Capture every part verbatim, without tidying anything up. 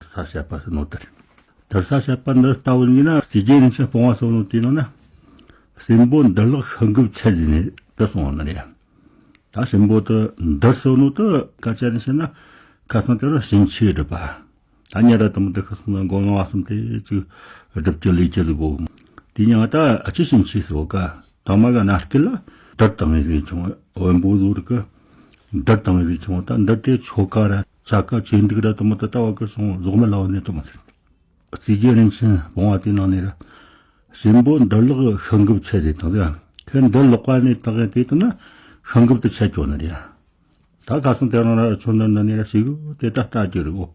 ས་བཤད་པ་ཟེར་ནོ་དེ་རེད། དར་ས་བཤད་པ་འདི་ལྟ་བུ་ཡིན་ན་རྩིས་རྒྱན་རིན་ཆེན་སྤོང་བ་ཟེར་ནོ་དེའི་ནང་ན། སྲིན་པོ་འདུལ་ལག་ཤིང་གུབ་ཆད་ཟེར་ནས་དེ་གསུངས་པ་ནི་རེད། ད་སྲིན་པོ་དེ་འདུལ་ཟེར་ནོ་དེ་སྐད་ཆ་ནས་བཤད་ན་ཁ་སང་དེ་རུ་བྱིན་ཆད་སྒྲུབ་པ། ད་ཉེ་རབས་དེ་མོ་དེ་ཁ་སང་ན་མགོ་ལོང་བ་གསུམ་དེ་ཅིག་སྒྲུབ་ཀྱི་ལས་ཀྱི་ཟིག་གོ། དེ་ཉིན་ད་ཨ་ཅེ་བྱིན་ཆད་ཟེར་བ་ཀ། དང་མ་གི་གནའ་སྐད་ལ་འདུལ་བཏང་ངེ་ཟིག་བྱུང་། བེམ་པོ་ཟུར་གི་འདུལ་བཏང་ངེ་ཟིག་བྱུང་། ད་འདུལ་དེ་ཆོ་ག་ར་བྱ་དཀའ་ཆོས་འདུག་ར་དེ་མོ་དེ་ལྟ་བ་གི་སོང་ཟོག་མི་ལ་བ་ནས་དེ་མོ་དེ། རྩིས་རྒྱན་རིན་ཆེན་སྤོང་བ་དེ་ནང་ནས་ར། སྲིན་པོ་འདུལ་ལག་ཤིང་གུབ་ཆད་ཟེར་དང་དེ་ར། ཁོས་འདུལ་ལོག་པ་ནས་བཏང་ངེ་དེ་དེ་ན་ཤིང་གུབ་དེ་ཆད་གྱོ་ནི་རེད། ད་ཁ་སང་དེ་རང་ར་ཆུ་ནང་ན་ནི་ར་ཞིག་དེ་ད་ལྟ་རྒྱུ་རེད་གོ།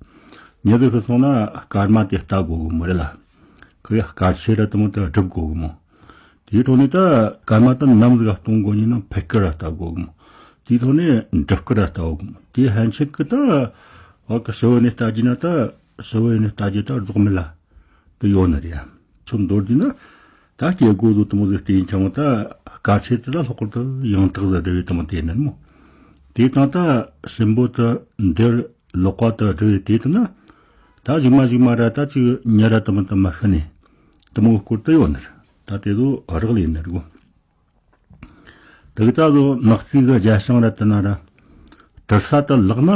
ཉེ་དུ་ཁོ་སོང་ན་སྐར་མ་དེ་ལྟ་དགོ་གི་མོ་རེད་ལ། ཁོ་ཡ་སྐར་ཆ་ར་དེ་མོ་དེ་སྒྲུབ་དགོ་གི་མོ། དེའི་ཐོག་ནས་ད་སྐར་མ་དེ་ནམ་ཟིག་གཏོང་དགོ་ནི་ན་ཕེ་སྐར་ར་ལྟ་དགོ་གི་མོ། དེའི་ཐོག་ནས་འབྲུ་སྐར་ར་ལྟ་དགོ་གི་མོ། དེ་ཧན་ཆད་གི་ད་བ་གི་ཞི་བའི་གནས་ལྟ་རྒྱུ་ན་ད་ཞི་བའི་གནས་ལྟ་རྒྱུ་ད་རྫོགས་མི་ལ། དུ་ཡོད་ནི་རེད། ཁྱོད་མདོར་བསྡུས་ན། ད་སྐྱེ་དགུ་དུ་དུ་མོ་ཟིག་བལྟས་ཀྱང་ད་དཀའ་ཆེ་དུ་ད་ལྷག་པར་དུ་ཡང་དག་ཟིག་འབྲེལ་བའི་དུ་མོ་དེ་ནི་མོ། དེ་དང་ད་སྲིན་པོ་དུ་འདིར་ལོག་པ་དུ་འབྲེལ་བའི་དེ་དུ་ན། ད་གཞུག་མ་གཞུག་མ་ར་ད་ཅིག་ཉེ་ར་དུ་མོ་དུ་མ་ཤི་ནས་དུ་མོ་སྐོར་དུ་ཡོད་ནི་རེད། ད་དེ་ཚོ་རག་ལས་ནི་རེད་གོ། དེ་གི་ད་ལོ་ནག་རྩིས་གི་རྒྱ་ཞང་ར་དེ་ན་ར། དུར་ས་དུ་ལག་ན་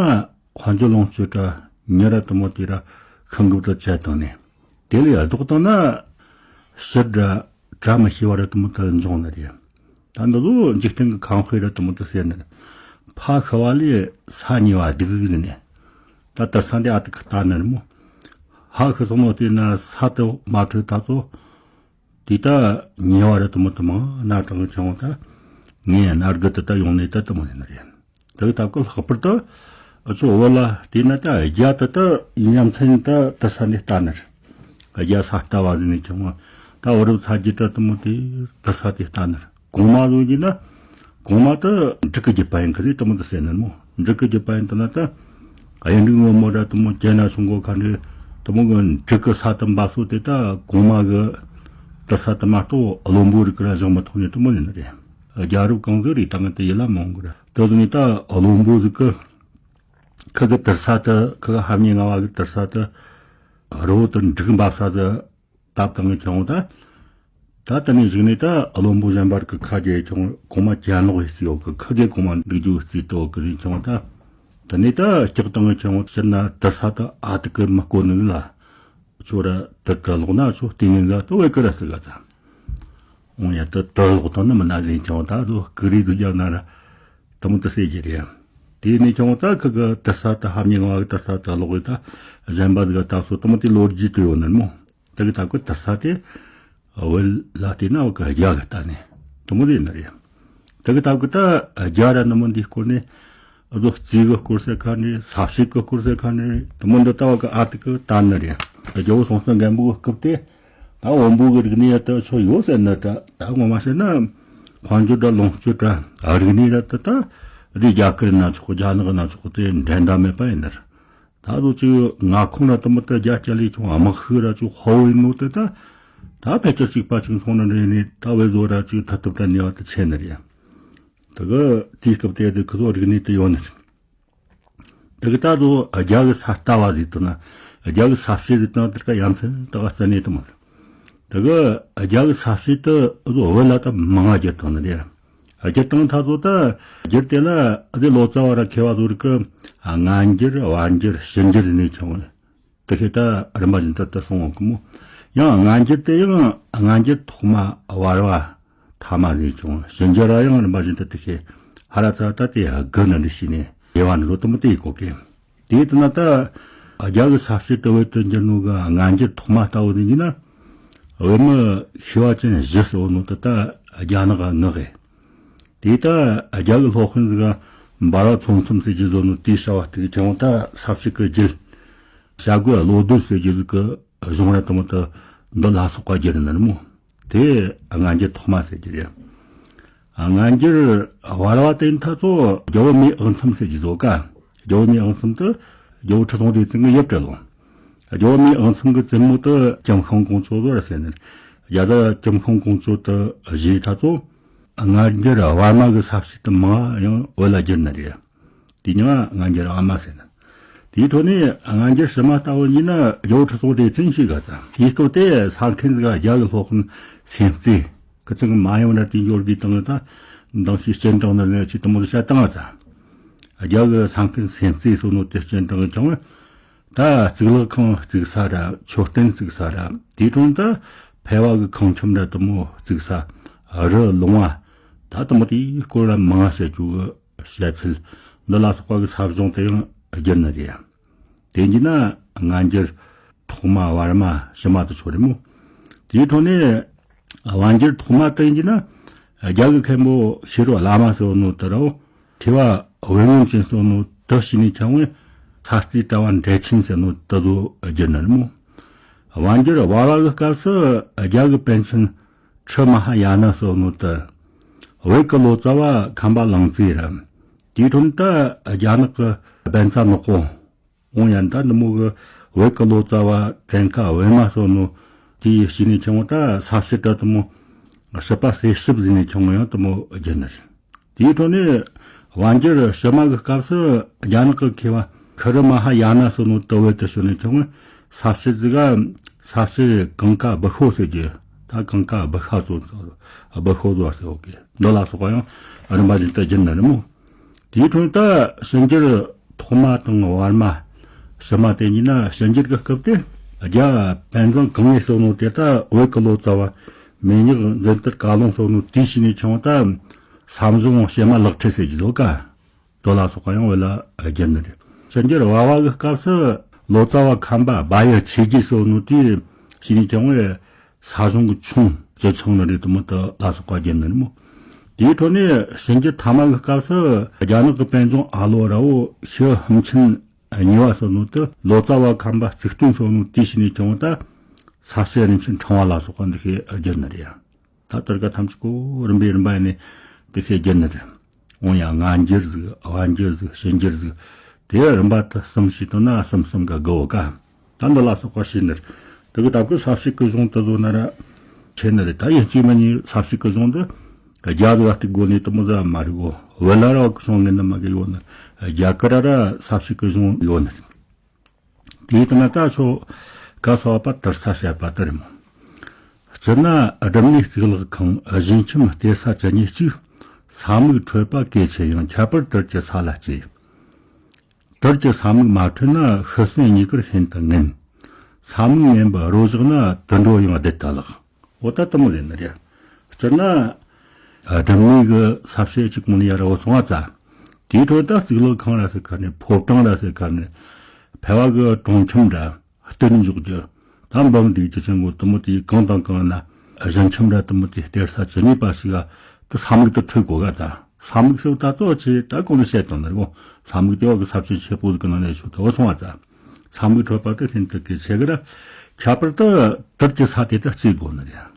དཔལ་འབྱོར་ལོངས་སྤྱོད་དྲ་ཉེ་ར་དུ་མོ་དེ་ར་ཤིང་གུབ་དུ་བཅད་བཏང་ནས། དེ་ལས་ལྡོག་བཏང་ན་ཕྱིར་དྲ་བྲལ་མི་ཤེས་པ་ར་དུ་མོ་དུ་འབྱུང་ནི་རེད། ད་འདི་ལོ་འཇིག་རྟེན་གི་ཁང་དཔེ་ར་དུ་མོ་དུ་ཟེར་ནི་རེད། ཕ་ཤི་བ་ལས་ས་ཉེ་བ་སྡུག་ཟེར་ནས། ད་དུར་ས་འདི་ཨ་ཏི་ཁི་ལྟ་ནི་རེད་མོ། ཕ་ཤི་སོང་ནོ་དེ་ན་ས་དུ་མ་འཕྲོད་ད་ཚོ། དེ་ད་ཉེ་བ་ར་དུ་མོ་དུ་མ་ན་དྲང་ཆང་ད་ངས་ན་རྒུ་དུ་ད་ཡོང་ནས་ད་དུ་མོ་ཡིན་ནི་རེད། དེ་ད་གི་ལྷག་པར་དུ་ཨ་ཆོ་བོད་ལ་དེ་ན་ད་རྒྱ་དུ་ད་ཡིན་ཡམ་ཚན་ད་དུ་ས་ནས་ལྟ་ནི་རེད། རྒྱ་ས་ལྟ་བ་ནས་ཆང་ད་བུ་རབས་ཚ་རྒྱུ་ད་དུ་མོ་དེ་དུ་ས་དེ་ལྟ་ནི་རེད། གོང་མ་ལོ་ཡིན་ན། གོང་མ་དུ་འབྲུག་གི་རྒྱུད་པ་ཡིན་གི་རེད་དུ་མོ་དུ་ཟེར་ནི་མོ། འབྲུག་གི་རྒྱུད་པ་ཡིན་དུ་ན་ད། གཡུ་འབྲུག་སྔོན་མོ་ར་དུ་མོ་རྒྱ་ན་ཆུང་གོ་ཁ་འདྲེ་དུ་མོ་གི་འབྲུག་གི་ས་དུ་འབབ་སོ་དེ་ད་གོང་མ་གི་དུ་ས་དུ་མ་གཏོགས་བློན་པོ་རིགས་གི་ར་བཞག་མི་ཐུབ་ནི་དུ་མོ་ཡིན་ནི་རེད། རྒྱལ་རབས་གང་ཟིག་རེད་ད་ང་དེ་ཡིད་ལ་མི་འོང་གི་ར། དེ་ཟིག་ནི་ད་བློན་པོ་ཟིག་གི་ཁི་གི་དུར་ས་དུ་ཁི་གི་ཧ་མྱི་ང་བ་གི་དུར་ས་དུ་རི་བོ་དུ་འབྲུག་འབབ་ས་དུ། བཏབ་བཏང་གི་ཆང་ད། ད་དེ་ནས་གཞུག་ནས་ད་བློན་པོ་གཞན་པར་གི་ཁ་རྒྱའི་ཆང་གོང་མ་གྱེན་ལོག་ཡི་སི་ཡོད་གི་ཁ་རྒྱའི་གོང་མ་འདུག་རྒྱུ་རྩིས་ཏོ་གི་རིན་ཆང་ད། དེ་ནས་ད་སྐྱག་བཏང་གི་ཆང་ཕྱིར་ན་དུར་ས་ད་ཨ་ཏི་གི་མི་བསྐོ་ནི་ལ། ཆོ་ར་དུར་ད་ལོག་ན་ཆོ་ལྟས་ངན་ལ་ཏོ་བས་ཀི་ར་ཙི་ག་ཙ། འོང་ཡ་ད་དུར་ལོག་བཏང་ནི་མི་ན་རིན་ཆང་ད་རོ་ཀི་རི་དུ་རྒྱག་ན་ར། དུ་མོ་དུ་སེ་གི་རེད། དེ་ནས་ཆང་ད་ཁི་གི་དུར་ས་ད་ཧ་མྱི་ང་བ་གི་དུར་ས་ད་ལོག་ཡི་ད་གཞན་པ་ཟིག་ག་ད་སོ་དུ་མོ་དེ་ལོ་རྒྱུས་དུ་ཡོད་ནི་མོ། དེ་གི་ཐབས་ཀྱི་དུར་ས་དེ་བོད་ལ་བལྟས་ན་བོད་ཀྱི་རྒྱ་གི་ལྟ་ནས་དུ་མོ་རེད་ནི་རེད། དེ་གི་ཐབས་ཀྱི་ད་རྒྱ་ར་ནི་མོ་འདིའི་སྐོར་ནས་བཟོ་རྩིས་གི་སྐོར་ཟེར་ཁ་ནས་ས་བཤད་གི་སྐོར་ཟེར་ཁ་ནས་དུ་མོ་འདི་ལྟ་བ་གི་ཨ་ཏི་གི་ལྟ་ནི་རེད། རྒྱལ་པོ་སྲོང་བཙན་སྒམ་པོ་གི་སྐབས་དེ་ད་བོན་པོ་གི་རིག་གནས་ཡ་ད་ཆོ་ཡོད་ཟེར་ནི་ད་ད་ངོ་མ་བཤད་ན་དཔལ་འབྱོར་ད་ལོངས་སྤྱོད་ད་རིག་གནས་ད་ད་ད་རི་རྒྱ་གར་ན་ཆོག་རྒྱ་ནག་ན་ཆོག་དེ་འགྲན་ཟླ་མེད་པ་ཡིན་ནི་རེད། ད་དུང་ཅིག་མངའ་ཁོངས་ལ་དུ་མོ་ད་རྒྱ་སྐྱ་ལས་ཆུང་དམག་ཤུགས་ར་ཅིག་ཧོ་ཡིན་ནོ་དེ་ད་ད་ཕལ་ཆེར་གཅིག་པ་གཅིག་མཚུངས་ན་འདྲེ་ནས་ད་བས་བཟོ་ར་ཅིག་ཐ་ཐུབ་ད་ནེ་བ་དུ་ཆེ་ནི་རེད། དེ་གི་དེའི་སྐབས་དེ་དུ་ཁུ་ཚོ་རིག་གནས་དུ་ཡོད་ནི་རེད། དེ་གི་ད་དུང་རྒྱ་གི་ས་ལྟ་བ་ཟིག་དུ་ན་རྒྱ་གི་ས་བཤད་ཟིག་དང་དེ་ག་ཡ་མཚན་དག་རྩ་ནས་དུ་མ་རེད། དེ་གི་རྒྱ་གི་ས་བཤད་དུ་བོད་ལ་ད་མང་ང་རྒྱུ་དང་ནི་རེད། རྒྱུ་དང་ཐ་ཚོ་ད་རྒྱུ་དེ་ལ་ཨ་དེ་ལོ་ཙཱ་བ་ར་མཁས་པ་ཚོ་རིག་གི་སྔ་འགྱུར་བར་འགྱུར་ཕྱི་འགྱུར་ནས་ཆུང་དེ་ཤེས་ད་རིམ་པ་བཞིན་དུ་དུ་སོང་བ་གི་མོ། ཡང་སྔ་འགྱུར་དེ་ཡང་སྔ་འགྱུར་ཐོག་མ་བར་བ་ཐ་མ་ནས་ཆུང་ཕྱི་འགྱུར་ར་ཡང་རིམ་པ་བཞིན་དུ་དུ་ཤེས་ཧ་ར་ཚ་ད་དེ་དགུ་ནི་འདི་ཤེས་ནས་དབྱེ་བ་འདི་ཚོ་དུ་མོ་དེ་ཡི་གོ་གི། དེ་ལྟ་ན་ད་རྒྱ་གི་ས་བཤད་དུ་བོད་དུ་འགྱུར་ནོ་གི་སྔ་འགྱུར་ཐོག་མ་ལྟ་བུ་དེ་ཡིན་ན། བོད་མི་ཤེས་པ་ཅན་བཞི་ཟེར་བ་ནོ་དེ་ད་རྒྱ་ནག་གི་ངག་གི། དེ་ད་རྒྱ་གི་སློབ་དཔོན་ཟིག་འབར་བ་ཚོམ་ཚོམ་ཟེར་གྱི་བཟོ་ནོ་དེའི་བྱ་བ་དེ་ཀྱང་ད་ས་བཤད་ཀྱི་རྒྱུད། བྱ་རྒོད་བློ་ལྡན་ཟེར་གྱི་ཟིག་གི་གཞུང་ར་དུ་མོ་དུ་འདི་ལ་སོགས་པ་རྒྱུད་ནི་མོ། དེ་སྔ་འགྱུར་ཐོག་མ་ཟེར་གྱི་རེད། སྔ་འགྱུར་བར་བ་དེ་ད་ཚོ་རྒྱལ་པོ་མེས་ཨག་ཚོམ་ཟེར་གྱི་བཟོ་ཀ། རྒྱལ་པོ་མེས་ཨག་ཚོམ་དུ་རྒྱལ་པོ་ཁྲི་སྲོང་ལྡེ་བཙན་གྱི་ཡབ་བྲལ་ལོ། རྒྱལ་པོ་མེས་ཨག་ཚོམ་གྱི་བཙུན་མོ་དུ་ཀྱང་ཤང་ཀོང་ཇོ་ཟེར་ཟེར་ནས། རྒྱ་ད་ཀྱང་ཤང་ཀོང་ཇོ་དུ་བཞེས་ད་ཚོ། སྔ་འགྱུར་བར་མ་གི་ས་བཤད་དུ་མང་ཡང་བོད་ལ་བསྒྱུར་ནི་རེད། དེ་ཉིད་སྔ་འགྱུར་བར་མ་ཟེར་ནི། དེའི་ཁྲོད་ནས་སྔ་འགྱུར་ཕྱི་མ་ལྟ་བུ་ཡིན་ན་རྒྱལ་པོ་ཁྲི་སྲོང་ལྡེ་བཙན་ཞིག་ག་ཚ། དེའི་སྐབས་དེ་ས་མཁན་ཟིག་རྒྱ་གི་སློབ་དཔོན་སེམས་རྩེ་ཁི་ཚང་གི་མ་ཡོང་ར་དེ་འབྱོར་གི་བཏང་ད་མདང་ཞིག་སྤྱན་དྲངས་ནས་ནས་ཅི་དུ་མོ་བཤད་བཏང་ང་ཚ། རྒྱ་གི་ས་མཁན་སེམས་རྩེ་སོ་ནོ་དེ་སྤྱན་དྲངས་ཀྱང་ད་གཙུག་ལག་ཁང་བརྩིགས་ས་ར་མཆོད་རྟེན་བརྩིགས་ས་ར་དེའི་དྲུང་ད་ཕལ་བ་གི་ཁང་ཁྱིམ་ར་དུ་མོ་བརྩིགས་ས་རི་ལུང་བ་ད་དུ་མོ་དེའི་སྐོར་ལ་མང་བཤད་རྒྱུ་གི་བཤད་ཚུལ་འདི་ལ་སོགས་པ་གི་ས་གཞུང་དེ་ཡང་བསྒྱུར་ནི་རེད། དེ་ཡིན་ན་སྔ་འགྱུར་ཐོག་མ་བར་མ་ཕྱི་མ་དུ་ཆོག་རེད་མོ། དེའི་ཐོག་ནས་བར་འགྱུར་ཐོག་མ་དུ་ཡིན་ན་རྒྱ་གི་མཁན་པོ་ཤེས་རབ་བླ་མ་ཟེར་ནོ་དུ་རོ། མཁས་པ་བོད་སྔོན་ཅན་ཟེར་ནོ་དུ་ཞིག་ནས་ཁྱོང་བས་ས་རྩེ་གྲྭ་བ་འབྲས་ཆེན་ཟེར་ནོ་དུ་དུ་བསྒྱུར་ནི་རེད་མོ། བར་འགྱུར་བར་བ་གི་སྐབས་སུ་རྒྱ་གི་པཎ་ཆེན་ཁྲི་མ་ཧཱ་ཡ་ན་ཟེར་ནོ་དུ་བོད་ཀྱི་ལོ་ཙཱ་བ་ཁམས་པ་ལང་ཙེ་ར། དེའི་ཐོག་ནས་ད་རྒྱ་ནག་གི་བན་ཚ་ནག་པོ། འོང་ཡང་ད་འདི་མོ་གི་བོད་ཀྱི་ལོ་ཙཱ་བ་བཙན་ཁ་བོད་མ་སོགས་ནོ་དེའི་ཞིག་ནས་ཁྱོང་ད་ས་བཤད་ད་དུ་མོ་ཞིབ་པ་གསལ་ཞིབ་ཟིན་ནས་ཁྱོང་ཡང་དུ་མོ་བསྒྱུར་ནི་རེད། དེའི་ཐོག་ནས་བར་འགྱུར་ཕྱི་མ་གི་སྐབས་སུ་རྒྱ་ནག་གི་མཁས་པ་ཁུ་རུ་མ་ཧཱ་ཡ་ན་སོགས་ནོ་དུ་བོད་དུ་བྱོན་ནས་ཁྱོང་ས་བཤད་ཟིག་ག་ས་བཤད་གངས་ཀ་བུ་ཤོ་ཟེར་རྒྱུ་ད་གངས་ཀ་བུ་ཤ་ཚོ་བུ་ཤོ་ཟོ་ཟེར་བ་གི་འདི་ལ་སོགས་པ་ཡང་རིམ་པ་བཞིན་དུ་བསྒྱུར་ནི་རེད་མོ། དེའི་ཁྲོད་ད་ཕྱི་འགྱུར་ཐོག་མ་དང་བར་མ་ཕྱི་མ་དེ་གཉིས་ན་ཕྱི་འགྱུར་གྱི་སྐབས་དེ་རྒྱ་བན་ཛང་གང་ངེས་སོགས་ནོ་དེ་ད་བོད་ཀྱི་ལོ་ཙཱ་བ་མེ་ཉག་འཛིན་ཏུར་བཀའ་ལུང་སོགས་ནོ་དེའི་ཕྱི་ནས་ཁྱོང་ད་ས་གཞུང་བྱེ་མ་ལག་ཁྲི་ཟེར་གྱི་ཡོད་ཀ་དོ་ལ་སོགས་པ་ཡང་བོད་ལ་བསྒྱུར་ནི་རེད། ཕྱི་འགྱུར་བར་བ་གི་སྐབས་སུ་ལོ་ཙཱ་བ་ཁམས་པ་བ་ཡ་ཆོས་རྒྱལ་སོགས་ནོ་དེའི་ཕྱི་ནས་ཁྱོང་བས། ས་གཞུང་གི་ཆུང་སྤྱི་ཆུང་ནི་རེད་དུ་མོ་དུ་ལ་སོགས་པ་བརྒྱུད་ནི་རེད་མོ། དེའི་ཁྲོད་ནས་ཕྱི་འགྱུར་ཐ་མ་གི་སྐབས་སུ་རྒྱ་ནག་གི་པཎ་ཆེན་ཨ་ལོ་ར་བོ་ཤི་ཧམ་ཆིན་གཉིས་པ་སོགས་ནོ་དུ་ལོ་ཙཱ་བ་ཁམས་པ་གཙུག་སྟོན་སོགས་ནོ་དེའི་ཕྱི་ནས་ཁྱོང་ད་ས་བཤད་རིན་ཆེན་ཕྲེང་བ་ལ་སོགས་པ་འདི་ཤེས་བརྒྱུད་ནི་རེད། ད་དུར་ཀ་ཐམས་ཅད་ཀོ་རིམ་པས་རིམ་པ་ཡིན་ནས་འདི་ཤེས་བརྒྱུད་ནི་རེད། འོང་ཡང་སྔ་འགྱུར་ཟིག་བར་འགྱུར་ཟིག་ཕྱི་འགྱུར་ཟིག་དེ་རིམ་པ་དུ་གསུམ་ཞིག་དང་ན་གསུམ་གསུམ་ག་དགུ་བོ་ཀ་ད་འདི་ལ་སོགས་པ་ཞིག་ནི་དེ་གི་ད་གི་ས་བཤད་ཀྱི་གཞུང་དུ་བཟོ་ན་ར་ཆེ་ནི་རེད། ད་ཡིན་གཅིག་མིན་གཉིས་ས་བཤད་ཀྱི་གཞུང་འདི་རྒྱ་ཟིག་ལ་གཏུག་དགོས་ནི་དུ་མོ་ཟ་མ་རེད་གོ། བོད་ལ་ར་བ་གི་གཞུང་ངན་ནི་མ་གི་ཡོད་ནི་རྒྱ་གི་ར་ར་ས་བཤད་ཀྱི་གཞུང་ཡོད་ནི་རེད། དེའི་སྟེང་ན་ད་ཆོ་ག་ས་བ་པ་དུར་ས་བཤད་པ་དུ་རེད་མོ། སྤྱིར་ན་སྒྲུབ་གནས་གཙུག་ལག་ཁང་བཞེངས་ཁྱིམ་གཏེར་ས་བཅུ་གཉིས་གཅིག་ས་མིག་འཕྲོད་པ་གལ་ཆེ་ཡང་ཁྱད་པར་དུར་གྱི་ས་ལ་སྐྱེ། དུར་གྱི་ས་མིག་མ་འཕྲོད་ན་ཤི་གསོན་གཉིས་ཀར་ཤིན་ཏུ་ངན། ས་མིག་ངན་པ་རོ་བཞག་ན་དུད་འགྲོ་ཡང་བདུད་ལྟ་ལགས། འོ་ད་དུ་མོ་ལེན་ནི་རེད། སྤྱིར་ན་སྒྲུབ་གནས་ཀྱི་ས་བཤད་གཅིག་མོ་ནི་ཡ་ར་བ་སོང་བ་ཙ། དེའི་ཁྲོད་ད་གཙུག་ལག་ཁང་ར་ཟེར་ཁ་ནས་ཕོ་བྲང་ར་ཟེར་ཁ་ནས་ཕལ་བ་གི་གྲོང་ཁྱིམ་ར་སྟོད་ནས་འཇོག་རྒྱུ། ད་འབུམ་འདུས་ཀྱི་ཆེན་པོ་དུ་མོ་དེའི་གང་དང་གང་ན་གཞན་ཁྱིམ་ར་དུ་མོ་དེའི་གཏེར་ས་བཅུ་གཉིས་པ་ཞིག་ག་དུ་ས་མིག་ཏུ་འཕྲོད་གོ་ག་ད་ས་མིག་སོགས་ད་གཙོ་ཆེ་ད་གོང་ནས་བཤད་དང་ནི་རེད་གོ། ས་མིག་དེ་བ་གི་ས་བཅུ་ཆེ་པོ་གི་ནང་ནས་ཆོག་ཏུ་བ་སོང་བ་ཙ། ས་མིག་འཕྲོད་པ་དེ་ཤིན་ཏུ་གལ་ཆེ་གི་ར། ཁྱད་པར་དུ་དུར་གྱི་ས་དེ་ད་སྐྱེ་དགོས་ནི་རེད།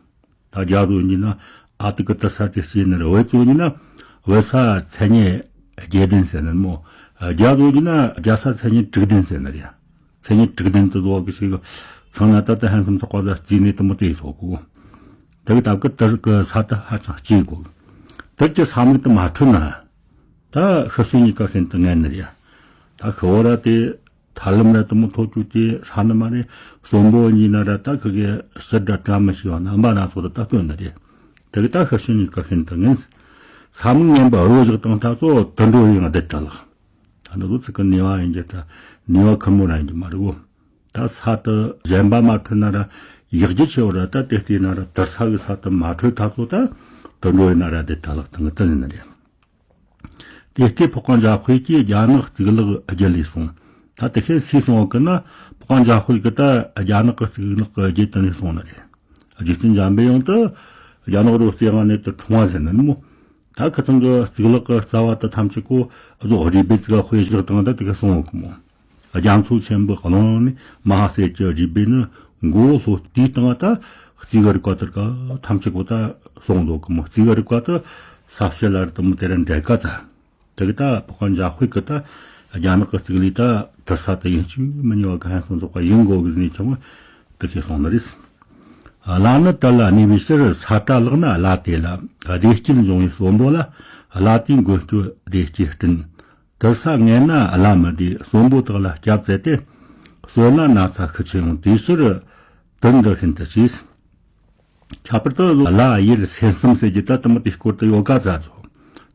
ད་རྒྱ་བཟོ་ཡིན་ན་ཨ་ཏི་ཀི་དུར་ས་དེ་སྐྱེ་ནི་རེད། བོད་བཟོ་ཡིན་ན་བོད་ས་མཚན་ཉིད་བརྒྱད་ལྡན་ཟེར་ནི་མོ། རྒྱ་བཟོ་ཡིན་ན་རྒྱ་ས་མཚན་ཉིད་དྲུག་ལྡན་ཟེར་ནི་རེད། མཚན་ཉིད་དྲུག་ལྡན་དུ་བཟོ་གི་ཞིག་ཚང་ན་ད་ལྟ་ཧན་སུམ་ཚོགས་པ་ལ་རྩིས་ནས་དུ་མོ་དེ་བཟོ་གོ། དེ་གི་ད་གི་དུར་གི་ས་དུ་ཧ་ཅང་སྐྱེ་དགོས། དུར་གྱི་ས་མིག་དུ་མ་འཕྲོད་ན། ད་ཤི་གསོན་གཉིས་ཀ་ཤིན་ཏུ་ངན་ནི་རེད། ད་ཤི་བོ་ར་དེ་ཐར་ལམ་ར་དུ་མོ་ཐོ་ཅུ་དེ་ཧྲ་ནི་མ་རེད། གསོན་པོ་གཉིས་ན་ར་ད་ཁི་གེ་ཕྱིར་དྲ་བཀྲ་མི་ཤིས་པ་རྣམ་པ་སྣ་ཚོགས་དུ་ད་སྟོན་ནི་རེད། དེ་གི་ད་ཤི་གསོན་གཉིས་ཀ་ཤིན་ཏུ་ངན། ས་མིག་ངན་པ་རོ་བཞག་དང་ད་གཙོ་བོ་དུད་འགྲོ་ཡིན་ང་བདེ་དྲ་ལགས། ད་འདི་ཚོ་ཚིག་གི་ནུས་པ་ཡིན་གྱི་ད་ནུས་པ་ཁུར་མོ་ར་ཡིན་གྱི་མ་རེད་གོ། ད་ས་དུ་གཞན་པ་མ་འཕྲོད་ན་ར་ཡག་རྒྱུ་ཆེ་བ་ར་ད་དེ་ལྟས་ན་ར་དུར་ས་གི་ས་དུ་མ་འཕྲོད་ད་གཙོ་ད་དུད་འགྲོ་ཡིན་ན་ར་བདེ་དྲ་ལགས་དང་གི་ད་ཡིན་ནི་རེད། དེ་སྐད་ཕོ་བྲང་འཇམ་དཔལ་གྱིས་རྒྱ་ནག་གཙུག་ལག་བརྒྱུད་ལས་གསུངས། ད་དེ་ཁས་སུས་གསུངས་གི་ན་ཕོ་བྲང་འཇམ་དཔལ་གྱིས་ད་རྒྱ་ནག་གི་གཙུག་ལག་བརྒྱུད་དུ་ནས་གསུངས་ནི་རེད། རྗེ་བཙུན་འཇམ་པའི་དབྱངས་དུ་རྒྱ་ནག་རུ་རྩེ་ལྔ་ནས་དུ་འཁྲུངས་པ་ཟེར་ནི་མོ། ད་ཁི་ཚང་གི་གཙུག་ལག་གི་རྩ་བ་དུ་ཐམས་ཅད་ཀོ་རྫོགས་རིགས་པའི་ཙི་ག་དཔེ་བཞག་དང་ད་དེ་ཁས་གསུངས་གི་མོ། རྒྱ་མཚོ་ཆེན་པོའི་ཀློང་ནས་མ་ཧཱ་སེ་ཅི་རུས་པའི་ནི་མགོ་ལྷོ་དེའི་སྟེང་ད་རྩིས་གི་རིག་པ་དེར་ཀ་ཐམས་ཅད་པོ་ད་གསུངས་འདུག་གི་མོ། རྩིས་གི་རིག་པ་དེ་ས་བཤད་ལ་རི་དུ་མོ་དེ་ར་འདྲ་ཀ་ཚ། དེ་གི་ད་ཕོ་བྲང་འཇམ་དཔལ་གི་ད་རྒྱ་ནག་གི་གཙུག་ལག་ད་དུར་ས་དེ་ཡིན་གཅིག་མིན་གཉིས་པ་ག་ཧན་སོང་རྫོགས་པ་ཡིན་དགོས་གི་ནས་ཀྱང་དེ་ཁས་གསུངས་ནི་རེད། བླ་ནི་དུར་ལ་གནས་པའི་ཕྱིར་ས་གྲྭ་ལག་ན་བླ་དེ་ལ་བདེ་སྐྱིད་འབྱུང་བའི་གསོན་པོ་ལ་བླ་དེའི་མགོན་སྐྱོབ་བདེ་སྐྱིད་སྤྲིན། དུར་ས་ངན་ན་བླ་མི་བདེ། གསོན་པོ་དག་ལ་སྐྱབས་བཙལ་ཏེ། གསོན་ན་ན་ཚ་ཤི་ཆེ་ཡོང་། དེའི་ཕྱིར་དུར་འདི་ཤིན་ཏུ་གཅེས། ཁྱད་པར་དུ་བླ་གཡུལ་སེམས་གསུམ་ཟེར་གྱི་ད་དུ་མི་དེའི་སྐོར་དུ་ཡོད་ག་ཙ་ཚོ།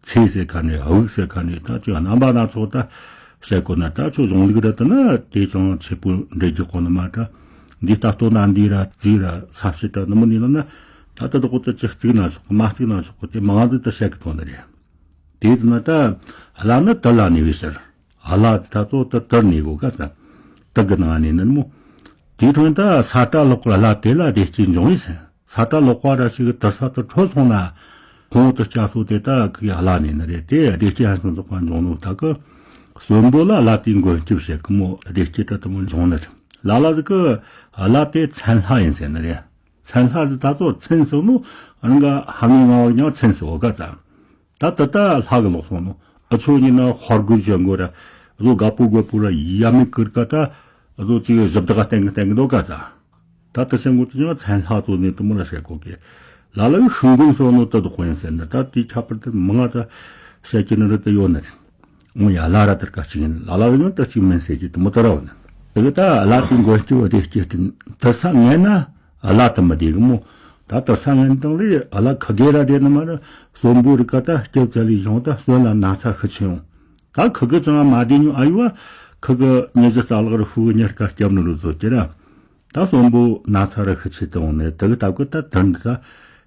ཚེ་ཟེར་ཁ་ནས་དབུགས་ཟེར་ཁ་ནས་ད་ཅིག་རྣམ་པ་སྣ་ཚོགས་ད་བཤད་དགོས་ན། ད་ཁྱོད་གཞུང་ལུགས་ར་དུ་ན་དེ་ཅང་ཆེ་པོ་འགྲེལ་རྒྱུ་གོ་ནི་མ་ད། འདི་ལྟ་ལྟོ་ན་འདི་ར་རྩིས་ར་ས་བྱི་ད་ནི་མི་ནི་ལ་ན། ད་ལྟ་དུ་གོ་ད་ཅི་རྩིས་ན་ཆོག་གི་མ་རྩིས་ན་ཆོག་གི་དེ་མང་དུ་ད་བཤད་གི་ཐོན་ནི་རེད། དེ་དུ་ན་ད་བླ་ནི་དུར་ལ་གནས་པའི་ཕྱིར། བླ་དེ་ད་ཚོ་དུར་དུར་གནས་གོ་ག་ཙ། དུར་གི་ནང་ནས་ནི་མོ། དེའི་འཕྲོ་ད་ས་བཀྲ་ལོག་པར་བླ་དེ་ལ་བདེ་སྐྱིད་འབྱུང་བས་ཟེར། ས་བཀྲ་ལོག་པ་ར་ཞིག་དུར་ས་དུ་འཕྲོད་སོང་ན། ཁོང་དུ་སྐྱ་སོ་དེ་ད་གི་བླ་ནས་ནི་རེད། དེ་བདེ་སྐྱིད་ཧན་སོང་ཚོགས་པ་འབྱུང་ནོ་ད་གི། གསོན་པོ་ལ་བླ་དེའི་མགོན་སྐྱབས་བྱེད་གི་མོ་བདེ་སྐྱིད་ད་དུ་མོ་འབྱུང་ནི་རེད། ལ་ལ་ཟིག་གི་བླ་དེ་མཚན་ལྷ་ཡིན་ཟེར་ནི་རེད། མཚན་ལྷ་ཟིག་ད་ཚོ་མཚན་སོང་ནོ་རང་ག་ཧ་མི་ང་བ་ཀྱང་མཚན་སོ་ག་ཙ། ད་ད་ལྟ་ལྷ་གི་ལོག་སོང་ནོ། ཨ་ཆོ་ཉིན་ན་ཧོར་རྒོད་ཅན་གོ་ར། བཟོ་དགའ་པོ་དགོད་པོ་ར་ཡ་མི་ཀིར་ཀ་ད། བཟོ་ཅིག་གི་ཞབས་དག་བསྟན་གི་བསྟན་གི་འདུག་ག་ཙ། ད་ལྟ་ཤེས་དགོས་དུ་ཀྱང་མཚན་ལྷ་ཚོ་ནས་དུ་མོ་ལ་བཤད་གོ་གི། ལ་ལ་གི་ཤིང་མགོན་སོ་ནོ་ད་དུ་ཁོ་ཡིན་ཟེར་ན་ད་དེ་ཁྱད་པར་དུ་མང་ང་ད་བཤད་ཀྱི་ནི་རེད་དུ་ཡོད་ནི་རེད། འོ་ཡ་ལ་ར་དར་ཀ་གཅིག་ཡིན། ལ་ལ་གི་ནི་ད་གཅིག་མིན་ཟེར་གྱི་དུ་མོ་ད་ར་བ་ནི། དེ་གི་ད་ལ་དེའི་མགོན་སྐྱབས་བདེ་སྐྱིད་དུར་ས་ངན་ན། བླ་དུ་མི་བདེ་གི་མོ། ད་དུར་ས་ངན་དང་ལས་བླ་ཁ་གེ་ར་བདེ་ནི་མ་ར། གསོན་པོ་རིགས་ཀ་ད་སྐྱབས་བཙལ་ལས་བྱུང་ད་གསོན་ལ་ན་ཚ་ཤི་ཆེ་ཡོང་། ད་ཁུ་གི་ཅང་མ་བདེ་ཉུ་ཨ་ཡུ་བ། ཁུ་གི་ཉི་ཤུ་རྩ་ལག་རུ་ཧུ་གི་ཉི་སྐར་སྐྱབས་ནི་རུ་བཟོ་ཀྱི་ར། ད་གསོན་པོ་ན་ཚ་ར་ཤི་ཆེ་དུ་འོང་ནས་དུ་གི་ད་གི་ད་དུར་འདི་ད་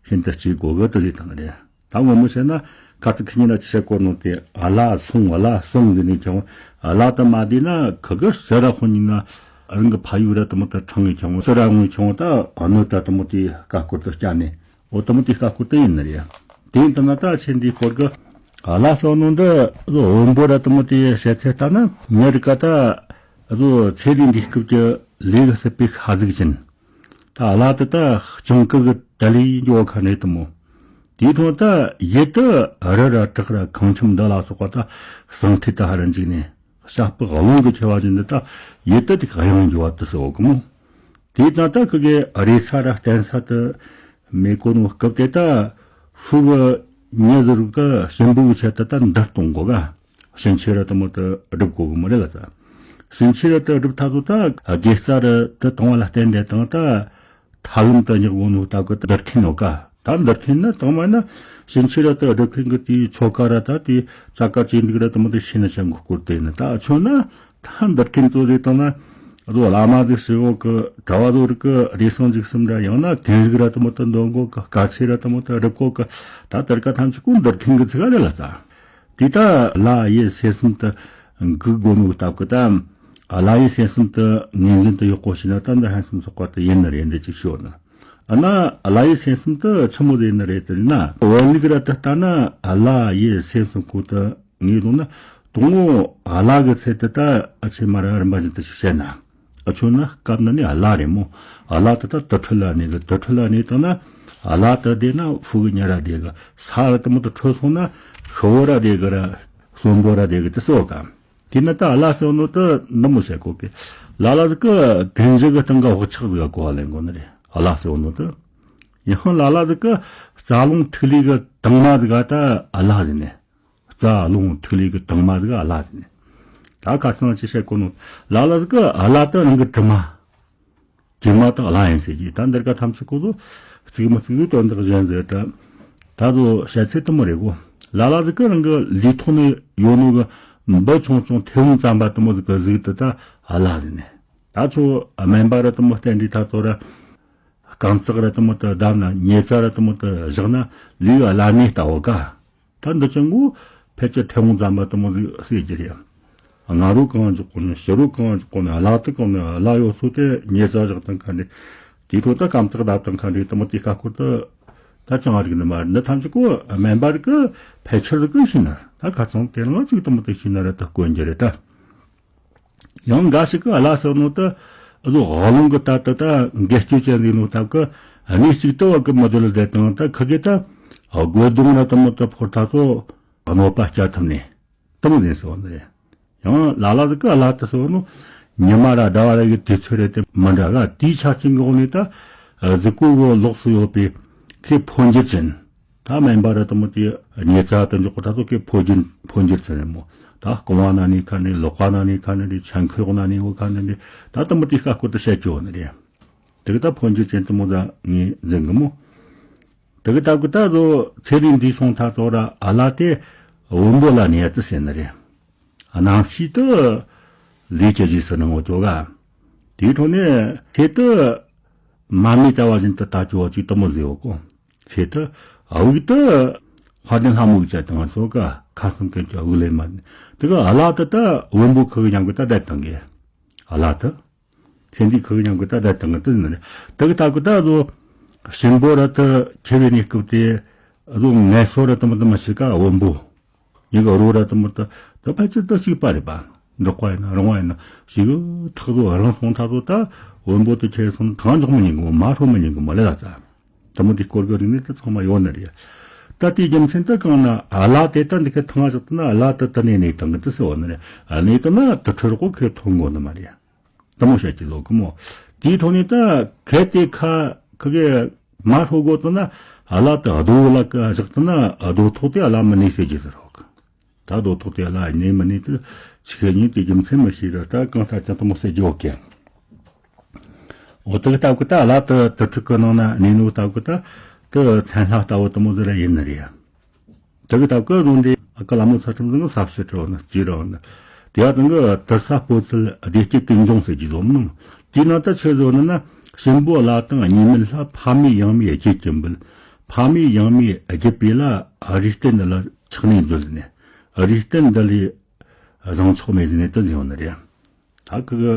ཤིན་ཏུ་གཅེས་གོ་གི་དུ་ཟེར་དང་རེད། ད་ངོ་མ་བཤད་ན་ཁ་ཚིག་ཁི་ཉིན་ན་ཅི་བཤད་གོ་ནོ་དེ་ཨ་ལ་སོང་ཨ་ལ་སོང་གི་ནི་ཀྱང་ཨ་ལ་དུ་མ་བདེ་ན་ཁུ་གི་ཟེར་ར་ཧོ་ཉིན་ན་རང་གི་ཕ་ཡུལ་ར་དུ་མོ་དུ་ཁྲང་གི་ཀྱང་ཟེར་ར་ངུ་ཀྱང་ད་ཨ་ནུ་ད་དུ་མོ་དེ་ཀ་ཀུར་དུ་སྐྱ་ནས་འོ་དུ་མོ་དེ་ཀ་ཀུར་དུ་ཡིན་ནི་རེད། དེ་ཡིན་དུ་ན་ད་ཆེན་དེའི་སྐོར་གི་ཨ་ལ་སོང་ནོ་འདི་བོན་པོ་ར་དུ་མོ་དེ་བཤད་ཚེ་ལྟ་ན་ཉེ་རིག་ག་ད་བཟོ་ཚེ་ལས་འདི་སྐབས་ཀྱི་ལས་གི་སྲིད་པའི་ཤ་ཟིག་ཅན། ད་བླ་དེ་ད་སྤྱང་ཀི་གི་ད་ལི་འགྱོ་ཁ་ནས་དུ་མོ། དེའི་ཐོག་ད་ཡིད་དུ་རི་ར་བྲག་ར་ཁང་ཁྱིམ་འདི་ལ་སོགས་པ་ད་ཟང་ཐལ་དུ་ཧ་ར་འཇིག་ནས་ཤ་སྤགས་རླུང་གི་ཆེ་བ་ཅན་འདི་ད་ཡིད་དུ་དེ་གཡང་འགྱོ་བ་དུ་སོ་གི་མོ། དེའི་ཐོག་ད་ཁུ་གེ་རེ་ས་ར་བརྟན་ས་དུ་མེ་གོ་ནོ་སྐབས་དེ་ད་ཧུ་གི་ཉེ་ཟུར་གི་གཤིན་པོ་གི་ཆེད་དུ་ད་འདར་གཏོང་གོ་ག་ཕྱིན་ཆད་ར་དུ་མོ་དུ་སྒྲུབ་དགོས་གི་མོ་རེད་ལ་ཙ། ཕྱིན་ཆད་ར་དུ་སྒྲུབ་ཐག་ཚོ་ད་དགེ་རྩ་ར་དུ་གཏོང་བ་ལ་བརྟེན་ཏེ་དང་ད་ཐ་ལམ་དུ་སྙེག་དགོས་ནོ་ད་གི་འདིར་མཁན་ནོ་ཀ་ད་འདིར་མཁན་ནི་དང་མ་ན་ཕྱིན་ཆད་ར་དུ་སྒྲུབ་མཁན་གི་དེའི་ཆོ་ག་ར་ད་དེའི་ཙ་ཀ་ཅི་འདུག་ར་དུ་མོ་དུ་ཤེས་ན་ཆང་གི་སྐོར་དེ་ཡིན་ད་ཆོ་ན་ད་འདིར་མཁན་གཙོ་དེ་དང་ན་རོ་བླ་མ་དེ་ཞི་བོ་གི་གྲྭ་བ་ཚོ་རིགས་གི་རེ་ཟུང་འཇིགས་གསུམ་ར་ཡང་ན་དེང་རིག་ར་དུ་མོ་དུ་འདོན་གོ་གི་དཀའ་ཆེ་ར་དུ་མོ་དུ་སྒྲུབ་གོ་གི་ད་དར་ཀ་ཐམས་ཅད་ཀུན་འདིར་མཁན་གི་ཚིག་རེད་ལ་ཙ། དེ་ལྟར་བླ་གཡུལ་སེམས་གསུམ་དུ་འགུག་དགོས་ནོ་སྟབས་ཀྱིས་ད། བླ་གཡུལ་སེམས་གསུམ་དུ་ངོས་འཛིན་དུ་ཡག་པོ་བྱས་ན་ད་འདི་ཧན་སུམ་ཚོགས་པ་དེ་ཡིན་ནི་རེད་འདི་ཅིག་ཤོད་ན། ཨ་ན་བླ་གཡུལ་སེམས་གསུམ་དུ་ཆི་མོ་ཟིག་ཡིན་ནི་རེད་དེ་ན། བོད་ལུགས་ར་དུ་ལྟ་ན་བླ་གཡུལ་སེམས་གསུམ་ཁོ་དུ་ངེས་ལུང་ན་དང་པོ་བླ་གི་ཚེ་དུ་ད་ཨ་ཆེ་མ་ར་རིམ་པ་བཞིན་དུ་ཞིག་བཤད་ན། ཨ་ཆོ་ན་སྐབས་ན་ནི་བླ་རེད་མོ། བླ་དེ་ད་དུར་ཁྲོད་ལ་གནས་གི་དུར་ཁྲོད་ལ་གནས་བཏང་ན་བླ་དེ་བསྡད་ན་ཕུ་གུ་ཉལ་ར་བསྡད་གི་ས་ར་དེ་མོ་དུ་ཁྲོད་སོང་ན་ཤི་བོ་ར་བསྡད་གི་ར་གསོན་པོ་ར་བསྡད་གི་དེ་སོ་ག་དེ་ན་ད་བླ་སོ་ནོ་དུ་ནི་མོ་བཤད་གོ་གི་ལ་ལ་ཟིག་གི་གན་ཇི་གི་སྟེང་གི་བག་ཆགས་ཟིག་ག་གོ་བ་ལེན་གོ་ནི་རེད་བླ་སོ་ནོ་དུ། ཡང་ལ་ལ་ཟིག་གི་རྩ་རླུང་ཐིག་ལེ་གི་དྭངས་མ་ཟིག་ག་ད་བླ་ཟིག་ནས། རྩ་རླུང་ཐིག་ལེ་གི་དྭངས་མ་ཟིག་བླ་ཟེར་ནས། ད་ཁ་སང་ཅི་བཤད་གོ་ནོ། ལ་ལ་ཟིག་གི་བླ་དེ་རང་གི་དྲི་མ། དྲི་མ་དག་བླ་ཡིན་ཟེར་གྱི་ད་འདིར་ཀ་ཐམས་ཅད་ཀོ་ཚོ་གཅིག་མི་གཅིག་གི་དོན་དག་གཞན་ཟེར་ད། ད་དུ་བཤད་ཚད་དུ་མི་རེད་གོ་ལ་ལ་ཟིག་གི་རང་གི་ལུས་ཐོག་ནས་ཡོད་ནོ་གི་འབུ་ཆུང་ཆུང་ཐེ་བོང་ཙམ་པ་དུ་མོ་ཟིག་གི་གཟུགས་དེ་ད་བླ་ཟེར་ནས། ད་ཚོ་སྨན་པ་ར་དུ་མོ་བསྟེན་འདི་ད་ཚོ་ར། རྐང་ཚག་ར་དུ་མོ་དུ་བསྡམས་ན་ཉེ་ཚ་ར་དུ་མོ་དུ་བཞག་ན་ལུས་བླ་ནས་ལྟ་བོ་ཀ་ད་འདི་ཅང་གོ་ཕལ་ཆེར་ཐེ་བོང་ཙམ་པ་དུ་མོ་ཟིག་ཟེར་གྱི་རེད། སྔ་རོ་གང་འཇོག་གོ་ནི་ཕྱི་རོ་གང་འཇོག་གོ་ནི་བླ་དུ་གང་ནི་བླ་ཡོད་སོ་དེ་ཉེ་ཚ་བཞག་དང་ཁ་འདྲི། དེའི་ཁྲོད་དུ་རྐང་ཚག་བརྡབ་དང་ཁ་འདྲི་དུ་མོ་དེ་ཁ་སྐོར་དུ་ད་ཅང་རིག་ནི་མ་རེད། འདི་ཐམས་ཅད་ཀོ་སྨན་པ་རིག་གི་ཕལ་ཆེར་རིག་གི་ཤེས་ན་ད་ཁ་ཚང་དེ་རང་ཅིག་དུ་མོ་དེ་ཤེས་ན་ར་ད་དཀོན་རྒྱུ་རེད་ད། ཡང་འགའ་ཞིག་གིས་བླ་ཟེར་ནོ་དེ་བློ་ལོང་གི་ལྟར་དུ་ད་འགལ་སྐྱོན་ཅན་ཟིག་ནོ་སྟབས་ཀྱིས་གནས་གཅིག་ཏུ་བབ་གི་མི་འདོད་ལ་བསྡད་དང་ད་ཁ་གེ་ད་དགོས་དོན་ར་དུ་མོ་དུ་ཕོར་ཐག་ཚོ་གནོད་པ་བསྐྱལ་ཐུབ་ནས་དུ་མོ་ཟིག་ཟེར་བ་ནི་རེད། ཡང་ལ་ལ་ཟིག་གིས་བླ་དེ་ཟེར་ནོ་ཉི་མ་ར་ཟླ་བ་ར་གི་དུས་ཚོད་རེད་དེ་མི་འདྲ་ག་དེའི་ཆ་རྐྱེན་གི་འོག་ནས་ད་གཟུགས་པོ་གི་ལོགས་སུ་ཡོད་པའི་ཁོའི་འཕོ་འགྱུར་ཅན། ད་སྨན་པ་ར་དུ་མོ་དེ་ཉེ་ཚ་དུ་འཇོག་གོ་ད་ཚོ་ཁོའི་འཕོ་འགྱུར་འཕོ་འགྱུར་ཚུལ་རེད་མོ། ད་རྐང་བ་ན་ནི་ཁ་ནི་ལག་པ་ན་ནི་ཁ་ནི་རེད། ཆང་ཁོག་ན་ནི་འོ་ཁ་ནི་རེད། ད་དུ་མོ་དེ་ཁ་སྐོར་དུ་བཤད་ཀྱི་འོ་ནི་རེད། དེ་གི་ད་ཕོན་ཆེ་ཅན་དུ་མོ་ད་ངས་འཛིན་གི་མོ། དེ་གི་ད་གི་ད་རོ་ཚེ་རིང་འདི་སོང་ཐ་ཚོ་ར་ཨ་ལ་དེ་བོན་པོ་ལ་ནི་ཡ་དུ་ཟེར་ནི་རེད། གནམ་གཤིས་དུ་ལས་ཀྱི་རྗེས་སུ་ནང་འོ་ཅོ་ག་དེའི་ཐོག་ནས་ཁྱེད་དུ་མ་མི་ལྟ་བ་བཞིན་དུ་ད་ཅོ་བ་ཅིག་དུ་མོ་ཟེར་འོ་གོ། ཚེ་དུ་དབུགས་དུ་དཔལ་ལྡན་ལྷ་མོ་གི་ཆ་དང་སོགས་ཀ་ཁ་སང་ཀན་གྱི་དབུགས་ལས་མ་ནི། དེ་གི་ཨ་ལ་དུ་ད་བོན་པོ་ཁུ་གི་ཉམས་གི་ད་བསྡད་བཏང་གི། ཨ་ལ་དུ་ཚེ་འདི་ཁུ་གི་ཉམས་གི་ད་བསྡད་བཏང་གི་དུ་ཟིན་ནི། དེ་གི་ད་གི་ད་རོ་གཤིན་པོ་ར་དུ་ཁྱེར་བའི་གནས་སྐབས་དེ་རོ་ངལ་གསོ་ར་དུ་མ་དུ་མ་ཞིག་ག་བོན་པོ། ཡི་གེ་རོ་ར་དུ་མོ་ད་ད་ཕལ་ཆེར་དུ་གཅིག་པ་རེད་པ། འབྲོག་པ་ཡིན་ན་རོང་བ་ཡིན་ན་ཞིག་ཐག་རོ་རང་སོང་ཐག་རོ་ད་བོན་པོ་དུ་ཁྱེར་སོང་ཐང་འཇོག་མི་ཉན་གི་མོ་མ་ཧྲོ་མི་ཉན་གི་མོ་ལེ་ལ་ཙ། དུ་མོ་དེ་སྐོར་གི་རིག་གནས་དུ་ཚང་མ་ཡོད་ནི་རེད། ད་དེའི་རྒྱུ་མཚན་དུ་གང་ན་ཨ་ལ་དེ་ད་འདི་ག་ཐང་བཞག་ན་ཨ་ལ་དུ་དུ་ནས་ནས་དང་གི་དུ་སི་འོ་ནི་རེད། ཨ་ནས་དུ་ན་དུ་ཁྲི་རོག་ཁོས་ཐོན་གོ་ནི་མ་རེད། དུ་མོ་བཤད་ཀྱི་ལོ་གི་མོ། དེའི་ཐོག་ནས་ད་གལ་ཏེ་ཁ་ཁི་གེ་མ་ཧྲོ་གོ་དོ་ན་ཨ་ལ་ད་རྡོ་ལ་ཀ་བཞག་དོ་ན་རྡོ་ཐོག་དེ་ཨ་ལ་མི་ནི་ཟེར་གྱི་ཟེར་རོག་ད་རྡོ་ཐོག་དེ་ཨ་ལ་ནི་མི་ནི་དུ་ཆི་ཁེ་ཉིན་དེ་རྒྱུ་མཚན་མི་ཤེས་ར་ད་གང་ལྟར་ཀྱང་དུ་མོ་ཟེར་གྱི་འོ་གེ། འོ་དེ་གི་སྟབས་ཀྱི་ད་ཨ་ལ་དུ་དུ་ཕྲུག་གི་ནང་ན་ནི་ནུ་སྟབས་ཀྱི་ད་དུ་མཚན་ལྷ་ལྟ་བུ་དུ་མོ་ཟེར་ར་ཡིན་ནི་རེད། དེ་གི་སྟབས་ཀྱི་རུང་དེ་ཨ་ཀ་ལ་མོ་ཚ་ཁྲིམས་ཟིན་ས་བཤད་ཁྲོ་ན་རྩིས་རོགས་ན། དེ་ཡང་དང་གི་དུར་ས་སྤོ་ཚུལ་བདེ་སྐྱིད་ཀུན་འབྱུང་ཟེར་གྱི་ལོ་མོ། དེའི་ནང་ད་ཆི་བཟོ་ནི་ན་གཤིན་པོ་ལ་དང་གཉིས་མེད་ལྷ་ཕ་མེས་ཡང་མེས་རྒྱུད་ཀྱི་འབུལ། ཕ་མེས་ཡང་མེས་རྒྱུད་པའི་ལ་རིགས་རྟེན་འདི་ལ་ཆགས་ནས་འཛུལ་ནས་རིགས་རྟེན་འདི་ལས་བཟང་ཕྱོགས་མེད་ནས་དུ་ཡོང་ནི་རེད། ད་ཁི་གི་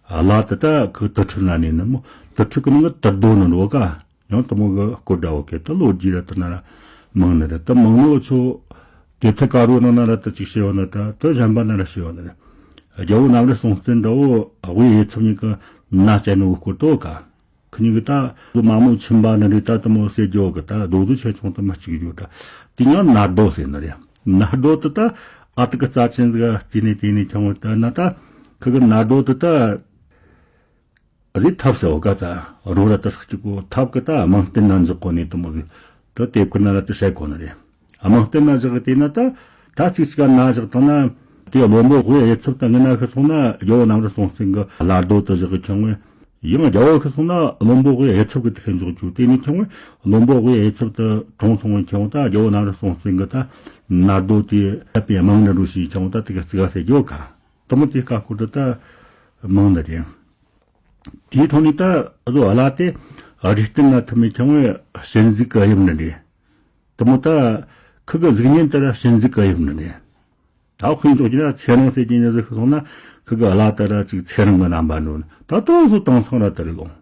ཨ་ལ་དེ་ད་ཁི་དུར་ཁྲོད་ན་ནས་ནི་མོ་དུར་ཁྲོད་ཀྱི་ནང་གི་དུར་རྡོ་ནི་འགྲོ་ག་ཡང་དུ་མོ་གི་སྐོར་འདྲ་བོ་ཁེ་ད་ལོ་རྒྱུས་ར་དུ་ན་ར་མང་ནི་རེད། དུ་མང་ནོ་ཆོ་དེབ་ཐེར་དཀར་རོ་ནང་ན་ར་དུ་ཅིག་བཤད་བ་ན་ད་དུ་གཞན་པ་ན་ར་བཤད་བ་ན་ར་རྒྱལ་བོ་གནམ་རི་སྲོང་བཙན་འདྲ་བོ་དབུས་ཡེ་ཚབ་གཉིས་ཀྱི་མནའ་བཅད་ནོ་གི་སྐོར་དོ་ག་ཁི་གཉིས་ཀྱི་ད་མ་མོ་ཆིན་པ་ནི་རེད། ད་དུ་མོ་ཟེར་རྒྱོ་གི་ད་རྡོ་རྡོ་ཆེ་ཆུང་དུ་མི་གཅིག་ཡོད་ད། དེ་ཡང་ནར་རྡོ་ཟེར་ནི་རེད། ནར་རྡོ་དུ་ད་ཨ་ཏི་ཀི་རྩ་ཆེན་ཟིག་རྩིས་ནས་དེ་ནས་ཁྱང་བ་ད་ན་ད་ཁི་གི་ནར་རྡོ་དུ་ད་རི་ཐབས་ཟེར་བ་ག་ཙ་རོ་ར་ད་ཧྲག་གཅིག་གོ་ཐབས་ཀི་ད་དམངས་བསྟན་ན་འཇོག་གོ་ནས་དུ་མོ་ཟིག་ད་དེབ་ཀི་ན་ར་དུ་བཤད་གོ་ནི་རེད། དམངས་བསྟན་ན་བཞག་གི་དེ་ན་ད་ད་གཅིག་གཅིག་ན་བཞག་བཏང་ན་དེ་བློན་པོ་དབུས་ཡེ་ཚབ་ད་ངི་ན་ཤི་སོང་ན་རྒྱལ་བོ་གནམ་རི་སྲོང་བཙན་གི་ལ་རྡོ་དུ་བཞག་གི་ཁྱོང་བས་ཡང་རྒྱལ་བོ་ཤི་སོང་ན་བློན་པོ་དབུས་ཡེ་ཚབ་གི་དེ་ཁན་འཇོག་རྒྱུ་དེ་ནི་ཁྱོང་བས་བློན་པོ་དབུས་ཡེ་ཚབ་ད་གྲོངས་སོང་བས་ཁྱོང་ད་རྒྱལ་བོ་གནམ་རི་སྲོང་བཙན་གི་ད་ནར་རྡོ་དེ་ད་པའི་དམངས་ནི་རུ་ཞིག་ཁྱོང་ད་དེ་ག་རྩི་ག་ཟེར་རྒྱོ་ག་དུ་མོ་དེ་ཀ་ཁུ་ད་ད་མང་ནི་རེད། དེའི་ཐོག་ནས་ད་རྡོ་ཨ་ལ་དེ་རིགས་རྟེན་ན་ཐུབ་མི་ཁྱོང་བས་གཤིན་གཟུགས་གི་དབྱིབས་ནི་རེད། དུ་མོ་ད་ཁི་གི་གཟུགས་བརྙན་དེ་ར་གཤིན་གཟུགས་གི་དབྱིབས་ནི་རེད། ད་དཔེ་འཇོག་རྒྱུ་ན་ཚེ་རིང་ཟེར་གྱི་ཉི་ཟིག་ཤི་སོང་ན་ཁི་གི་ཨ་ལ་དེ་ར་ཅིག་ཚེ་རིང་གི་རྣམ་པ་འགྲོ་ནི་ད་དུང་སུ་དྭངས་སང་ར་དེ་རེད་ལོང་།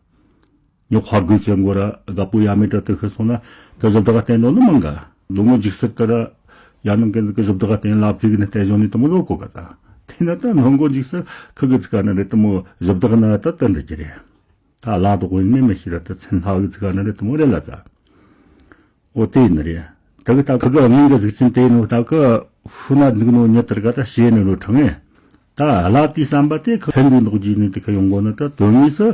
ཉི་ཧོར་གོས་ཅན་གོ་ར་དགའ་པོ་ཡ་མེད་དྲ་དུ་ཤི་སོང་ན་དུ་གཞི་བདག་བསྟན་འགྲོ་ནི་མང་ག་ལོ་ངོ་འཇིག་སར་དེ་ར་ཡ་ནང་གི་གཞི་བདག་བསྟན་ལབ་ཙིག་ནི་བསྟན་བཞོན་ནི་དུ་མོ་ལོ་གོ་ག་ད་དེ་ན་ད་ལོ་ངོ་འཇིག་སར་ཁི་གི་ཙི་ག་ནི་རེད་དུ་མོ་གཞི་བདག་ན་ད་དུ་འདི་གི་རེད། ད་ལ་དོག་ཡིན་མིན་མི་ཤེས་ར་ད་མཚན་ལྷ་གི་ཙི་ག་ནི་རེད་དུ་མོ་རེད་ལ་ཙ། འོ་དེ་ཡིན་ནི་རེད། ད་གི་ད་གི་གི་སྔོན་གི་གཟུགས་ཅན་དེ་ཡིན་ནོ་ད་གི་ཧུ་ན་འདུག་ནོ་ཉི་ལྟར་ག་ད་ཤེས་ནི་རུ་ཕྲེང་ངེ། ད་ལ་དེའི་བསམ་པ་དེ་གི་ཕན་འདུག་འདུག་རྒྱུ་ནི་དེ་གི་ཡོང་གོ་ནི་ད་དོན་དངོས་སུ་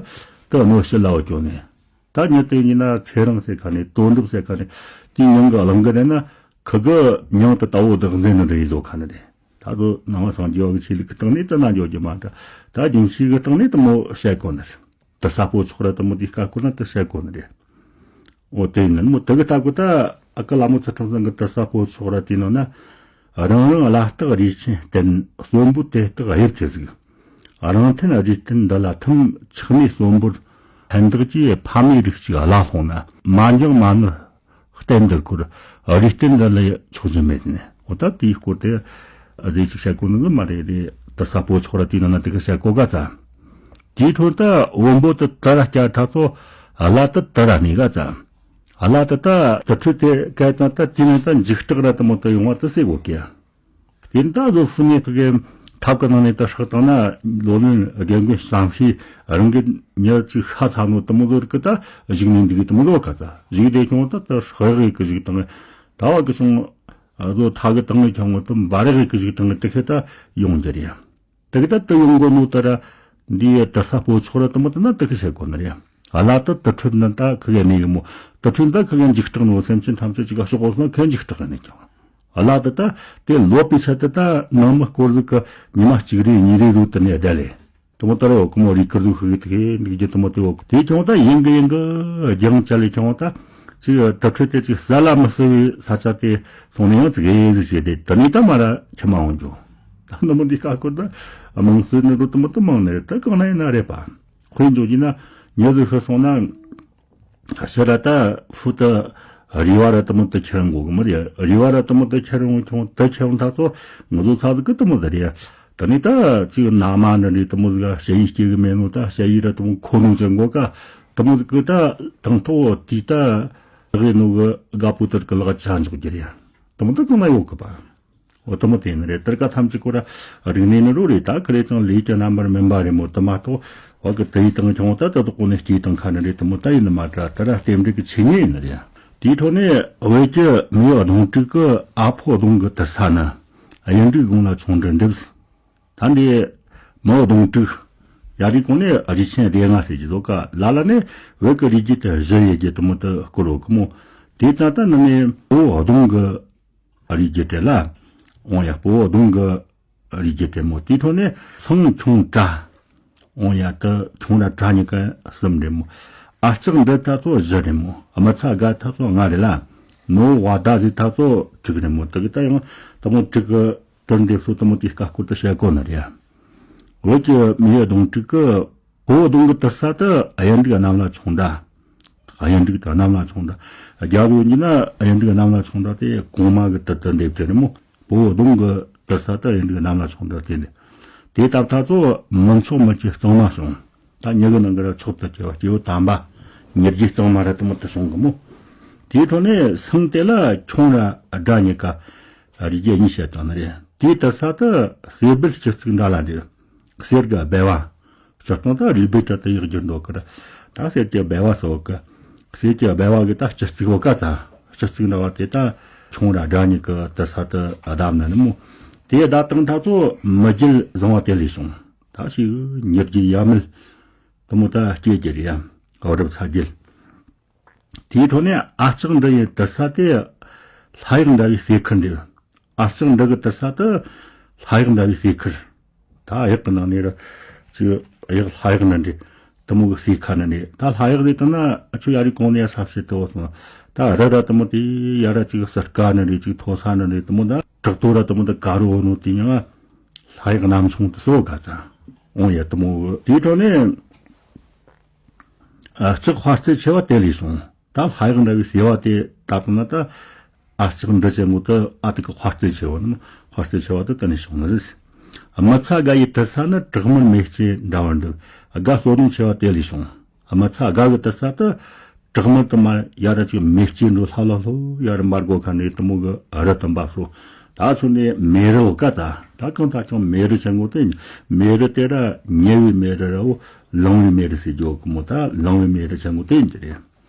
ད་གནོད་བྱེད་ལ་བ་སྐྱོ་ནི། ད་ཉི་དེ་ཡིན་ན་ཚེ་རིང་ཟེར་ཁ་ནི་དོན་གྲུབ་ཟེར་ཁ་ནི་དེའི་མྱིང་གི་གླིང་གི་རེད་ན་གི་གི་མྱིང་དུ་ད་འོ་བདག་འཛིན་ནི་རེད་བཟོ་ཁ་ནི་རེད། ད་དུ་ནང་བ་སངས་རྒྱས་བ་གི་ཆོས་ལུགས་ཀྱི་སྟེང་ནས་དུ་ན་འཇོག་རྒྱུ་མ་ད་ད་རྒྱུན་ཤེས་གི་སྟེང་ནས་དུ་མོ་བཤད་གོ་ནི་རེད། དུ་ས་པོ་ཆོག་ར་དུ་མོ་དེ་ཀ་ཁུ་ན་དུ་བཤད་གོ་ནི་རེད། འོ་དེ་ཡིན་ན་མོ་དེ་གི་ལྟ་གོ་ད་ཨ་ཀ་ལ་མོ་ཚུལ་ཁྲིམས་སང་གི་དུར་ས་པོ་ཆོག་ར་དེ་ནང་ན་རང་རང་བླ་རྟགས་རིས་ཆེན་བསྟན་གསོན་པོ་དེ་རྟགས་དབྱིབས་ཀྱི་གཟུགས། རང་མཐུན་རིས་བསྟན་འདི་ལ་ཐིམ་ཆགས་ནས་གསོན་པོར་ཕན་བདག་གིས་ཕ་མའི་རིགས་གཅིག་བླ་སློང་ན་མ་འགྱང་མ་ནོར་བསྟན་འདིར་བཀོད། རིས་བསྟན་འདི་ལ་ཆོག་རྒྱུ་མེད་ནས་འོ་ད་དེའི་སྐོར་དེ་རེ་ཅིག་བཤད་གོ་ནི་མ་རེད་དེ་དུར་ས་པོ་ཆོག་ར་དེ་ནང་ན་དེ་གི་བཤད་གོ་ག་ཙ། དེའི་འཕྲོར་ད་བོན་པོ་དུ་དར་བསྐྱར་ཐག་ཚོ་བླ་དུ་དར་ནི་ག་ཙ། བླ་དུ་ད་དུར་ཁྲོད་དེ་སྐད་དང་ད་དེ་ནས་ད་འཇིགས་སྐྲག་ར་དུ་མོ་དུ་ཡོང་བ་དུ་སེ་གོ་ཀྱ། དེ་ད་བཟོ་ཧྥུ་ནེ་ཕི་གེ་ཐབ་ཀ་ནང་ནས་ད་ཧྲག་བཏང་ན་ལོ་ལོན་རྒན་རྒོན་བསམ་ཤེས་རང་གི་ཉེར་གཅིག་ཤ་ཚ་ནོ་དུ་མོ་ལོ་རིག་གི་ད་བཞུགས་ནས་འདུག་གི་དུ་མོ་ལོ་ག་ཙ་བཞུགས་དེ་ཁྱོང་ད་ད་ཧྲག་གི་གི་བཞུགས་དང་ད་བ་གི་སོང་བཟོ་ཐ་གི་དང་ནས་ཁྱོང་དུ་འབར་གི་གི་བཞུགས་དང་དེ་ཁེ་ད་ཡོང་རྒྱུ་རེད། དེ་གི་ད་དུ་ཡོང་གོ་ནོ་ད་ར་འདི་ཡི་དུར་ས་པོ་ཆོག་ར་དུ་མོ་དུ་ན་དུ་གི་བཤད་གོ་ནི་རེད། བླ་དུ་དུར་ཁྲོད་ན་ད་ཁི་གེ་ནི་ཡི་མོ་དུར་ཁྲོད་ད་ཁི་གེ་འཇིགས་སྐྲག་ནོ་སེམས་ཅན་ཐམས་ཅད་ཅིག་ག་ཤོག་གོ་སོང་ཁེ་འཇིགས་སྐྲག་ནི་ཀྱང་ བླ་དེ་ད་དེ་ལོ་པའི་ཚད་དེ་ད་ནང་མི་སྐོར་ཟིག་གི་ཉི་མ་གཅིག་རེ་གཉིས་རེ་ཟིག་དེ་ནས་བསྡད་ལེ། དེ་མོ་ད་རེ་འོ་ཀི་མོ་རིག་ཀིར་ཟིག་ཤི་གི་དེ་འདུག་རྒྱུ་དེ་མོ་དེ་འོ་དེ་ཁྱོང་ད་ཡིན་གི་ཡིན་གི་རྒྱང་བཅད་ལེ་ཁྱོང་ད་ཅིག་དུར་ཁྲོད་དེ་ཅིག་ས་ལ་མི་བསུ་བའི་ས་ཆ་དེ་སོང་ནས་ཡང་ཙིག་གེ་ཟིག་བྱས་ཏེ་དེ་ནས་ད་མ་ར་ཁྱིམ་མ་འོང་རྒྱུ། ད་ནི་མོ་འདི་ཁ་སྐོར་ད་དམངས་སྲོལ་ནི་རུ་དེ་མོ་དེ་མང་ནི་རེད། ད་གང་ན་ཡིན་ན་རེད་པ། དཔེ་འཇོག་རྒྱུ་ན་མྱི་ཟིག་ཤི་སོང་ན། ཕྱི་ར་ད་ཕུ་ད་རི་བ་ར་དེ་མོ་དེ་ཁྱེར་འགོ་གི་མི་རེད། རི་བ་ར་དེ་མོ་དེ་ཁྱེར་འོང་ཁྱོང་དེ་ཁྱེར་འོང་ད་ཚོ་ང་ཚོ་ཚ་ཟིག་གི་དེ་མོ་དེ་རེད། ད་ནི་ད་ཅིག་ན་མ་ནི་རེད། དེ་མོ་ཟིག་ཞ་ཡི་སྐྱེ་གི་མེད་ནོ། ད་ཞ་ཡི་ར་དེ་མོ་ཁོ་ནོ་ཅན་འགོ་ཀ་དེ་མོ་ཟིག་གི་ད་དང་ཐོག་དེ་ད་རེ་ནོ་གི་དགའ་པོ་དེར་གི་ལག་ཆ་འཇོག་རྒྱུ་རེད། དེ་མོ་དེ་གང་ན་ཡོད་གི་པ། འོ་དེ་མོ་དེ་ནི་རེད། དེར་ཀ་ཐམས་ཅད་ཁོ་ར་རིག་གནས་ནི་རོ་རེད། ད་ཁི་རེ་ཅང་ལས་ཀྱི་རྣམ་པར་སྨིན་པ་རེད་མོ། དེ་མ་གཏོགས་བ་གི་དེ་ཡི་དང་ཁྱོང་ད་དེ་དག་གོ་ནས་སྐྱེས་དང་ཁ་ནི་རེད། དེ་མོ་ད་ཡིན་ནི་མ་དྲ་དེ་ར་རྟེན་འབྲེལ་གྱི་ཆོས་ཉིད་ཡིན་ནི་རེད། དེའི་ཁྲོད་ནས་བོད་ཀྱི་མིའུ་གདུང་དྲུག་གི་ཨ་ཕོ་གདུང་གི་དུར་ས་ནི་གཡུ་འབྲུག་དགུང་ལ་ཆུང་འབྲི་འདེབས། ད་འདི་མིའུ་གདུང་དྲུག་ཡ་རིགས་གོང་ནས་རིགས་ཆེན་སྡེ་ལྔ་ཟེར་གྱི་བཟོ་ཀ་ལ་ལ་ནས་བོད་ཀྱི་རིགས་རྒྱུད་དེ་བཞི་ཡོད་རྒྱུ་དེ་མོ་དེ་སྐོར་རོ་གི་མོ། དེ་ད་ལྟ་ནི་ནས་ཨོ་གདུང་གི་རིགས་རྒྱུད་དེ་ལ། འོང་ཡ་སྤོ་བོ་གདོང་གི་རིགས་རྒྱུད་དེ་མོ། དེའི་ཐོག་ནས་སང་ཁྱུང་བྲ། འོང་ཡ་དེ་ཁྱུང་ར་བྲ་གཉིས་ཀ་གསུམ་རེད་མོ། ཨ་ལྕགས་འདི་ད་ཚོ་བཞི་རེད་མོ། ཨ་མ་ཚ་དགའ་ད་ཚོ་ལྔ་རེད་ལ། ནོ་བ་ད་ཟི་ད་ཚོ་དྲུག་རེད་མོ། དེ་གི་ད་ཡང་དེ་མོ་དྲུག་གི་དུར་འདེབས་སོ་དེ་མོ་དེའི་ཀ་སྐོར་དུ་བཤད་གོ་ནི་རེད། བོད་ཀྱི་མིའུ་གདུང་དྲུག་གི་སྤོ་བོ་གདོང་གི་དུར་ས་དེ་གཡུ་འབྲུག་གནམ་ལ་མཆོང་འདྲ། གཡུ་འབྲུག་དང་གནམ་ལ་མཆོང་འདྲ། རྒྱ་བོད་གཉིས་ན་གཡུ་འབྲུག་གནམ་ལ་མཆོང་འདྲ་དེ་གོང་མ་གི་དུར་དུ་འདེབས་ཀྱི་རེད་མོ། སྤོ་བོ་གདོང་གི་དུར་ས་དེ་གཡུ་འབྲུག་གནམ་ལ་མཆོང་འདྲ་དེ་ནི། དེ་ལྟ་ད་ཚོ་མི་མཆོག་མི་སྐྱེ་གཙང་མ་བྱུང་། ད་མྱི་གི་ནང་གི་ར་མཆོག་ཏུ་སྐྱེ་བ་སྐྱེ་བོ་དམ་པ་མྱི་རྒྱུད་གཙང་མ་ར་དེ་མོ་དུ་བྱུང་གི་མོ། དེའི་ཐོག་ནས་སང་དེ་ལ་ཁྱུང་ར་དགྲ་གཉིས་ཀ་རིགས་རྒྱུད་གཉིས་བཤད་བཏང་ནི་རེད། དེའི་དུར་ས་དེ་གསེར་སྦལ་སྤྱི་གཙུག་འདྲ་ལ་འདི་གསེར་གི་སྦལ་བ། སྤྱིར་བཏང་ད་རུས་སྦལ་དྲ་དུ་ཡག་རྒྱུ་འདུག་གི་ར། ད་གསེར་གྱི་སྦལ་བ་སོགས་ཀྱི། གསེར་གྱི་སྦལ་བ་གི་ད་སྤྱི་གཙུག་བོ་ཀ་ཙ། སྤྱི་གཙུག་འདྲ་བ་དེ་ད་ཁྱུང་ར་དགྲ་གཉིས་ཀྱི་དུར་ས་དུ་བརྡབ་ན་ནི་མོ། དེ་བརྡབ་བཏང་ད་ཚོ་མི་རྒྱུད་བཟང་བ་དེ་ལས་བྱུང་། ད་ཞིག་མྱི་རྒྱུད་ཡ་མེད་དེ་མོ་ད་སྐྱེ་རྒྱུ་རེད་ཡ། འོ་རབ་ཚ་རྒྱུད། དེའི་ཐོག་ནས་ཨ་ལྕགས་འདི་ཡི་དུར་ས་དེ་ལྷ་གཡག་འདྲ་བའི་གསེར་ཁུར་འདི། ཨ་ལྕགས་འདི་གི་དུར་ས་དེ་ལྷ་གཡག་འདྲ་བའི་གསེར་ཁུར། ད་གཡག་གི་ནང་ནས་ར་ཅིག་གཡག་ལྷ་གཡག་ནི་འདྲ། དེ་མོ་གི་གསེར་ཁ་ནི་འདྲ། ད་ལྷ་གཡག་རེད་དང་ན་ཨ་ཆུ་ཡ་རི་གོང་ནས་ས་བྱེད་དེ་བ་སོང་། ད་ར་ར་དེ་མོ་དེ་ཡ་ར་ཅིག་གསེར་ཁ་ནི་འདྲ། ཅིག་མཐོ་ས་ནི་འདྲ། དེ་མོ་ད་བྲག་རྡོ་ར་དེ་མོ་ད་དཀར་རོ་ནོ་དེ་ཡང་ལྷ་གཡག་གནམ་མཆོང་དུ་སོ་ག་ཙ་འོང་ཡ། དེ་མོ་གི་དེའི་ཐོག་ནས། ཨ་ལྕགས་དཔའ་རྩལ་ཆེ་བ་དེ་ལས་བྱུང་། ད་ལྷ་གཡག་འདྲ་བའི་སེ་བ་དེ་ད་དུང་ན་ད་ཨ་ལྕགས་འདི་ཆེན་མོ་དེ་ཨ་ཏི་ཀི་དཔའ་རྩལ་ཆེ་བ་ནི་དཔའ་རྩལ་ཆེ་བ་དེ་དེ་ནས་བྱུང་ནི་རེད། ཨ་མ་ཚ་དགའ་ཡི་དུར་ས་ནི་གྲགས་མར་མེ་ལྕེ་འདྲ་བར་འདུག་ཨ་དགའ་སོ་ལོང་ཆེ་བ་དེ་ལས་བྱུང་། ཨ་མ་ཚ་དགའ་གི་དུར་ས་དེ་གྲགས་མར་དུ་མ་ཡ་ར་ཅིག་མེ་ལྕེ་འགྲོ་ལྷ་ལ་ལྷོ་ཡ་ར་འབར་གོ་ཁ་ནས་དེ་མོ་གི་རི་དུ་འབབ་སོ། ད་ཚོ་ནས་མེ་རི་བ་ཀ་ད་ད་གང་ད་ཀྱང་མེ་རི་ཆེན་མོ་དེ་མེ་རི་དེ་ར་ཉེ་བའི་མེ་རི་ར་བོ། ལང་བའི་མེ་རི་ཟེར་རྒྱུ་གི་མོ། ད་ལང་བའི་མེ་རི་ཆེན་མོ་དེ་ཡིན་གྱི་རེད།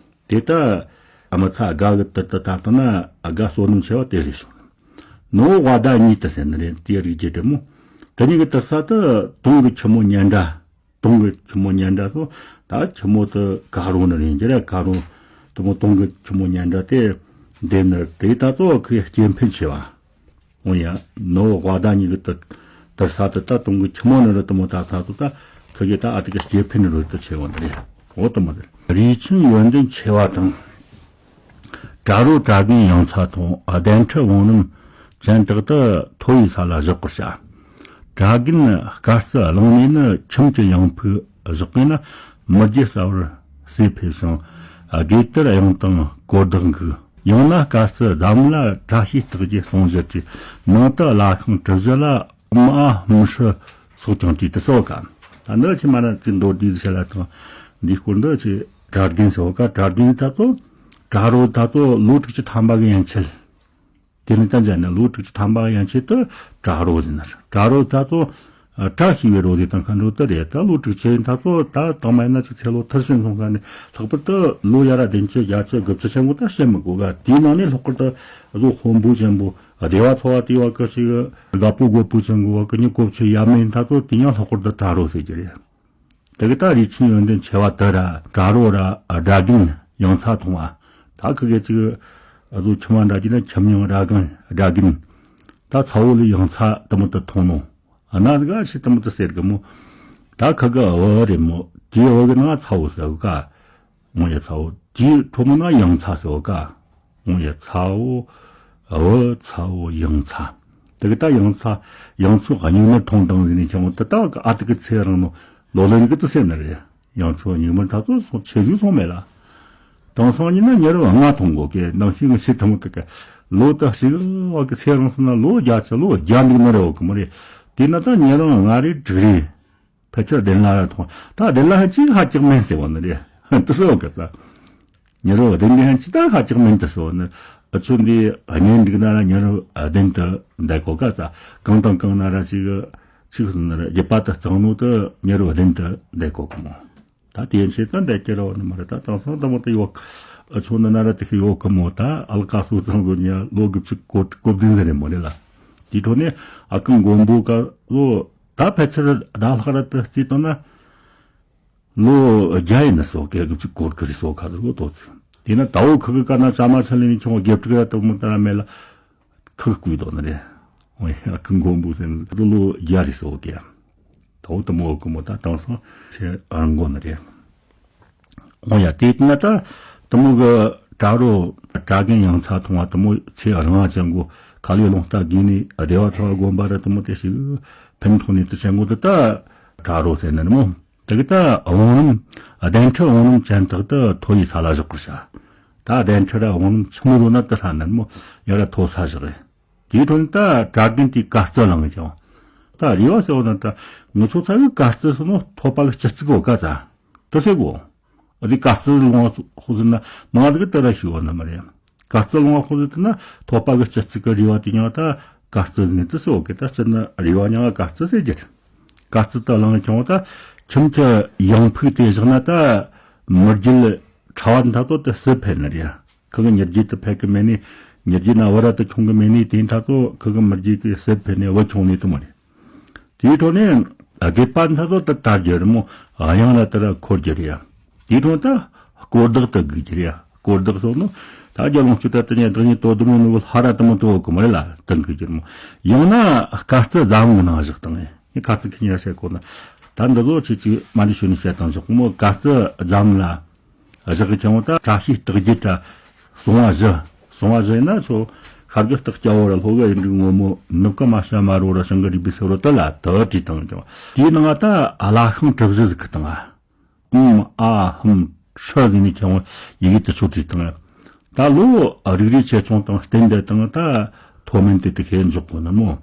དེ་ད་ཨ་མ་ཚ་དགའ་གི་དུར་དུ་ད་ལྟ་ན་ཨ་དགའ་བསོད་ནམས་ཆེ་བ་དེ་རེད་བྱུང་། ནོ་བ་ད་གཉིས་དུ་ཟེར་ནི་རེད། དེ་རིགས་ཀྱི་དེ་མོ། དེ་གཉིས་ཀྱི་དུར་ས་དུ་དུང་གི་ཁྱི་མོ་ཉལ་འདྲ། དུང་གི་ཁྱི་མོ་ཉལ་འདྲ་སོ། ད་ཁྱི་མོ་དུ་དཀར་རོ་ནི་རེད་གྱི་རེད། དཀར་རོ་དུ་མོ་དུང་གི་ཁྱི་མོ་ཉལ་འདྲ་དེ་འདེབས་ནི་དེ་ད་གཙོ་བོ་ཁོའི་སྐྱེ་འཕེལ་ཆེ་བ། འོ་ཡ། ནོ་བ་ད་གཉིས་ཀྱི་དུར་དུར་ས་དུ་ད་དུང་གི་ཁྱི་མོ་ནི་རུ་དུ་མོ་ད་ད་དུ་ད་ཁི་གི་ད་ཨ་ཏི་གི་སྐྱེ་འཕེལ་ནི་རུ་དུ་ཆེ་བ་ནི་རེད། འོ་དུ་མོ་རེད། རིགས་ཆེན་ཡོན་ཏན་ཆེ་བ་དང་། དྲ་རོ་དྲ་རྒན་ཡང་ཚ་ཐོང་། གདན་ཁྲི་བང་རིམ་ཅན་དག་ཏུ་མཐོ་བའི་ས་ལ་བཞག་པར་བྱ། དྲ་རྒན་དཀའ་སྤྱད་བླངས་ནས་ནི་ཁྱིམ་གྱི་ཡང་ཕུག་བཞག་པས་ན་མི་རྒྱུ་གསར་བར་ཟས་འཕེལ་ཞིང་། དགོས་དེར་གཡང་དང་གོ་བདག་འགུགས། ཡང་ན་དཀའ་སྤྱད་འཛམ་ལ་བཀྲ་ཤིས་རྟགས་བརྒྱད་ཟུང་བཞི་བྲིས། ནང་དུ་བླ་ཤིང་གྲུ་བཞི་ལ་ཨོཾ་ཨཱཿཧཱུྃ་ཧྲཱིཿ་སོགས་ཀྱང་བྲིས་ཏེ་གསོལ་ག་ད་འདི་ཆི་མ་ན་ཅི་མདོར་བསྡུས་ཤེས་ལ་དང་འདིའི་སྐོར་འདི་ཆི་དྲ་རྒན་ཟེར་བ་ཀ་དྲ་རྒན་ད་ཚོ་དྲ་རོ་ད་ཚོ་ལོ་དྲུག་ཅུ་ཐམ་པ་གི་ཡན་ཆད། དེ་ནི་ད་འཇལ་ནས་ལོ་དྲུག་ཅུ་ཐམ་པ་ཡན་ཆད་དུ་དྲ་རོ་ཟེར་ན། དྲ་རོ་ད་ཚོ་བཀྲ་ཤིས་པའི་རོ་ཟེར་དང་མཁའ་འགྲོ་དུ་རེད། ད་ལོ་དྲུག་ཅུ་ཡིན་ད་ཚོ་ད་དང་མ་ཡིན་ན་ཅིག་ཚེ་ལོ་མཐར་ཕྱིན་སོང་ཁ་ནས་ལྷག་པར་དུ་ལོ་ཡ་ར་བདུན་ཅུ་བརྒྱད་ཅུ་དགུ་བཅུ་ཆེན་པོ་ད་བཤད་མི་དགོས་ག་དེའི་ནང་ནས་ལྷག་པར་དུ་བཟོ་དཔོན་པོ་ཆེན་པོ་སྡེ་བ་ཚོ་བ་དེ་བ་ཀི་ཞིག་དགའ་པོ་དགོད་པོ་ཆེན་པོ་བ་ཀི་ཉི་གོ་ཆེ་ཡ་མེད་ད་ཚོ་དེ་ཡང་ལྷག་པར་དུ་དྲ་རོ་ཟེར་གྱི་རེད། དེ་གི་ད་རིགས་ཆེན་ཡོན་ཏན་ཆེ་བ་དུ་ར་དྲ་རོ་ར་དྲ་རྒན་ཡང་ཚ་ཐོང་བ། ད་ཁི་གེ་ཅིག་ ཨ་ཟོ་ཁྱིམ་མ་འདྲ་གྱི་ན་ཁྱིམ་མྱང་ར་གན་ར་གིན། ད་ཚ་བོ་ལ་ཡང་ཚ་དུ་མོ་དུ་ཐོང་ནོ། ཨ་ན་ག་ཆི་དུ་མོ་དུ་ཟེར་གི་མོ། ད་ཁ་གི་ཨ་བ་རེད་མོ། དེ་ཨ་བ་གི་ན་ཚ་བོ་ཟེར་ག་ངོ་ཡ་ཚ་བོ། དེ་ཁྲོ་མོ་ན་ཡང་ཚ་ཟེར་ག་ངོ་ཡ་ཚ་བོ། ཨ་བ་ཚ་བོ་ཡང་ཚ། དེ་གི་ད་ཡང་ཚ། ཡང་ཚོ་ག་ཉུང་ནི་ཐོང་དང་ཟིན་ནི་ཆང་དུ་ད་ག་ཨ་དེ་གི་ཚེ་རང་ནོ། ལོ་ལོན་གི་དུ་སེམས་ན་རེད། ཡང་ཚོ་ཉུང་མར་ད་ཚོ་སོང་ཆེ་ཟུག་སོང་མེད་ལ། དེང་སང་ཉིན་ན་ཉེ་རབས་ལྔ་ཐོང་གོ་གེ་ནང་བཞིན་ངི་ཤི་ཐུང་དུ་གེ། ལོ་ད་ཞིག་བ་གི་ཚེ་རིང་སོང་ན་ལོ་བརྒྱ་ཆ་ལོ་བརྒྱ་འདུག་ན་རེ་བ་གི་མ་རེད། དེ་ན་ད་ཉེ་རབས་ལྔ་རེ་དྲུག་རེ། ཕལ་ཆེར་བདུན་ལ་ར་ཐོང་ད་བདུན་ལ་ཧན་ཅིག་ཧ་ཅག་མིན་ཟེར་བ་ནི་རེད། དུ་སོ་གི་ད། ཉེ་རབས་བདུན་ལ་ཧན་ཅིག་ད་ཧ་ཅག་མིན་དུ་སོ་ནི། ཨ་ཚོ་འདི་གཉེན་འགྲིག་ན་ར་ཉེ་རབས་བདུན་དུ་འདས་གོ་ག་ད། གང་དང་གང་ན་ར་ཅིག་ཅིག་སོང་ན་ར་རྒྱུད་པ་དུ་གཙང་ནོ་དུ་ཉེ་རབས་བདུན་དུ་འདས་གོ་གི་མོ། ད་དེ་ཡན་ཆད་ད་འདས་ཀྱི་ར་བ་ནི་མ་རེད། ད་དེང་སང་ད་མོ་དུ་ཡོད། ཨ་ཚོ་ནི་ན་ར་དུ་ཤི་ཡོད་གི་མོ། ད་ཨལ་ཀ་སོ་ཚང་གི་ཉ་ལོ་དགུ་བཅུ་གོ་གོ་བདུན་ཟེར་རེད་མོ་རེད་ལ། དེའི་ཐོག་ནས་ཨ་ཁུ་མགོན་པོ་ག་ལོ་ད་ཕལ་ཆེར་ཟླ་ལྷག་ར་དུ་རྩིས་བཏང་ན། ལོ་བརྒྱ་ཡིན་ན་སོ་གེ་གི་བཅུ་གོར་གི་རི་སོ་ཁ་དུ་ལོ་ཏོ་ཚི། དེ་ན་ད་འོ་ཁུ་གི་ཀ་ན་ཅ་མ་ཆ་ལེ་ནི་ཆུང་བ་རྒྱབ་ཀྲི་ཀ་ཏོ་མོ་ཏ་ར་མེ་ལ་ཁུ་གི་ཀུ་དོ་ན་རེ། འོ་ཡ་ཁུ་མགོན་པོ་སེ་ན་ལོ་བརྒྱ་རི་སོ་གེ། ད་འོ་ཏ་མོ་ཀུ་མོ་ཏ་དང་སོ་ཆེ་ཨང་གོ་ན་རེ། འོ་ཡ་དེ་ན་ཏ་ཏ་མོ་གི་གྲྭ་རོ་གྲྭ་རྒན་ཡང་ཚ་ཐོང་བ་ཏ་མོ་ཆེ་རང་ཅན་གོ་ཁ་ལེ་ལོང་ཏ་གི་ནི་བདེ་བ་ཚ་བ་དགོན་པ་ར་ཏ་མོ་ཏེ་ཞིག་ཕན་ཐོག་ནི་ཏ་ཅན་གོ་ཏ་ཏ་གྲྭ་རོ་སེ་ན་མོ། དེ་གི་ད་བང་རིམ། གདན་ཁྲི་བང་རིམ་ཅན་དག་ཏུ་མཐོ་བའི་ས་ལ་བཞག་པར་བྱ། ད་གདན་ཁྲི་ར་བང་རིམ་ཆི་མོ་རོ་ན་དུ་ལྷ་ནར་མོ་ཡ་ར་མཐོ་ས་བཞག་རེད། དེའི་ཁྲོད་ད་གྲྭ་རྒན་དེའི་གར་རྩི་བླངས་ཀྱང་། ད་རེ་བ་ཟེར་བ་ན་ད་ངུ་ཆོ་ཚ་གི་གར་རྩི་སོ་ནོ་ཐོ་པ་གི་སྤྱི་གཙུག་གོ་ག་ཚ། དུ་ཟེར་གོ། ཨ་དེ་གར་རྩི་ལོང་བ་ཧུ་ཟིན་ན་མང་དག་དེ་ར་ཤི་བ་ན་མ་རེད། གར་རྩི་ལོང་བ་ཧུ་ཟིན་ན་ཐོ་པ་གི་སྤྱི་གཙུག་གི་རེ་བ་དེ་ཉང་ད་གར་རྩི་ནི་དུ་སོ་གི་ད་སྤྱི་ན་རེ་བ་ཉང་གར་རྩི་ཟེར་རྒྱུ། གར་རྩི་དུ་ལང་ཀྱང་ད་ཁྱིམ་གྱི་ཡང་ཕུག་དེ་བཞག་ན་ད་མི་རྒྱུད་ཕྲ་བ་མཐའ་ཏོ་དུ་སྲིད་ཕེ་ནི་རེད། ཁུ་གི་མྱུར་རྒྱུད་དུ་ཕེ་གི་མེ་ནི་མྱུར་རྒྱུད་ན་བུ་ར་དུ་ཁྱོང་གི་མེ་ནི་དེ་མཐའ་ཏོ་ཁུ་གི་མི་རྒྱུད་གི་སྲིད་ཕེ་ནི་བུ་ཁྱོང་ནི་དུ་མ་རེད། དེའི་ཐོག་ནས་དགེ་བ་འཐབ་རོགས་དུ་དར་རྒྱུ་རེད་མོ། གཡང་ལ་དུ་ར་འཁོར་རྒྱུ་རེད། དེའི་ཐོག་ད་སྐོར་བདག་དུ་དགོས་རྒྱུ་རེད། སྐོར་བདག་སོགས་ནི་ད་རྒྱ་ལོངས་སྤྱོད་ད་དུ་ཉན་བདག་ཉིད་དོ་དུ་མོ་ནུ་ལྷ་ར་དུ་མོ་དུ་འོག་གི་མོ་རེད་ལ་དུ་དགོས་རྒྱུ་རེད་མོ། ཡང་ན་དཀར་རྩི་རྫ་མོ་ནང་བཞག་དང་ངས་དཀར་རྩི་ཁི་ཉེར་བཤད་གོ་ན་ད་འདི་ཚོ་ཆུ་ཆུ་མ་འདི་ཤོད་ནི་བཤད་དང་བཞག་མོ། དཀར་རྩི་རྫ་མོ་ལ། བཞག་གི་ཆང་བ་ད་བཀྲ་ཤིས་རྟགས་བརྒྱད་དྲ་གསང་བ་བཞི། གསང་བ་བཞི་ཡིན་ན་ཚོ་ཤར་གི་རྟགས་སྐྱ་བོ་ར་ལྷོ་གི་ཡིན་འབྲུག་སྔོན་མོ་ནུབ་གི་མ་ཤ་མ་རོ་ར་བྱང་གི་རིག་པའི་སེ་རོ་དུ་ལ་དུ་བྲིས་བཏང་ཀྱང་དེའི་ནང་ད་བླ་ཤིང་གྲུ་བཞི་ཟིག་གི་བཏང་ཨ། ཨུམ་ཨ་ཧུམ་ཧྲི་ཟིག་ནི་ཆང་བ་ཡི་གེ་དུ་ཚོ་བྲིས་བཏང་ཨ། ད་ལོ་རིག་རིག་ཆེ་ཆུང་དང་རྟེན་འདི་དང་ད་མཐོ་དམན་དེ་དུ་ཤེས་འཇོག་གོ་ན་མོ།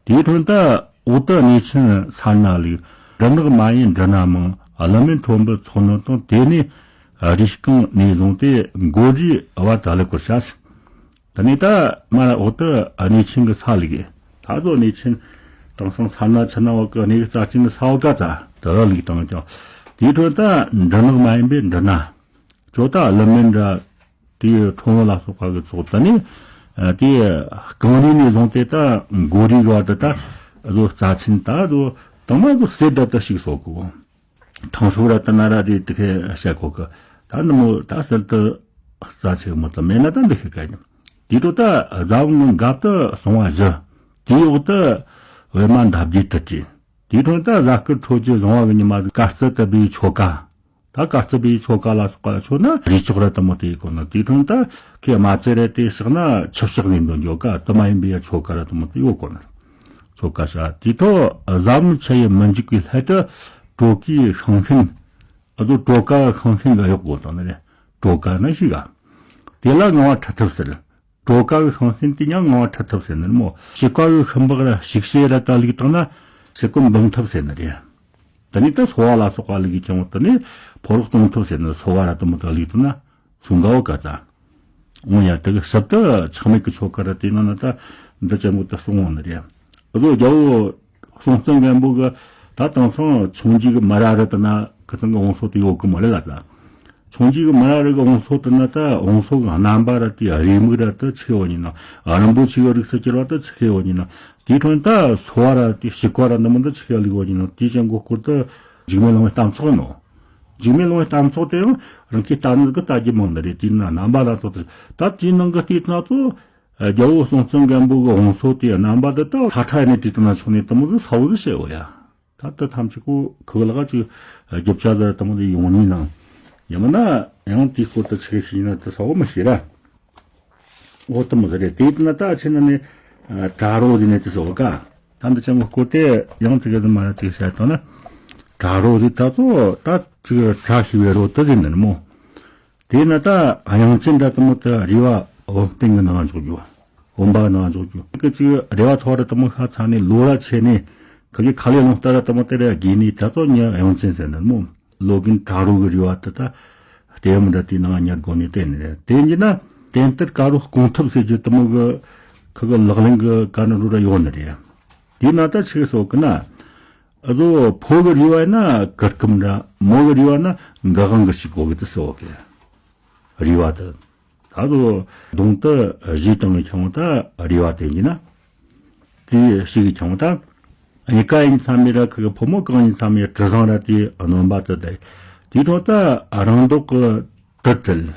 དེའི་ཁྲོད་དུ་འོག་ཏུ་གནས་ཆེན་ས་སྣ་ལུགས། འབྲུ་ནག་མ་ཡིན་འབྲུ་སྣ་མང་། བླུན་སྨན་ཁྲོན་པོ་ཚོགས་སྣོད་དང་། དེ་ནས་རུས་རྐང་ནས་བཟུང་སྟེ། མགོ་རུས་བར་དུ་བླུག་པར་བྱ། དེ་ནས་ད་མར་འོག་ཏུ་གནས་ཆེན་གྱི་ས་ལུགས། ད་གཟོད་གནས་ཆེན་དེང་སང་ས་སྣ་ཆུ་སྣ་འོག་གི་གནས་རྩ་ཆེན་གྱི་ས་འོག་ག་ཚ་དུ་བླུགས་བཏང་ཀྱང་། དེའི་ཁྲོད་དུ་འབྲུ་ནག་མ་ཡིན་པའི་འབྲུ་སྣ། ཇོ་ཏ་བླུན་སྨན་འདྲ། དེའི་ཁྲོམ་བུ་ལ་སོགས་པ་གི་ཚོགས་དེ་ནི། ཨ་དེ་རྐང་རུས་ནས་བཟུང་སྟེ་ད་མགོ་རུས་བར་དུ་ད་བཟོ་རྩ་ཆེན་ད་བཟོ་དང་མ་བཟོ་གསེར་དུ་ད་ཞིག་སོགས་གོ། ཐང་ཤོག་ར་དུ་ན་ར་དེ་དེ་ཁའི་བཤད་གོ་གི། ད་ནི་མོ་ད་གསེར་དུ་རྩ་ཆེ་མོ་དུ་མེད་ན་ད་འདི་ཤི་ཀ་ཡིན། དེ་འཕྲོ་ད་རྫ་བོང་གི་འགབ་ཏུ་སོང་བ་བཞི། དེའི་འོག་ཏུ་པད་མ་འདབ་བརྒྱད་དུ་བྲིས། དེའི་ཁྲོད་ད་གཟའ་སྐར་འཕྲོད་ཀྱི་བཟང་བ་གི་ཉི་མ་དཀར་རྩི་དུ་བའི་ཆོ་ག། ད་དཀར་རྩི་བའི་ཆོ་ག་ལ་སོགས་པ་ཆོ་ན་རིགས་ཆོག་ར་དུ་མོ་དེ་ཡི་གོ་ན་དེའི་ཁྲོད་ད་ཁའི་མ་ཅི་རེ་དེ་བཞག་ན་ཆུ་བཤགས་ནས་འདོན་རྒྱུ་ག་དུ་མ་ཡིན་པའི་ཆོ་ག་ར་དུ་མོ་དེ་ཡོད་གོ་ན། ཆོ་ག་ཤ་དེའི་ཐོག་གཟའ་མི་ཆུ་ཡི་མི་འཇིག་པའི་ལྷ་དུ་གྲོ་གའི་ཤིང་ཤིན། ཨ་ཚོ་གྲོ་ག་ཤིང་ཤིན་ལ་གཡོག་གོ་དང་ནི་རེད། གྲོ་ག་ན་ཤི་ག་དེ་ལ་ངང་བ་ཁྲི་ཐབས་ཟེར། གྲོ་ག་གི་ཤིང་ཤིན་དེ་ཡང་ངང་བ་ཁྲི་ཐབས་ཟེར་ནི་རེད་མོ། ཕྱི་ག་གི་ཤིང་བག་ར་ཞིག་ཤེས་ར་ད་ལུགས་དང་ན་ཕྱི་གོ་འབུམ་ཐབས་ཟེར་ནི་རེད། ད་ནི་ད་སོ་བ་ལ་སོགས་པ་ལུགས་ཀྱི་ཆང་བ་ད་ནི་ཕོ་རོག་གཏོང་ཐབས་ཟེར་ནི་སོ་བ་ར་ད་མོ་ད་ལུགས་དང་ན་སུང་ག་བ་ག་ཙ། འོ་ཡ་དེ་གི་ཞབས་ཏུ་ཆག་མེད་ཀྱི་ཆོ་ག་ར་དེ་ན་ན་ད་འདི་ཅན་པོ་ད་སོང་བ་ནི་རེད། ཨ་ཚོ་རྒྱལ་བོ་སྲོང་བཙན་སྒམ་པོ་གི་ད་དེང་སང་ཆུང་རྒྱུད་གི་མི་ར་ར་ད་ན་ཁི་ཚང་གི་བང་སོ་དེ་ཡོད་གི་མ་རེད་ལ་ད། ཆུང་རྒྱུད་གི་མི་ར་ར་གི་བང་སོ་དེ་ན་ད་བང་སོ་གི་རྣམ་པ་ར་དེ་རེའུ་མིག་ར་ད་ཆི་ཡོད་ཉིན་ན་རིན་པོ་ཆེ་གི་རིགས་སུ་གྱུར་བ་ད་ཆི་ཡོད་ཉིན་ན་དེའི་ཁྲོད་ད་སོ་བ་ར་དེ་ཕྱི་ག་ར་འདི་མོ་ད་ཆི་ཡོད་ལུགས་ཡོད་ཉིན་ན་དེའི་ཅན་གོ་སྐོར་ད་འཇིགས་མེད་གླིང་བའི་གཏམ་ཚོགས་ནོ། འཇིགས་མེད་གླིང་བའི་གཏམ་ཚོགས་དེ་ཡང་རང་གི་ལྟ་ནི་གི་ལྟ་རྒྱུ་མང་ནི་རེད། དེའི་ནང་རྣམ་པ་སྣ་ཚོགས་དེ། ད་དེའི་ནང་གི་ལྟས་ན་ཚོ་རྒྱལ་པོ་སྲོང་བཙན་སྒམ་པོ་གི་བང་སོ་དེ་རྣམ་པ་དེ་དག་ལྷ་ཁྲ་ནས་བྲིས་དང་ན་ཆོག་ནས་དེ་མོ་གི་ས་བོ་གི་བཤད་བོ་ཡ། ད་ལྟ་ཐམས་ཅད་ཁོ་ཁུ་ལག་ཅིག་རྒྱབ་ཆ་ཟེར་དེ་མོ་དེ་ཡོང་ནི་ནང་། ཡང་མིན་ན་ཡང་དེའི་སྐོར་དུ་ཆི་ཤེས་ན་དེ་ས་བོ་མི་ཤེས་ར། འོ་དེ་མོ་ཟེར་རེད། དེ་ཡིན་ན་ད་ཕྱི་ན་ནི་གྲྭ་རོ་ཟེར་ནས་དེ་ཟེར་བ་ཀ། ད་འདི་ཅང་གི་སྐོར་དེ་ཡང་ཅིག་ཟེར་མ་ཅིག་བཤད་དང་ན། གྲྭ་རོ་ཟེར་ད་ཚོ་ད་ཅིག་གྲྭ་ཤི་བའི་རོ་དེ་ཟེར་ནི་མོ། དེ་ན་ད་དབྱངས་ཅན་འདྲ་དེ་མོ་དེ་རེ་བ་བུམ་པའི་ནང་འཇོག་རྒྱུ། བུམ་པ་ནང་འཇོག་རྒྱུ། ཀི་ཅིག་རེ་བ་ཚོ་ར་དེ་མོ་ཤ་ཚ་ནས་ལོ་ར་ཆེ་ནས་ཁི་གི་ཁ་ལས་ལོང་ལྟ་ར་དེ་མོ་དེ་ར་དགོས་ནས་ད་ཚོ་ཉི་དབྱངས་ཅན་ཟེར་ནི་མོ། ལོ་རྒན་གྲྭ་རོ་གི་རེ་བ་དེ་ད་ལྟད་མོ་འདྲ་དེའི་ནང་ཉར་དགོས་ནས་བསྟན་ནས་རེད། དེ་ཡིན་ན་ཏན་ཏན་གྲྭ་རོ་སྐོང་ཐབས་ཟེར་རྒྱུ་དེ་མོ་གི་ཁི་གི་ལག་ལེན་གི་ག་ན་རུ་ར་ཡོད་ནི་རེད། དེ་ན་ད་ཆི་གི་སོགས་གི་ན། ཨ་ཟོ་ཕོ་གི་རེ་བ་ན་གུར་ཀུམ་འདྲ། མོ་གི་རེ་བ་ན་འགག་དབང་གི་ཞིག་གོ་གི་དེ་སོགས་གི་རེ་བ་དེ། ད་དུ་གདོང་དུ་བཞེས་བཏང་གི་ཁྱོང་ད་རེ་བ་དེ་ཡིན་ན། དེ་ཞིག་གི་ཁྱོང་ད། གཉིས་ཀ་ཡིན་ཚ་མེད་ར་ཁི་གི་ཕོ་མོ་གང་ཡིན་ཚ་མེད་དྲི་བཟང་ར་དེ་སྣོན་པ་དེ་དེ། དེའི་ཐོག་ད་རང་མདོག་གི་དུ་དྲིལ།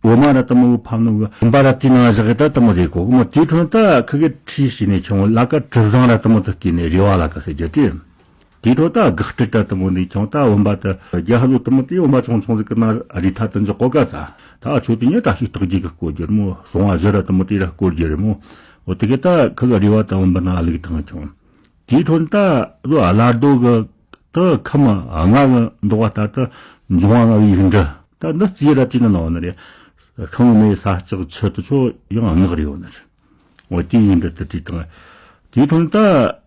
འོ་མ་ར་དེ་མོ་གི་ཕབ་ནོ་གི་འོ་མ་ར་དེའི་ནང་བཞག་གི་ད་དེ་མོ་རེད་གོ་གི་མོ། དེའི་ཐོག་ད་ཁི་གི་ཁྲིས་ཞིག་ནས་ཁྱོང་ལ་ཀ་དྲི་བཟང་ར་དེ་མོ་དེ་བསྐོལ་ནས་རེ་བ་ལ་ཀ་ཟེར་རྒྱུ་དེ། དེའི་ཐོག་ད་དགག་སྤྲད་ད་དེ་མོ་ནས་ཁྱོང་ད་འོན་པ་དེ་རྒྱ་ཧ་ལོ་དེ་མོ་དེ་འོན་པ་ཆུང་ཆུང་ཟིག་གི་ན་རི་ཐ་དུ་འཇོག་གོ་ག་ཚ། ད་ཨ་ཆོ་དེ་ཉིད་བཀྲ་ཤིས་རྟགས་བརྒྱད་གི་སྐོར་རྒྱུ་རེད་མོ། སོང་བ་བཞི་ར་དེ་མོ་དེ་ར་སྐོར་རྒྱུ་རེད་མོ། འོ་དེ་གི་ད་ཁི་གི་རེ་བ་ད་འོན་པ་ན་ཨ་ལུག་དང་ཁྱོང་། དེའི་ཐོག་ད་ལོ་ཨ་ལ་རྡོ་གི་ད་ཁམས་ལྔ་གི་འདོགས་པ་ལྟར་དུ་འབྱུང་བ་ལྔ་བའི་ཡིག་འབྲུ་ད་འདི་རྩིས་ར་དེ་ནི་ནོ་ནི་རེད། ཤིང་མེ་ས་ལྕགས་ཆུ་དེ་ཚོ་ཡང་སྔགས་རེད་ཡོད་ནི་རེད། འོ་དེའི་ཡིག་འབྲུ་དེ་བྲིས་དང་། དེའི་ཐོག་ད་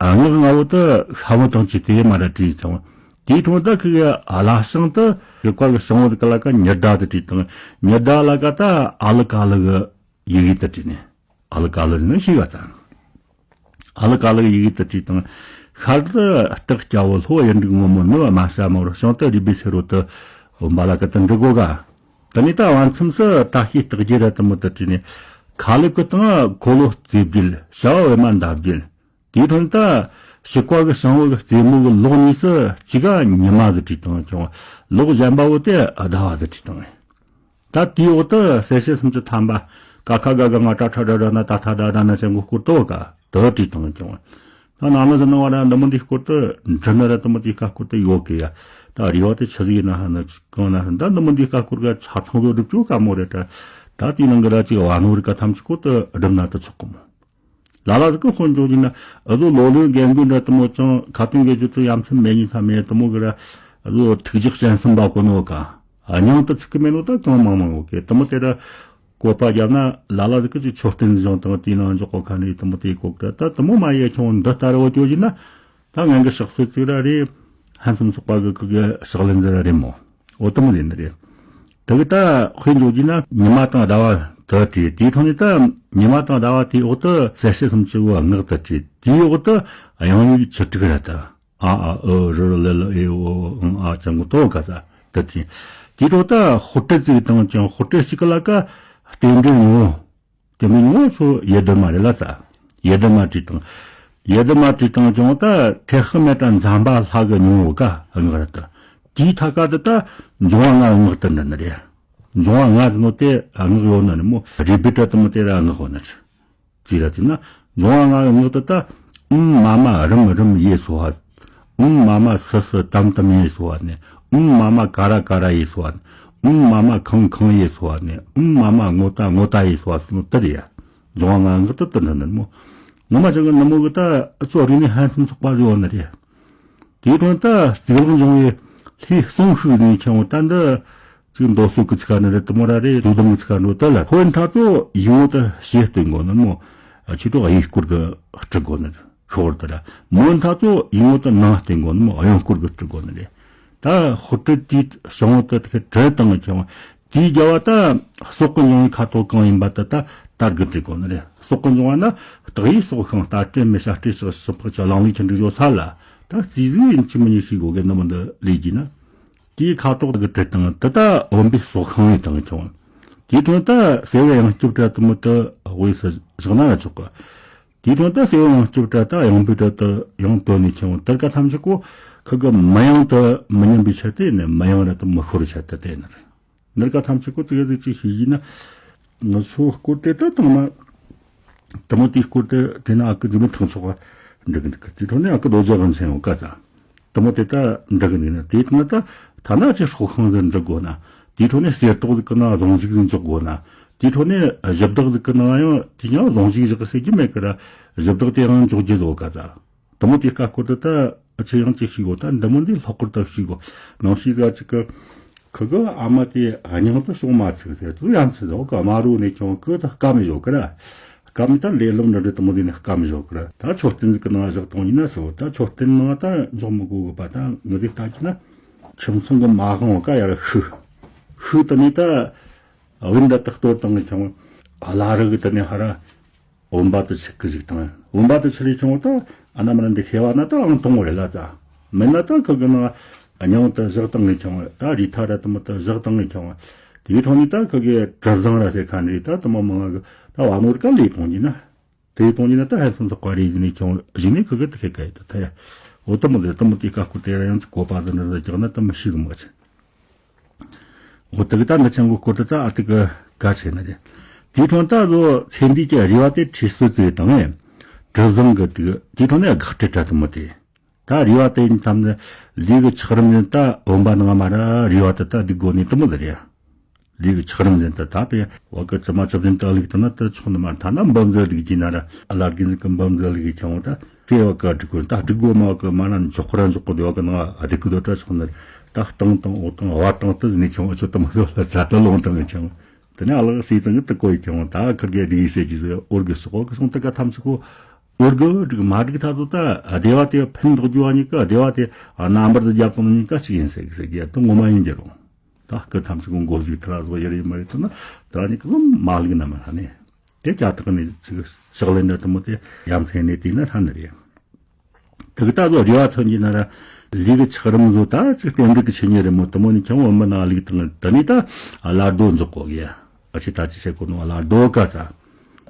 སྔགས་ལྔ་བོ་དེ་ཤ་བོ་དང་བཅས་ཏེ་མ་ར་བྲིས་ཙང་། དེའི་ཐོག་ད་ཁི་གི་ཨ་ལ་ཤང་དེ་རི་ཀ་གི་ཤང་བོ་དེ་ག་ལ་ཀ་ཉི་ཟླ་དེ་བྲིས་དང་། ཉི་ཟླ་ལ་ཀ་ད་ཨ་ལ་ཀ་ལ་གི་ཡི་གེ་དེ་བྲིས་ནས། ཨ་ལ་ཀ་ལ་ནི་ཤེས་ག་ཙང་། ཨ་ལ་ཀ་ལ་གི་ཡི་གེ་དེ་བྲིས་དང་། ཤར་དུ་སྟག་སྐྱ་བོ་ལྷོ་གཡུ་འབྲུག་སྔོན་མོ་ནུབ་དམར་ས་དམར་བོ་བྱང་དུ་རུས་པའི་སེར་བོ་དེ་འོན་པ་ལ་ཀ་དེ་འབྲི་དགོས་ག། དེ་ནས་ད་བར་མཚམས་སུ་བཀྲ་ཤིས་རྟགས་བརྒྱད་ར་དེ་མོ་དེ་བྲིས་ནས། ཁ་ལེབ་ཀྱི་སྟེང་འཁོར་ལོ་རྩེ་བརྒྱད། བྱ་བ་པད་མ་འདབ་བརྒྱད། དེའི་ཐོག་ད་ཕྱི་ཀ་གི་ཤང་བོ་གི་རྩེ་མོ་གི་ལོགས་གཉིས་སུ་གཅིག་ག་ཉི་མ་ཟིག་བྲིས་དང་ཁྱོང་། ལོགས་གཞན་པ་བོ་དེ་ཟླ་བ་ཟིག་བྲིས་དང་། ད་དེའི་འོག་ཏུ་གསལ་བྱེད་སུམ་ཅུ་ཐམ་པ། ཀ་ཁ་ག་ག་ང་ཏྲ་ཁྲ་ཌ་ཌ་ན་ད་ཐ་ད་ད་ན་ཅན་གོ་སྐོར་དོ་ག་དེ་བྲིས་དང་ཁྱོང་། ད་ན་ནི་ཟི་ན་བ་ར་འདི་མོ་འདིའི་སྐོར་དུ་འབྲི་ནི་ར་དེ་མོ་འདིའི་ཀ་སྐོར་དུ་ཡོད་གི་ཡ། ད་རེ་བ་དེ་ཆི་ཟིག་ཡིན་ན་ཧ་ན་གང་ན་ཧ་ད་འདི་མོ་འདིའི་ཀ་སྐོར་ག་ཆ་ཚང་བོ་སྒྲུབ་ཅོ་ཀ་མོ་རེད་ད། ད་དེའི་ནང་གི་ར་ཅིག་བ་ནོ་རི་ཀ་ཐམས་ཅད་སྐོར་དུ་སྒྲུབ་ན་དུ་ཆོག་གི་མོ། ལ་ལ་ཟིག་གི་དཔོན་འཇོག་གྱིན་ན་ཨ་ཟོ་ལོ་ལོན་རྒན་རྒོན་འདྲ་དེ་མོ་ཅང་ཁ་ཏོན་གི་རྒྱུ་ཚོ་ཡ་མཚན་མེད་ཉིན་ས་མེད་དེ་མོ་གི་ར་ཨ་ཟོ་ཐུགས་རྗེ་སྤྱན་གསུམ་པ་གོ་ནོ་ག། ཨ་སྙིང་དུ་ཚིག་གི་མེད་ནོ་ད་གང་མང་མང་ཡོད་གི་དེ་མོ་དེ་ར་བཀོད་པ་བརྒྱབ་ན་ལ་ལ་ཟིག་གི་ཅིག་མཆོད་རྟེན་བཞེངས་དང་དེའི་ནང་འཇོག་གོ་ཁ་ནས་དེ་མོ་དེ་བཀོད་གི་ད་དེ་མོ་མ་ཡེ་ཁྱོང་འདི་ལྟར་འོ་ཅོ་གྱིན་ན་ད་ངན་གི་ཕྱག་སྲོལ་ཅིག་ར་རེད། ཧན་སུམ་ཚོགས་པ་གི་གི་གི་ཕྱག་ལེན་ཟིག་ར་རེད་མོ། འོ་དེ་མོ་རེད་ནི་རེད། དེ་གི་ད་དཔེ་འཇོག་རྒྱུ་ན་ཉི་མ་དང་ཟླ་བ་དེ་བྲིས། དེའི་ཐོག་ནས་ད་ཉི་མ་དང་ཟླ་བ་དེའི་འོག་ཏུ་གསལ་བྱེད་སུམ་ཅུ་བོ་སྔགས་དེ་བྲིས། དེའི་འོག་ཏུ་དབྱངས་ཡིག་བཅུ་དྲུག་ར་ད། ཨ་ཨ་ཨི་རི་ལི་ལི་ཨེ་ཨོ་ཨང་ཨ་ཅང་གོ་དོ་ག་ས་དེ་བྲིས། དེའི་འོག་ཏུ་ཧོར་ཏི་ཙིག་དང་ཀྱང་ཧོར་ཏི་གཅིག་གི་ལ་ཀ་རྟེན་འབྲེལ་ཡོང་། དེ་མིན་ངོ་ཚོ་ཡེ་དེ་མ་རེད་ལ་ས། ཡེ་དེ་མ་བྲིས་དང་། ཡེ་དེ་མ་བྲིས་དང་ཀྱང་ད་ཐེག་ཤི་མེ་ད་འཛམ་བྷ་ལྷ་གི་ཉུང་བོ་ཀ་སྔགས་རེད་ད། དེའི་ཐ་ཀ་དེ་ད་འབྱུང་བ་ལྔ་སྔགས་དེ་འདྲ་ནི་རེད། འབྱུང་བ་ལྔ་ཟེར་ནོ་དེ་སྔགས་ཡོད་ནི་ནི་མོ་རུས་པའི་གྲལ་དེ་མོ་དེ་ར་སྔགས་ཡོད་ནི་རེད། ཅི་ར་ཅི་ན། འབྱུང་བ་ལྔ་གི་སྔགས་དེ་ད། ཨུམ་མ་མ་རུམ་རུམ་ཡེ་སྭཱ་ཧཱ། ཨུམ་མ་མ་སི་སི་དམ་དམ་ཡེ་སྭཱ་ཧཱ་ནས། ཨུམ་མ་མ་ཀ་ར་ཀ་ར་ཡེ་སྭཱ་ཧཱ་ནས། ཨུམ་མ་མ་ཁང་ཁང་ཡེ་སྭཱ་ཧཱ་ནས། ཨུམ་མ་མ་ངོ་ཏ་ངོ་ཏ་ཡེ་སྭཱ་ཧཱ་ཟེར་ནོ་དེ་རེད་ཡ། འབྱུང་བ་ལྔ་གི་སྔགས་དེ་དེ་འདྲ་ནི་མོ། ངོ་མ་ཅག་གི་ནི་མོ་གི་ད་ཅོ་རི་ནས་ཧན་སུམ་ཚོགས་པ་ཟེར་བ་ནི་རེད། དེའི་དོན་ད་གཙུག་ལག་འབྱུང་བའི་ལྷའི་གསུང་ཤུགས་ནས་ཁྱེར་འོང་ད་འདི། ཅིག་མདོ་སོགས་ཀྱི་ཚིག་ནི་རེད་དེ་མོ་ར་རེད། ཇོ་དམ་གྱི་ཚིག་འགྲོ་དེ་ལ་ཁོའི་མཐའ་ཚོ་ཡིག་ངོ་དུ་ཞེས་སྟོན་དགོས་ནི་མོ། ཆོས་གྲོགས་གཡས་སྐོར་གྱི་སྤྲི་དགོས་ནི་ཤོར་དེ་ར་མོའི་མཐའ་ཚོ་ཡིག་ངོ་དུ་ནང་སྟོན་དགོས་ནི་མོ་གཡོན་སྐོར་གྱི་སྤྲི་དགོས་ནི་རེད། ད་ཧོར་སྤྲི་དེའི་བྱང་བུ་དུ་དེ་གྲི་དང་ཁྱེར་འོང་། དེའི་རྒྱབ་བ་ད་སྲོག་གི་འབྱུང་བའི་ཁ་དོག་གང་ཡིན་པ་དེ་ད་དར་གི་བྲིས་དགོས་ནི་རེད། སྲོག་གི་འབྱུང་བ་ན་སྟག་ཡོས་སྲོག་ཤིང་རྟ་དྲེལ་མེ་བྱ་སྤྲེལ་ཞག་ཞིབ་ཕག་ཆུ་གླང་ལས་ཆུ་འབྲུག་ཡོད་ས་ལ་ད་རྩིས་ཟིག་ཡིན་གཅིག་མིན་གཉིས་ཤེས་དགོས་གི་ནི་མོ་འདི་ལས་ཀྱི་ན། དེའི་ཁ་དོག་གི་དྲི་དང་དེ་ད་བུམ་པའི་སྲོག་ཤིང་ཡི་དང་ཁྱོང་། དེའི་དོན་ད་གསེར་བའི་དབྱངས་སྐྱབས་འདྲ་དེ་མོ་དེ་དབུས་སུ་བཞག་ན་ལ་ཆོག་གི། དེའི་དོན་ད་གསེར་བའི་དབྱངས་སྐྱབས་འདྲ་ད་ཡང་བུའི་དྲི་དེ་ཡང་དོན་ནས་ཁྱོང་དེར་ཀ་ཐམས་ཅད་ཀོ། ཁུ་གི་མི་ཡང་དུ་མི་ཉན་པའི་ཆེད་དུ་ནི་མི་ཡང་ར་དུ་མི་ཤོར་བའི་ཆེད་དུ་དེ་ནི་རེད། འདིར་ག་ཐམས་ཅད་ཀོ་ཙི་གེ་ཟིག་ཅིག་ཤེས་ཡིན་ན། ང་ཚོ་སྐོར་དེ་ད་དང་ན། དུ་མོ་དེའི་སྐོར་དེ་དེ་ན་ཨ་ཀི་འཇིགས་མེད་ཐང་ཚོགས་འགྲིག་གི་འདུག་གི། དེ་ཐོག་ནས་ཨ་ཀི་རྡོ་རྗེ་དབང་ཆེན་ཡོད་ག་ཙ། དུ་མོ་དེ་ད་འགྲིག་གི་འདུག་ན། དེའི་ཐོག་ན་ད་ཐ་ན་ཅི་སྲོག་ཤིང་ཟིག་འབྲི་དགོས་ན། དེའི་ཐོག་ནས་གསེར་ཏོག་ཟིག་གི་ནང་གཟུངས་གཞུག་ཟིག་འཇོག་དགོས་ན། དེའི་ཐོག་ནས་གཞི་བདག་ཟིག་གི་ནང་ཡང་དེ་ཡང་གཟུངས་གཞུག་བཞག་གི་ཟེར་རྒྱུ་མེད་གི་ར། གཞི་བདག་དེ་ཡང་འཇོག་རྒྱུ་ཟིག་ཡོད་ག་ཙ། དུ་མོ་དེ་ཀ་སྐོར་དུ་ད་ཁྱེད་ཡང་ཅིག་ཤེས་དགོས། ད་འདི་མོ་འདི་ལྷག་པར་དུ་ཤེས་དགོས། ནང་ཤེས་ཟ་ཅིག་གི་ཁུ་གི་ཨ་མ་དེ་སྙིང་དུ་ཤོག་མ་ཚིག་ཟེར་དུ་ཡང་ཚིག་འོ་གི་དམར་རོ་ནས་ཀྱང་ཀི་ད་སྐམ་ཡོད་གི་ར། སྐམ་ད་ལས་ལམ་འདྲ་འདྲ་དུ་མོ་དེ་ནས་སྐམ་ཡོད་གི་ར། ད་མཆོད་རྟེན་ཟིག་གི་ནང་བཞག་གཏོང་ཡིན་ན་སོ། ད་མཆོད་རྟེན་ནང་ད་འཇོག་མི་དགོས་གི་པ། ད་ངི་དེ་ལྟ་གི་ན་ཁྱིམ་ཚང་གི་མ་ཧང་བ་ཀ་ཡར་ཤུག་ཤུག་དུ་ནས་ད་བིན་ད་དག་གཏོར་བཏང་གི་ཀྱང་བླ་རི་གི་དུ་ནས་ཧ་ར། བུམ་པ་དུ་ཆུད་གི་ཟིག་དང་། བུམ་པ་དུ་ཆུད་ལས་བྱུང་བ་ད་ཨ་ན་མ་ན་འདི་ཤེས་བ་ན་ད་ཨང་དང་བོ་རེད་ལ་ཙ། མིན་ན་ད་ཁུ་གི་ནང་སྙིང་དུ་བཞག་བཏང་ངེ་ཆང་བ། ད་རི་ཐ་ར་དུ་མོ་དུ་བཞག་བཏང་ངེ་ཆང་བ། དེའི་ཐོག་ནས་ད་ཁུ་གི་གྲུ་གཟིངས་ར་ཟེར་ཁ་ནས་ད་དུ་མོ་མང་གི་ད་བ་ནོར་ཀ་ལས་གཏོང་གི་ན། དེའི་གཏོང་གི་ན་ད་ཧན་སུན་ཚོགས་པ་རེ་ཡིན་ནས་ཆང་བ་ཡིན་ནས་ཁུ་གི་དུ་ཁེ་ཀ་ཡི་ད་ད་ཡ། འོ་དུ་མོ་དེ་དུ་མོ་དེ་ཀ་ཁུ་དེ་ར་ཡང་ཚིག་གོ་པ་དུ་ནི་ར་རྒྱག་ན་དུ་མོ་ཤི་གི་མོ་ཆེ། འོ་དེ་གི་ད་འདི་ཆང་གི་སྐོར་དུ་ད་ཨ་ཏི་གི་ག་ཆེ་ན་རེད། དེའི་ཐོག་ད་ལོ་ཚེ་འདིའི་གི་རེ་བ་དེ་ཁྲིད་སུ་ཙེ་དང་ངེ་གྲུ་གཟིངས་གི་དུ་དེའི་ཐོག་ནས་དགག་ཁྲི་ཁྲ་དུ་མོ་དེ། ད་རེ་བ་དེ་ཡིན་ཐམ་ནི་ལུས་གི་ཆགས་རིམ་ཡིན་ད་བུམ་པ་ནང་མ་ར་རེ་བ་དེ་ད་སྡིག་དགོས་ནི་དུ་མོ་དེ་རེད། ལུས་གི་ཆགས་རིམ་ཡིན་ད་ད་པས་བ་གི་ཙི་མ་ཆུ་བཞིན་དུ་ལུག་དུ་ན་དུ་ཆོག་ནི་མ་ཐ་ན་འབུམ་ཟེར་སྡིག་གྱིས་ན་ར་ཨ་ལ་རྒན་གི་འབུམ་ཟེར་ལུག་གི་ཁྱང་བ་ད། དེ་བ་ཀ་སྒྲིག་གོ་ད་སྒྲིག་གོ་མ་གི་མ་ན་འཇོག་ཁོ་ར་འཇོག་གོ་དེ་བ་ཀ་ནང་ཨ་དེ་ཀི་དོ་ཏྲ་ཆོག་ནི་ད་སྟེང་དང་འོག་དང་བར་དང་དུ་ནི་ཆུང་ཆུ་དམ་ཟོ་ལ་ཛ་ད་ལོང་དང་གི་ཆུང་དེ་ནས་ཨ་ལག་སི་ཙང་གི་དུ་གོ་ཡི་ཆུང་ད་ཁར་གི་དེ་ཡི་སེ་ཅི་ཟེ་འོར་གི་སོག་གི་སོང་དུ་ཀ་ཐམ་ཚིག་གོ་འོར་གི་སྒྲིག་མ་སྒྲིག་ད་དུ་ད་སྡེ་བ་དེ་ཕན་འདོགས་རྒྱུ་བ་ཉིད་ཀ་སྡེ་བ་དེ་རྣམ་པར་དུ་རྒྱབ་དང་ཉིད་ཀ་གཅིག་ཡིན་སེ་གི་སེ་གི་དུ་ངོ་མ་ཡིན་གྱི་རུང་། ད་སྐུ་ཐམས་ཅད་མགོ་གཟུགས་ཐ་ར་བཟོ་ཡ་རེ་མ་རེད་ཐུབ་ན་ད་ནི་ཀུན་མ་ལུག་ན་མ་ཧ་ནི། དེ་ཅ་ཐག་ནི་ཅིག་ཕྱག་ལེན་འདྲ་དུ་མོ་དེ་ཡ་མཚན་ནས་དེ་ན་ཧ་ནི་རེད། དེ་གི་ད་བཟོ་རེ་བ་མཚོན་གྱི་ན་ར་ལུག་གི་ཆགས་རིམ་བཟོ་ད་ཅིག་རྟེན་འབྲེལ་གི་ཆེ་ཉེ་རེད་མོ་དུ་མོ་ནི་ཁྱང་བོ་མི་ན་ལུག་དང་ད་ནི་ད་ལ་རྡོ་འཇོག་གོ་གི་ཨ་ཆི་ད་ཅི་བྱེད་གོ་ནོ་ལ་རྡོ་ག་ཙ།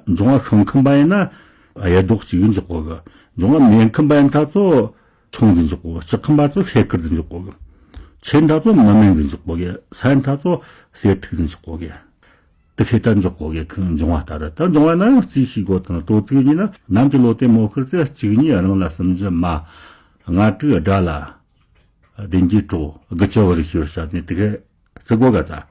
འབྱུང་བ་ཤིང་ཁམས་པ་ཡིན་ན་ཡ་རྡོག་ཅིག་འཇོག་གོ་གི། འབྱུང་བ་མེ་ཁམས་པ་ཡིན་ད་ཚོ། ཆུང་ཟིན་འཇོག་གོ། ལྕགས་ཁམ་པ་ཚོ་ཤེལ་དཀར་ཟིན་འཇོག་གོ་གི། ཆེན་ད་ཚོ་མི་མེད་ཟིན་འཇོག་གོ་གི། ས་ཡིན་ད་ཚོ་གསེར་ཐིག་ཟིན་འཇོག་གོ་གི། དུ་ཤེས་ད་འཇོག་གོ་གི་ཁང་འབྱུང་བ་ལྟར་ད་འབྱུང་བ་ན་ཡང་རྩིས་ཤིག་གོ་དང་དོ་ཚིག་གཉིས་ན་ནམ་གྱི་ལོ་དེ་མོ་ཁུར་ཚེ་གཅིག་གཉིས་རང་ལ་སུམ་ཅུ་མ། ལྔ་དྲུག་དགྲ་ལ། བདུན་གྱིས་གྲོགས་དགུ་བཅུ་བར་ཤོར་བྱ་ནི་དུ་ཤེས། བརྩི་དགོས་ག་ད།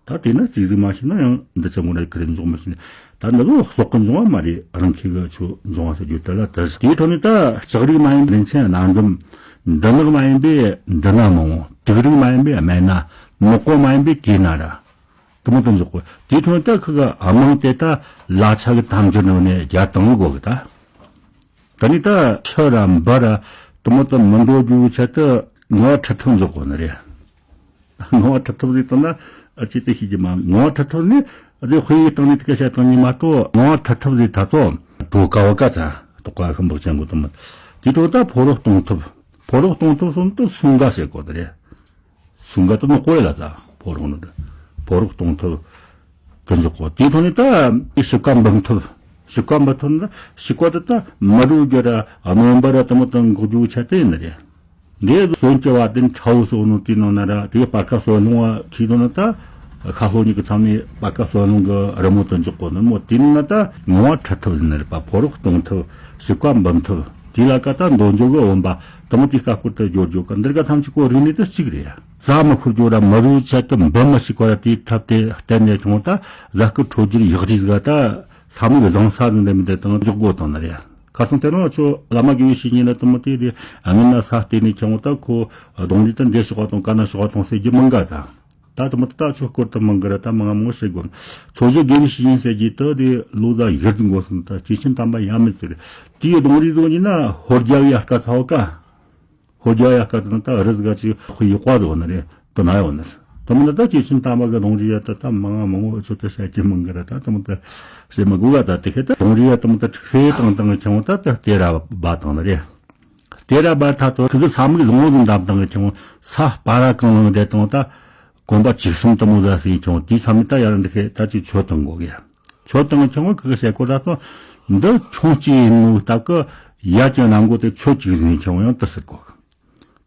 ད་དེ་ན་རྩིས་རིག་མ་ཤེས་ན་ཡང་འདི་ཚོ་ངོ་ནས་ཁ་རེ་འཇོག་མི་ཤེས་ནས། ད་འདི་ལོ་ཟོག་གི་འབྱུང་བ་མ་རེད། རང་ཁྱི་གི་ཆུ་འབྱུང་བ་ཟེར་རྒྱུ་དེ་ལ་དེ་དེའི་ཐོག་ནས་ད་ལྕགས་རིགས་མ་ཡིན་རིན་ཆེན་སྣ་འཛོམས། འབྲུ་ནག་མ་ཡིན་པའི་འབྲུ་སྣ་མང་བོ། དུག་རིགས་མ་ཡིན་པའི་སྨན་སྣ། ནག་པོ་མ་ཡིན་པའི་གོས་སྣ་ར། དུ་མོ་དུ་འཇོག་གོ། དེའི་ཐོག་ནས་ད་ཁུ་གི་ཨ་མང་དེ་ད་ལ་ཆ་གི་དམ་འཇོག་ནོ་ནས་རྒྱ་དང་གོ་གི་ད། ད་ནི་ད་ཆུ་ར་འབུ་ར་དུ་མོ་དུ་མི་འགྲོ་རྒྱུའི་ཆེད་དུ་ངོ་བ་ཁྲི་ཐོབ་འཇོག་གོ་ནི་རེད། ངོ་བ་ཁྲི་ཐོབ་ཟིག་བཏང་ན་ཨ་ཅི་དེ་ཤེས་ཀྱི་མ། ངོ་བ་ཁྲི་ཐོབ་ནི་ཨ་དེ་དཔེ་ཡིག་སྟེང་ནས་དེ་ག་བཤད་སྟངས་ཉིད་མ་གཏོགས། ངོ་བ་ཁྲི་ཐོབ་ཟིག་ད་ཚོ་གྲོ་ཀ་བ་ཀ་ཚ་དོག་ཀ་ཤམ་བག་ཅན་གོ་དུ་མ། དེ་གྲོ་ད་ཕོ་རོག་གཏོང་ཐུབ། ཕོ་རོག་གཏོང་ཐུབ་སོང་དུ་སུང་ག་བཤད་གོ་དེ་རེད། སུང་ག་དུ་ནོ་ཀོ་རེ་ལ་ད་ཕོ་རོག་ནོ་དུ་ཕོ་རོག་གཏོང་ཐུབ། དུ་འཇོག་གོ། དེའི་ཐོག་ནས་ད་ཤི་ཀ་འབུམ་ཐུབ། ཤི་ཀ་འབུམ་ཐུབ་ན་ཤི་ཀ་དུ་ད་མ་རུ་རྒྱུ་ར་ཨ་ནོན་པ་ར་དུ་མོ་དང་འགོག་རྒྱུ་ཆ་དེ་ཡིན་ནི་རེད། འདི་སོན་གྱི་བ་དན་ཁྲའུ་སོ་ནོ་དེ་ནང་ན་ར་དེ་པར་ཁ་སོ་ལུང་བ་ཁྱི་དོ་ན་ད་ཁ་ལྷོ་གཉིས་ཀྱི་མཚམས་ནས་པར་ཁ་སོ་ལུང་གི་རི་མོ་དུ་འཇོག་གོ་ནི་མོ་དེ་ནང་ན་ད་ངོ་བ་ཁྲི་ཐུབ་ཡིན་ནི་རེད་པ། ཕོ་རོག་གཏོང་ཐུབ། ཤི་ཀ་འབུམ་ཐུབ། དེ་ལ་ཀ་ད་འདོན་འཇོག་གི་འོན་པ་དུ་མོ་དེ་ཀ་སྐོར་དུ་སྦྱོར་འཇོག་གི་འདིར་ཀ་ཐམས་ཅད་ཀོ་རིག་གནས་དུ་གཅིག་རེད། རྩ་མི་ཁུར་རྒྱུ་ར་མི་རུ་ཆད་དུ་འབུམ་མི་ཤི་ཀ་ར་དེའི་ཐབས་དེ་བསྟན་ནས་ཁྱོང་ད་ཟ་སྐུ་འཕྲོད་སྒྱུར་ཡག་རིས་ག་ད་ས་མིག་བཟང་ས་ཟིན་དེ་མི་དེ་དང་འཇོག་དགོས་དང་ནི་རེད། ཁ་སང་དེ་རིང་ཁྱོད་བླ་མ་དགེ་བའི་བཤེས་གཉེན་ལ་དུ་མོ་དེ་དེ་ཨ་ངན་ན་ས་བལྟས་ནས་ཁྱོང་ད་ཁོ་གདོང་རིས་དུ་འདྲེ་ཤོག་དང་ཀ་ན་ཤོག་དང་ཟེར་རྒྱུ་མང་ག་ད། ད་དུ་མོ་ད་ཆོས་སྐོར་དུ་མང་གི་ར་ད་མང་མོ་ཞིག་དགོས། འཚོ་བཞི་དགེ་བའི་བཤེས་གཉེན་ཟེར་གྱི་དུ་དེ་ལོ་ཟླ་ཡིར་དུ་འགོ་སོང་ད་སྐྱེས་ཆེན་དམ་པ་ཡ་མི་ཟེར། དེའི་གདོང་རིས་བཟོ་ཉིན་ན་ཧོར་རྒྱ་བའི་ཡ་སྐད་ཚ་བ་ཀ། ཧོར་རྒྱ་བའི་ཡ་སྐད་ཚ་ན་ད་རི་ཟིག་ག་ཅིག་ཧོ་ཡི་ཀ་དུ་བ་ན་རེ་དུ་ན་ཡོད་ནི། དུ་མོ་ན་ད་སྐྱེས་ཆེན་དམ་པ་གི་གདོང་རིས་ཡ་ད་ད་མང་མང་མོ་ཆོ་ད་བཤད་ཀྱི་མང་གི་ར་ད་དུ་མོ་ད་བཤད་མི་དགོས་ག་ད་དེ་ཁེ་ད་གདོང་རིས་ཡ་དུ་མོ་ད་ཁྲིག་སེ་དང་དང་ཁྱོང་ད་ད་དེ་ར་བ་དང་ནི་རེད། དེ་ར་བར་ཐག་ཚོ་ཁུ་གི་ས་མིག་བཟང་བོ་ཟིན་འདབ་དང་གི་ཁྱོང་ས་སྤ་ར་གང་ལང་དེ་དང་ད་གོམ་པ་བཅུ་གསུམ་དུ་མོ་ཟ་སི་ཁྱོང་དེའི་ས་མིག་ད་ཡར་འདི་ཁེ་ད་ཅིག་ཆོད་དང་གོ་གི་ཡ། ཆོད་དང་ཁྱོང་ཁུ་གི་བཤད་སྐོར་ད་ཚོ་འདི་ཆུང་གཅིག་ཡིན་ནོ་སྟབས་གི་ཡ་ཀྱང་ནང་གོ་དེ་ཆོད་གཅིག་ཟིན་ཁྱོང་ཡང་དུ་སི་གོ་གི།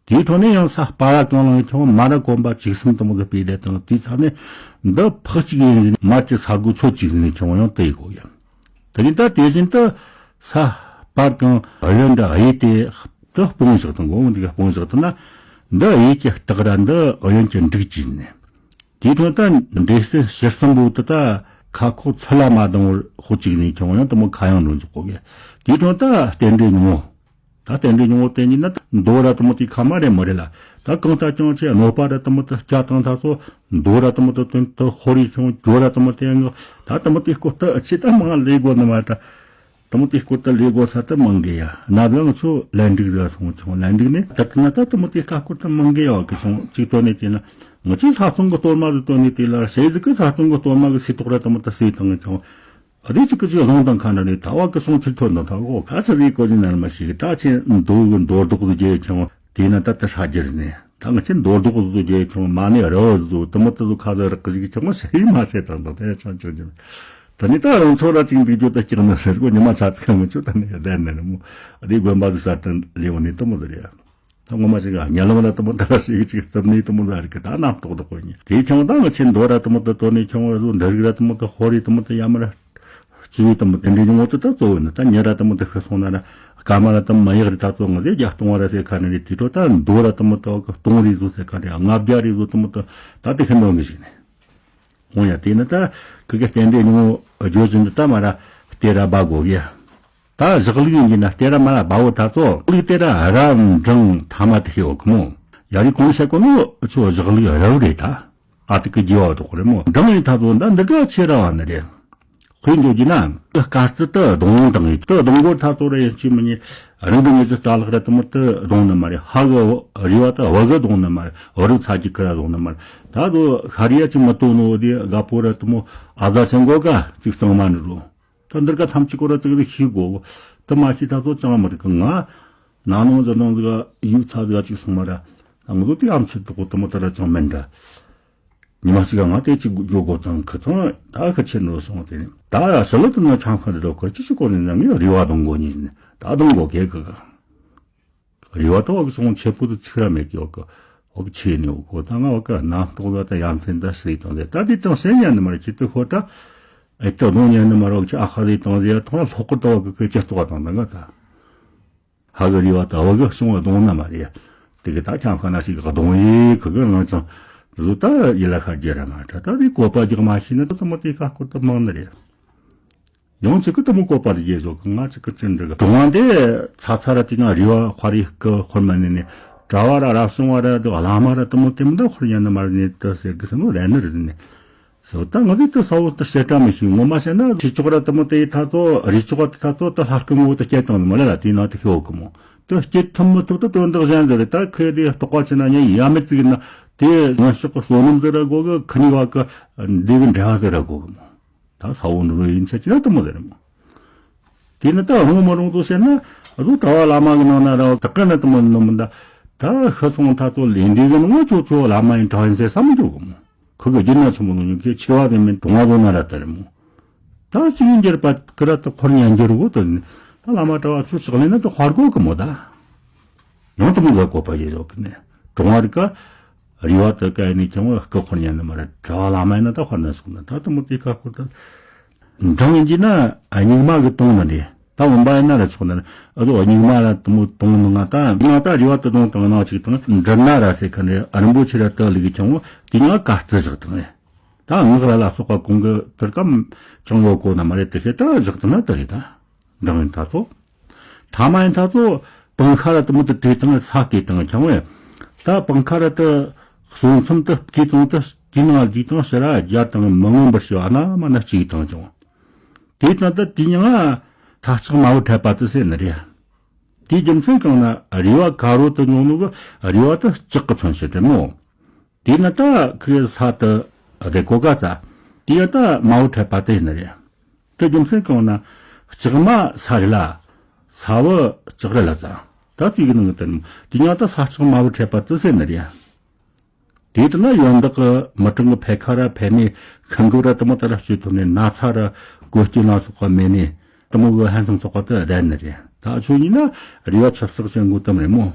དེའི་ཐོག་ནས་ཡང་ས་སྤར་ར་གང་བླངས་ཁྱོད་མ་ར་གོམ་པ་བཅུ་གསུམ་དུ་མོ་དུ་སྤེལ་བསྡད་དང་དེའི་ས་ནས་འདི་ཕག་གཅིག་ཡིན་མ་ཅི་ས་དགུ་ཆོད་གཅིག་ནས་ཁྱོད་ཡང་དེ་ཡི་གོ་ཡ། དེ་ཡིན་ད་དེ་བཞིན་དུ་ས་སྤར་གང་གཡོན་འདི་གཡས་དེ་དུ་སྤུངས་བཞག་དང་གོ་འདི་ག་སྤུངས་བཞག་དང་ན་འདི་གཡས་ཀྱི་སྟག་ར་འདི་གཡོན་གྱི་འབྲུག་གཅིག་ནས། དེའི་ཐོག་ད་འདྲེ་སྲིན་ཞེ་གསུམ་པོ་དེ་ད་ཁ་ཁོག་ཚུར་ལ་མ་ལྡང་བར་ཧོ་གཅིག་ནས་ཁྱོད་ཡང་དུ་མོ་ཁ་ཡང་འགྲོ་འཇུག་གོ་གི། དེའི་ཐོག་ད་རྟེན་འབྲེལ་ཉུང་ངོ་། ད་རྟེན་འབྲེལ་ཉུང་ངོ་དེ་ཉིད་ན་མདོ་ར་དུ་མོ་དེ་ཁ་མ་རེད་མོ་རེད་ལ། ད་གང་ལྟར་ཀྱང་ཆེ་གནོད་པ་ར་དུ་མོ་དེ་སྐྱ་དང་ད་ཚོ་མདོ་ར་དུ་མོ་དེ་དོན་དུ་ཧོ་རི་ཆུང་ཇོ་ར་དུ་མོ་དེ་ངོ་ད་དུ་མོ་དེ་སྐོར་དུ་ཨ་ཆེ་ད་མང་ལས་དགོས་ནི་མ་ད། དུ་མོ་དེ་སྐོར་དུ་ལས་དགོས་ས་དུ་མང་གི་ཡ། ན་བའང་ཚོ་ལན་འགྲིག་ཟ་སོང་ཆུང་ལན་འགྲིག་ནས་ད་དུ་ན་ད་དུ་མོ་དེ་ཁ་སྐོར་དུ་མང་གི་ཡ་གི་སོང་གཅིག་དོན་ནས་དེ་ན་ང་ཚོས་ས་ཚོང་གི་གཏོར་མ་དུ་དོན་ནས་དེ་ལ་ཤེས་ཟིག་གི་ས་ཚོང་གི་གཏོར་མ་གི་སི་ཏོག་ར་དུ་མོ་དུ་སི་དང་ཆུང་། ཨ་དེ་ཅིག་གི་ཅིག་བཟུང་དང་ཁ་ན་རེ་ད་བ་གི་སོང་ཚུལ་ཐོན་དང་ཐག་གོ་ཁ་ཚ་བའི་གོ་ཅི་ན་མ་ཤེས་གི་ད་ཆེ་མདོ་གི་མདོ་རྡོག་ཟིག་རྒྱས་ཆུང་དེ་ན་ད་ད་ཧྲ་རྒྱུ་རེད་ནས། ད་ང་ཆེ་མདོ་རྡོག་ཟིག་རྒྱས་ཆུང་མ་ནས་ར་བ་ཟིག་དུ་མོ་དུ་ཟིག་ཁ་ཟིག་རག་གི་ཟིག་ཆུང་ཟེར་མ་ཟེར་དང་དང་དེ་ཆང་ཆང་ཆང་། ད་ནི་ད་རང་ཚོ་ར་ཅིག་འདུག་རྒྱུ་ད་སྐྱག་ན་ཟེར་གོ་ཉི་མ་ཆ་ཚིག་མི་ཆོ་ད་ནི་ཡ་ད་ནི་ར་མོ་ཨ་དེ་དགོན་པ་ཟིག་ས་དུ་ལེ་བ་ནི་དུ་མོ་ཟིག་རེད་ཡ། ད་ངོ་མ་ཞིག་ག་ཉ་ལམ་ར་དུ་མོ་ད་ར་ཞིག་ཅིག་རྩིབ་ནི་དུ་མོ་ཟིག་རེད་གི་ད་རྣམ་རྟོག་དུ་གོ་ཉི་དེ་ཁྱོང་ད་ང་ཆེ་མདོ་ར་དུ་མོ་དུ་དོ་ནི་ཁྱོང་ར་ཟུ་འདི་རིགས་ར་དུ་མོ་དུ་ཧོ་རི་དུ་མོ་དུ་ཡ་མ་ར། ཅི་བའི་དུ་མོ་དེ་འདྲའི་ཉུང་ངོ་དུ་ད་གཙོ་བོ་ནི་ད་ཉེ་ར་དུ་མོ་དུ་ཤི་སོང་ན་ར་སྐར་མ་ར་དུ་མོ་མ་ཡག་རི་ད་གཙོ་ང་ཟེ་རྒྱ་སྟོང་བ་ར་ཟེ་ཁ་ནི་རི་དུས་ཐོ་ད་མདོ་ར་དུ་མོ་དུ་གི་སྟོང་རི་ཟུ་ཟེ་ཁ་ནི་ལྔ་བརྒྱ་རི་ཟུ་དུ་མོ་དུ་ད་དེ་ཤི་འདོན་གི་ཞིག་ནི། འོང་ཡ་དེ་ནི་ད་ཁི་གི་རྟེན་འབྲེལ་ཉུང་ངོ་བརྗོད་ཅིན་དུ་ད་མ་ར་སྟེ་ར་སྦ་གོ་གི་ཡ། ད་བཞག་ལུགས་ཡིན་གྱི་ན་སྟེ་ར་མ་ར་སྦ་བོ་ད་གཙོ་ལུགས་སྟེ་ར་ར་འབྲིང་ཐ་མ་དུ་ཤི་འོ་ཁི་མོ་ཡ་རི་གོང་ཤ་གོ་ནོ་ཆུ་བཞག་ལུགས་ར་བོ་རེད་ད། ཨ་ཏི་ཀི་རྒྱས་པ་དོག་རེད་མོ། འདི་ནི་ཐ་ཚོ་འདི་འདི་ག་ཆེ་ར་བ་ནི་རེད། དཔེ་འཇོག་རྒྱུ་ན་དཀའ་ཚི་དུ་གདོང་དང་ཡིན་དུ་གདོང་གོ་ཐ་ཚོ་ར་ཡིན་ཆུ་མི་ཉེ་རང་གི་ངེས་ཀྱི་རྩ་ལག་ར་དུ་མོ་དུ་གདོང་ནི་མ་རེད། ཧ་གི་རི་བ་དུ་བ་གི་གདོང་ནི་མ་རེད། བ་རུ་ཚ་གི་ཁི་ར་གདོང་ནི་མ་རེད། ད་དུ་ཤ་རི་ཡ་ཅིག་མི་ཏོ་ནོ་དེ་དགའ་པོ་ར་དུ་མོ་ཨ་ཟ་ཆེན་གོ་ག་ཅིག་གཙང་མ་ནི་རུ། ད་འདིར་ཀ་ཐམས་ཅད་ཀོ་ར་ཙིག་རིག་ཤེས་དགོ། དུ་མ་ཤེས་ཐ་ཚོ་ཅང་མི་རིག་གི་ང་ན་ནང་ཟ་ནང་ཟིག་ཡུག་ཚ་ཟིག་ཅིག་སོང་མ་ར། ང་ཚོ་དེ་ཨམ་ཆི་དུ་གོ་དུ་མོ་ད་ར་ཅང་མིན་ད། ཉི་མ་ཞིག་ང་དེ་ཅིག་འགྱོ་དགོ་དང་ཁི་ཚང་ད་ཁི་ཆེ་ནོ་སོང་དེ་ནི་ད་ཡ་ཤ་ལོ་དུ་ན་ཆང་ཁ་འདི་རོ་ཁར་ཅི་ཞིག་གོ་ནི་ན་ངས་རི་བ་གདོང་གོ་ཉིན་ནི་ད་གདོང་གོ་གེ་གི་གི་རི་བ་ད་བ་གི་སོང་ཆེ་པོ་དུ་ཚིག་ར་མེད་གི་བ་གི་བ་གི་ཆེ་ནི་བ་གོ་ད་ང་བ་གི་ནང་ཏོག་ལ་ད་ཡམ་ཐེན་ད་སྲིད་དང་དེ་ད་དེ་ཅང་སེ་ཉན་ནི་མ་རེད། ཅི་དུ་ཧོ་ད་ཨེ་ད་གདོང་ཉན་ནི་མ་རེད། བ་གི་ཨ་ཁ་རི་དང་ཟེ་ཡ་ཐོང་ལྷོག་གི་ད་བ་གི་ཁི་ཅི་ཏོག་དང་ད་ང་ད། ཧ་གི་རི་བ་ད་བ་གི་སོང་བ་གདོང་ན་མ་རེད། དེ་གི་ད་ཁྱང་ཁ་ན་ཞིག་གི་གདོང་ཡིག་གི་གི་ང་ཚང་བཟོ་ད་ཡི་ལ་ཤར་རྒྱུ་ར་མ་ད་ད་དེ་བཀོད་པ་རྒྱག་མ་ཤེས་ན་ད་དུ་མོ་དེ་ཁ་སྐོར་དུ་མང་ནི་རེད། ཡང་ཅིག་གི་དུ་མོ་བཀོད་པ་རྒྱག་བཟོ་གི་ང་ཅིག་གི་ཅི་འདྲི་གི་གྲོང་བ་དེ་ཚ་ཚ་ར་དེ་ང་རི་བ་དཔའ་རི་གི་ཁོར་མ་ནི་ནི་གྲྭ་བ་ར་རབ་བྱུང་བ་ར་དུ་བླ་མ་ར་དུ་མོ་དེ་མི་འདྲ་ཁོར་ཉན་ནི་མ་རེད་ནི་དུ་ཟེར་གི་སི་མོ་རེད་ནི་རེད་ནི། སོ་ད་ང་ཚོས་དེ་ས་བོ་དེ་བཤད་གྲྭ་མི་ཤེས། ངོ་མ་བཤད་ན་ཁྲི་ཅོག་ར་དེ་མོ་དེ་ཐ་ཚོ་རི་ཅོག་དེ་ཐ་ཚོ་དེ་ལྷ་སྐུ་ངོ་དེ་སྐྱེ་བཏང་ནི་མ་ལ་ལ་དེའི་ནང་དེ་ཤོག་གི་མོ་དེ་སྐྱེ་ཐུབ་མི་ཐུབ་དེ་དོན་དག་གཞན་དེ་རེད། ད་ཁོས་དེ་རྟོགས་པ་ཆེ་ན་ཉན་ཡ་མེད་ཅིག་ན་དེ་ངན་ཕྱོགས་ཀྱི་བསོད་ནམས་དེ་ར་དགོ་གི་ཁི་གཉིས་བ་གི་འདི་གི་འབྲེལ་བ་དེ་ར་དགོ་གི་མོ། ད་ས་བོ་འགྲོ་ཡིན་ཆ་ཅི་ར་དེ་མོ་དེ་རེད་མོ། དེ་ནི་ད་རུང་མ་རུང་དུ་བཤད་ན་རུ་གྲྭ་བ་བླ་མ་གི་ནང་ན་ར་བ་དག་གི་ན་དེ་མོ་ནི་མི་འདའ། ད་ཤི་སོང་ཐ་ཚོ་ལས་འདི་གི་ནི་ངོ་ཅོ་ཅོ་བླ་མ་ཡིན་གྲྭ་ཡིན་ཟེར་བསམ་མི་འཇོག་གི་མོ། ཁོ་གི་རྒྱུད་ན་ཆུང་མོ་ནོ་ཉུང་ཁྱེད་ཆེ་བ་དེ་མིན་གྲོང་བ་ལོ་ན་ར་ལྟར་མོ། ད་ཅི་ཡིན་རྒྱུར་པ་ཀི་ར་ཏི་འཁོར་ཉན་རྒྱུར་བོ་དོན་ནི་ད་བླ་མ་གྲྭ་བ་ཚོ་ཕྱག་ལེན་ན་ད་དཔའ་རྒོད་གི་མོ་ད། ཡང་དུ་མོ་གི་བཀོད་པ་ཡེ་རོགས་ནི་གྲོང་བ་རི་ཀ་རི་བ་དུ་ཀ་ནི་ཀྱང་བ་སྐུ་འཁོར་ཉན་ནི་མ་ར་གྲྭ་བ་བླ་མ་ཡིན་ན་ད་དཔའ་ན་སོང་ན་ད་དུ་མོ་དེ་ཀ་འཁོར་ད། འབྲིང་ཡིན་གྱི་ན་སྙིགས་མ་གི་དོང་ན་ནི། ད་འོན་པ་ཡིན་ན་ར་ཆོག་ན་ཨ་ཟོ་སྙིགས་མ་ལ་དུ་མོ་དོང་ནང་ང་ད་ང་ད་རི་བ་དུ་དོང་དང་ནང་ཅིག་དང་འབྲི་ན་ར་ཟེར་ཁ་ནི་ཨ་རིན་པོ་ཆེ་ར་ཏི་ལི་གི་ཆང་བོ་དེ་ཉག་ག་རྩི་བཞག་དང་ངས་ད་ངག་ར་ལ་སོགས་པ་གོང་གི་དུར་ཀམ་ཆང་བོ་གོ་ན་མ་རེད། དེ་ཤེས་ད་བཞག་དང་ན་ད་རེད་ད་འབྲང་ཡིན་ད་ཚོ་ཐ་མ་ཡིན་ད་ཚོ་པང་ཁ་ར་དུ་མོ་དུ་བྲིས་དང་ས་གས་དང་ཆང་བོ་ད་པང་ཁ་ར་དུ་གསུང་མཚམས་དུ་སྐས་དང་དུ་དེ་ནང་ལ་དུས་དང་ཕྱི་ར་རྒྱ་དང་མི་མངོན་པར་ཞུ་བ་ན་མ་ན་གཅིག་དང་ཆང་བོ། དེའི་སྟེང་དུ་དེའི་མྱིང་ང་ས་ལྕགས་དམར་པོ་འཕྲད་པ་དེ་ཟེར་ནི་རེད། དེའི་རྒྱུ་མཚན་གང་ན་རི་བ་དཀར་པོ་དུ་ཉོ་ནོ་གི་རི་བ་དུ་ལྕགས་ཀྱི་མཚོན་བྱེད་དེ་མོ། དེས་ན་ད་ཁོའི་ས་དུ་བདེ་གོ་ག་ཙ་དེ་ཡང་ད་དམར་པོ་འཕྲད་པ་དེ་ཡིན་ནི་རེད། དེ་རྒྱུ་མཚན་གང་ན་ལྕགས་དམར་ས་རི་ལ་ས་བོ་ལྕགས་རི་ལ་ཙ་ད་ཙི་གི་ནང་གི་དེ་དེ་ཡང་ད་ས་ལྕགས་དམར་པོ་འཕྲད་པ་དེ་ཟེར་ནི་རེད། དེ་ལྟར་ན་ཡོན་བདག་གི་མི་གྲངས་ཀྱི་འཕེལ་ཁ་ར་འཕེལ་ནས་ཤིང་གི་ར་དུ་མོ་ད་ར་སྤྱོད་ཐུབ་ནས་ན་ཚ་ར་གོ་སྐྱེ་ན་སོགས་པ་མེད་ནས་དུ་མོ་གི་ཧན་སང་ཚོགས་པ་དུ་བསྡད་ནི་རེད། ད་ཆོས་ཉིད་ན་རི་བ་ཆབ་སྲག་ཅན་དགོས་དམ་རེད་མོ།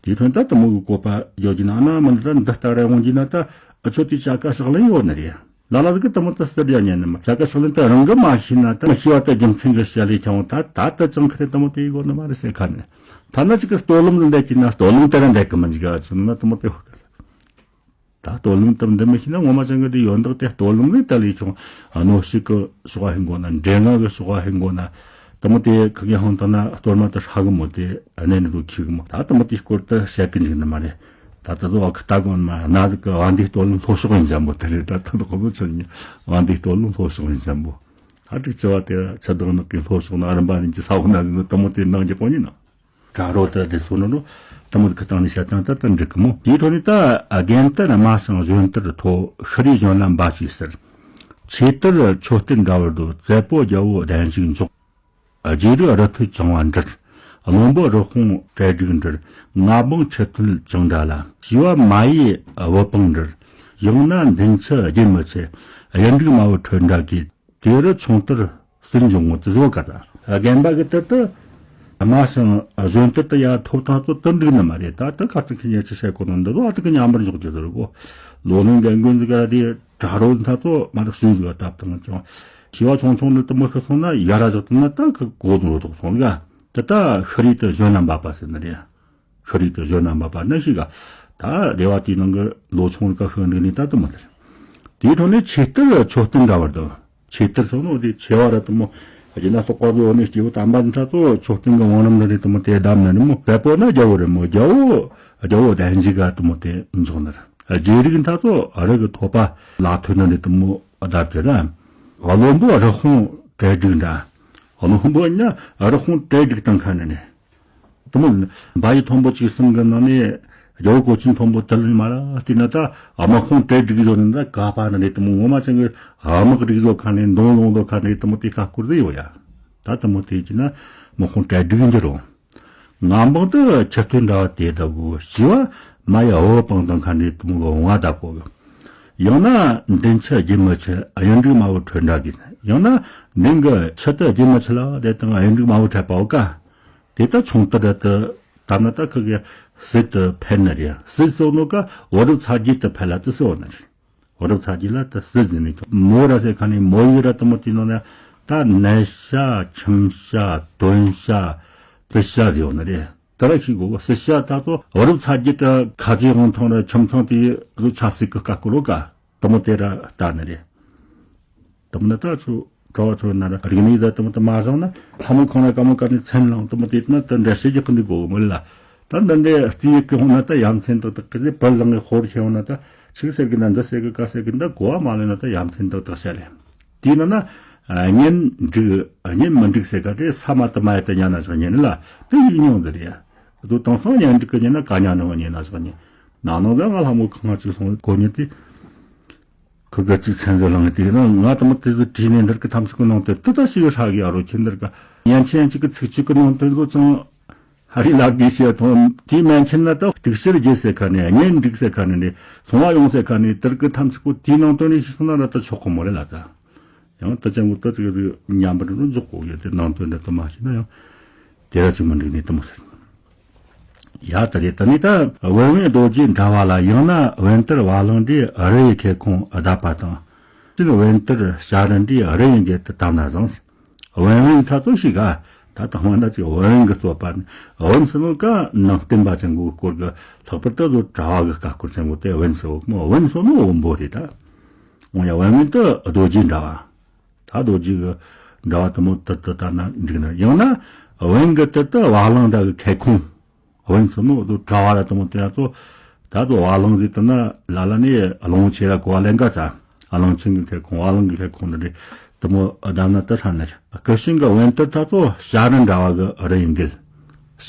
དེའི་དོན་ད་དེ་མོ་གི་བཀོད་པ་ཡོད་ཀྱི་ན་ན་མི་འདི་ད་འདི་ལྟར་ཡོང་གྱི་ན་ད་ཨ་ཆོ་དེ་བྱ་དཀའ་ཕྱག་ལེན་ཡོད་ནི་རེད། ལ་ལ་ཟིག་གི་དེ་མོ་ད་སྟེར་ཡ་ཉན་ནི་མ་བྱ་དཀའ་ཕྱག་ལེན་ད་རང་གི་མ་ཤེས་ན་ད་མི་ཤེས་པ་ད་རྒྱུ་མཚན་གི་བཤད་ལས་ཀྱང་ད་ད་ད་ཅང་ཁ་དེ་དེ་མོ་དེ་ཡི་གོ་ནི་མ་རེད་ཟེར་ཁ་ནི། ཐ་ན་ཅིག་གི་སྟོད་ལུང་དུ་འདེད་ཀྱི་ན་སྟོད་ལུང་དེ་ར་འདེད་གི་མི་འཇིག་ཨ་ཆོ་ན་དེ་མོ་དེ་ཧོ་གི། ད་སྟོད་ལུང་དུ་འདི་མི་ཤེས་ན་ངོ་མ་ཅང་གི་དེ་ཡོད་འདུག་དེ་སྟོད་ལུང་ནས་ད་ལས་ཆུང་ཨ་ནོ་ཞིག་གི་ཤོག་ཧིན་གོ་ན་འདྲེ་ང་གི་ཤོག་ཧིན་གོ་ན་དེ་མོ་དེ་ཁི་གེ་ཧང་ད་ན་སྟོད་མ་དེ་ཧྲ་གི་མོ་དེ་གནས་ནི་རུ་ཁྱི་གི་མོ་ད་དེ་མོ་དེ་སྐོར་དུ་བཤད་གི་འཇུག་ནི་མ་རེད། ད་ད་ཟོ་ཨ་ཁི་ད་གོ་ན་ན་ཟིག་གི་བ་འདི་སྟོད་ལུང་ལྷོ་ཕྱོགས་ཡིན་ཅན་པོ་དེ་རེད། ད་ད་ད་ཁོ་ཚོ་ཆ་ནི་བ་འདི་སྟོད་ལུང་ལྷོ་ཕྱོགས་ཡིན་ཅན་པོ་ཨ་ཀྲིག་ཅི་བ་དེ་ཆ་དག་ནག་གི་ལྷོ་ཕྱོགས་ན་རིམ་པ་ནི་ཅི་ས་བོ་ན་ཟིག་ནི་དེ་མོ་དེ་ནང་གི་པོ་ནི་ན། ག་རོ་ད་དེ་སོ་ནོ་ནོ་ད་མོ་གི་སྟེང་ནས་བཤད་སྟངས་ད་ད་འགྲིག་གི་མོ། དེའི་ཐོག་ནས་ད་རྒན་དར་དམར་ཞིང་གཞོན་དར་མཐོ། ཤི་རིའི་གཞོན་ལ་འབའ་ཞིག་ཟེར། ཆེ་དར་མཆོད་རྟེན་འདྲ་བར་འདུག་རྩེ་པོ་རྒྱལ་པོ་གདན་ཞིག་འཇོག་རྗེ་རིགས་རུ་ཐུག་བྱང་བ་འདྲིལ། བློན་པོ་རུ་དཔུང་གྲལ་སྒྲིག་འདྲིལ། མངའ་འབངས་ཆུ་ཐོད་བྱང་འདྲ་ལ། ཞི་བ་མ་ཡི་བུ་སྤུན་འདྲིལ། ཡང་ན་མདུན་ཆུ་རྒྱུན་མི་ཆད། གཡུ་འབྲུག་མ་བུ་ཁྲོད་འདྲ་གིས། དེ་རུ་ཆུང་དར་སྲིད་འབྱུང་ངོ་། དེ་བཟོ་ག་ད་རྒན་པ་གི་དར་དུ་དམར་ཞིང་གཞོན་དར་དུ་ཡར་ཐོབ་ཐང་ཚོ་དུ་འགྲིག་ནི་མ་རེད། ད་ད་ཁ་ཚིག་ཁི་ཉེ་ཆི་བཤད་གོ་ནོ་འདི་ཚོ་ཨ་ཏི་གི་ཉམས་པར་འཇོག་རྒྱུ་ཟེར་གོ། ལོ་ལོན་རྒན་རྒོན་ཟིག་ག་དེ་གྲྭ་རོ་ད་ཚོ་མ་རག་ཤུལ་ཟིག་བཏབ་དང་ཅང་ཞི་བ་ཆུང་ཆུང་ནི་དུ་མི་ཤི་སོང་ན་ཡ་ར་ཟག་དུ་ན་ད་གི་གོ་དུ་རོ་ཐོག་སོང་ག་དེ་ད་ཤི་རིས་དུ་གཞོན་ན་འབབ་པ་ཟེར་ནི་རེད། ཤི་རིགས་དུ་གཞོན་ན་མ་པ་ནི་ཞིག་ག་ད་རེ་བ་དེའི་ནང་གི་ལོ་ཆུང་རིགས་ཀ་ཤི་འདུག་ནི་ད་དུ་མ་ཟེར། དེའི་ཐོག་ནས་ཆེ་དར་མཆོད་རྟེན་འདྲ་བར་དུ་ཆེ་དར་སོགས་ནོ་དེ་ཆེ་བ་ར་དུ་མོ་རྒྱུ་ན་སོག་པ་བཟོ་ནས་སྐྱེ་བོ་དམ་པ་འདྲ་ཚོ་མཆོད་རྟེན་གི་བང་རིམ་འདྲ་རེ་དུ་མོ་དེ་བསྡམས་ན་ནི་མོ་བལ་པོ་ན་རྒྱལ་བོ་རེ་མོ་རྒྱལ་བོ་རྒྱལ་བོ་གདན་ཞིག་ག་དུ་མོ་དེ་འཇོག་ནི་རེད། རྗེ་རིགས་འདྲ་ཚོ་རི་གི་ཐོད་པ་ལ་ཐོད་ནི་རེ་དུ་མོ་བསྡད་དེ་ར་བློན་པོ་རུ་དཔུང་གྲལ་སྒྲིག་འདྲ་བློན་པོ་ཉ་རུ་དཔུང་གྲལ་སྒྲིག་བཏང་ཁ་ནི་ནི། དུ་མོ། འབའ་ཡི་མཐོན་པོ་གཅིག་གསུམ་གི་ནང་ནས་རྒྱལ་པོ་གོ་ཆེན་མཐོན་པོ་དུ་ལེན་མ་ར་བལྟས་ན་ད་དམག་དཔུང་གྲལ་སྒྲིག་བཟོ་ནི་ད་ག་པ་ན་རེད། དུ་མོ་ངོ་མ་ཅན་གི་དམག་སྒྲིག་བཟོ་ཁ་ནས་མདུང་ལོང་བཟོ་ཁ་ནས་དུ་མོ་དེ་ཁ་སྐོར་ཟིག་ཡོད་ཡ། ད་དུ་མོ་དེ་གྱི་ན་དམག་དཔུང་གྲལ་སྒྲིག་འགྱུར་རོ། ང་འབངས་དུ་ཆུ་ཐོན་འདྲ་བ་དེ་ལྟ་བུ་ཞི་བ་མ་ཡི་འོ་བང་དང་ཁ་ནས་དུ་མོ་གི་འོང་བ་ལྟ་བུ་གི། ཡང་ན་མདུན་ཆུ་རྒྱུན་མི་ཆད་གཡུ་འབྲུག་མ་བུ་ཁྲོད་འདྲ་གི། ཡང་ན་མདུན་གི་ཆུ་དུ་རྒྱུན་མི་ཆད་ལ་དེ་དང་གཡུ་འབྲུག་མ་བུ་ཁྲོད་པའོ་ཀ། དེ་ལྟར་ཆུང་དུ་ར་དུ་ད་ནི་ད་ཁི་གི་སྲིད་དུ་འཕེལ་ནི་རེད། སྲིད་སོགས་ནོ་ཀ་བུ་རབས་ཚ་རྒྱུད་དུ་འཕེལ་ལ་དུ་སྲིད་འོ་ནི་རེད། བུ་རབས་ཚ་རྒྱུད་ལ་དུ་སྲིད་ཟིན་ནི་ཀ་མོ་ར་ཟེར་ཁ་ནི་མོ་ཡི་ར་དུ་མོ་དེ་ནོ་ན་ད་ནད་ཤ་ཁྱིམ་ཤ་དོན་ཤ་རྩི་ཤ་ཟེར་འོ་ནི་རེད། དུ་ར་ཤི་གོ་སྲིད་ཤ་ད་ཚོ་བུ་རབས་ཚ་རྒྱུད་དུ་ཁ་ཆེ་དབང་ཐང་ར་ཁྱིམ་ཚང་དེ་རུ་ཆབ་སྲིད་ཀི་ཀ་ཀུ་རོ་ཀ་དུ་མོ་དེ་ར་ལྟ་ནི་རེད། དུ་མོ་ནི་ད་ཚོ་གྲྭ་བ་ཚོ་ན་ར་རིག་གནས་ད་དུ་མོ་དུ་མ་བཟང་ན་ལྷ་མོ་ཁང་ན་ཀ་མོ་ཀ་ནི་མཚན་ལང་དུ་མོ་དེ་ན་དུ་འདྲ་ཤེས་ཀྱི་ཀི་འདི་གོ་མོ་ལ་ད་འདི་འདྲའི་རྩིས་ཀི་ཧོ་ན་ད་ཡ་མཚན་དག་དག་གི་དེ་བར་ལང་གི་ཧོར་ཁྱེར་ཧོ་ན་ད་ཆིག་ཟེར་གི་ན་འདི་ཟེར་གི་ཀ་ཟེར་གི་འདི་གོ་བ་མ་ལོན་ན་ད་ཡ་མཚན་དག་དག་བཤད་ལེ། དེས་ན་ན། གཉེན་འགྲིག་གཉེན་མི་འགྲིག་ཟེར་ག་དེ་ས་མ་དུ་མ་ཡ་དུ་ཉན་ན་ཞག་ཉན་ལ་དེ་ཡིག་ཉུང་འདི་རེད། དུ་དང་སང་གཉེན་འགྲིག་གི་ཉན་ན་ག་ཉན་ནང་ཉན་ན་ཞག་ཉན། ན་ནང་ལ་ང་ལྷ་མོ་ཁང་ང་ཅིག་སོང་གོ་ཉན་དེ། ཁུ་ག་ཅིག་མཚན་བཟོ་ལང་དེ་ན་ང་དུ་མ་དེ་ཚོ་བྲིས་ནས་འདིར་གི་ཐམས་ཅད་ཀྱི་ནང་དོན་དུ་ད་ཞིག་ཧྲ་གི་ཨ་རོ་ཁྱེད་འདིར་ག་ཉན་ཆེན་ཅིག་གི་ཚིག་ཅིག་གི་ནང་དོན་ཚོ་ཅང་། ཧ་རི་ལབ་དགོས་ཞེས་དང་དེའི་མན་ཆད་ན་ད་གཏུག་བཤེར་རྒྱས་ཟེར་ཁ་ནས་གཉེན་སྒྲིག་ཟེར་ཁ་ནས་ནས་སོང་བ་ཡོང་ཟེར་ཁ་ནས་དེར་གི་ཐམས་ཅད་པོ་དེའི་ནང་དོན་ནས་ཤི་སོང་ན་ར་ད་ཆོག་གོ་མོ་རེད་ལ་ད། ཡང་ད་ཅང་གོ་ད་ཅིག་ཟིག་ཉམས་པར་འགྲོ་འཇོག་གོ་ཡོད་དེ་ནང་དོན་འདྲ་ད་མ་ཤེས་ན་ཡང་དེ་ར་ཅིག་མི་འགྲིག་ནས་ད་མོ་ཟེར། ཡ་ད་རེད་ད་ནི་ད་བན་བན་རྡོ་རྗེ་འདྲ་བ་ལ་ཡང་ན་བན་དར་བ་ལང་འདྲེ་རི་ཡི་ཁེ་ཁོང་བརྡབ་པ་དང་། ཅིག་བན་དར་བྱ་རི་འདྲེ་རི་ཡི་འགལ་དུ་བཏབ་ན་བཟང་། བན་བན་ད་ཚོ་ཞིག་ག་ད་དང་བ་ན་ཅིག་བན་གི་རྩོད་པ་ནི་བན་སུ་ནོ་ཀ་ནང་བསྟན་པ་ཅན་གོ་སྐོར་གི་ལྷག་པར་དུ་ལོ་གྲྭ་བ་གི་ཀ་སྐོར་ཅན་གོ་དེ་བན་སུ་མོ་བན་སུ་ནོ་བོན་པོ་རེད་ད། འོང་ཡ་བན་བན་དུ་རྡོ་རྗེ་འདྲ་བ། ད་རྡོ་རྗེ་གི་འདྲ་བ་དུ་མོ་དུར་དུ་ལྟ་ན་འགྲིག་ན་ཡང་ན་བན་གི་དུར་དུ་བ་ལང་འདྲ་གི་ཁེ་ཁོང་། བན་སོ་ནོ་དུ་གྲྭ་བ་ར་དུ་མོ་དེ་ཡ་ཚོ་ད་དུ་བ་ལང་ཟིག་དུ་ན་ལ་ལ་ནི་ལོང་ཆེ་ར་གོ་བ་ལེན་ག་ཚ་ལང་ཆེན་གི་ཁེ་ཁོང་བ་ལང་གི་ཁེ་ཁོང་ནི་དུ་མོ་ཨ་ད་ན་ད་ཧྲ་ན་ཆ་ཀི་ཤིང་གི་བན་དུ་ད་ཚོ་བྱ་རི་འདྲ་བ་གི་རི་ཡིན་གིལ།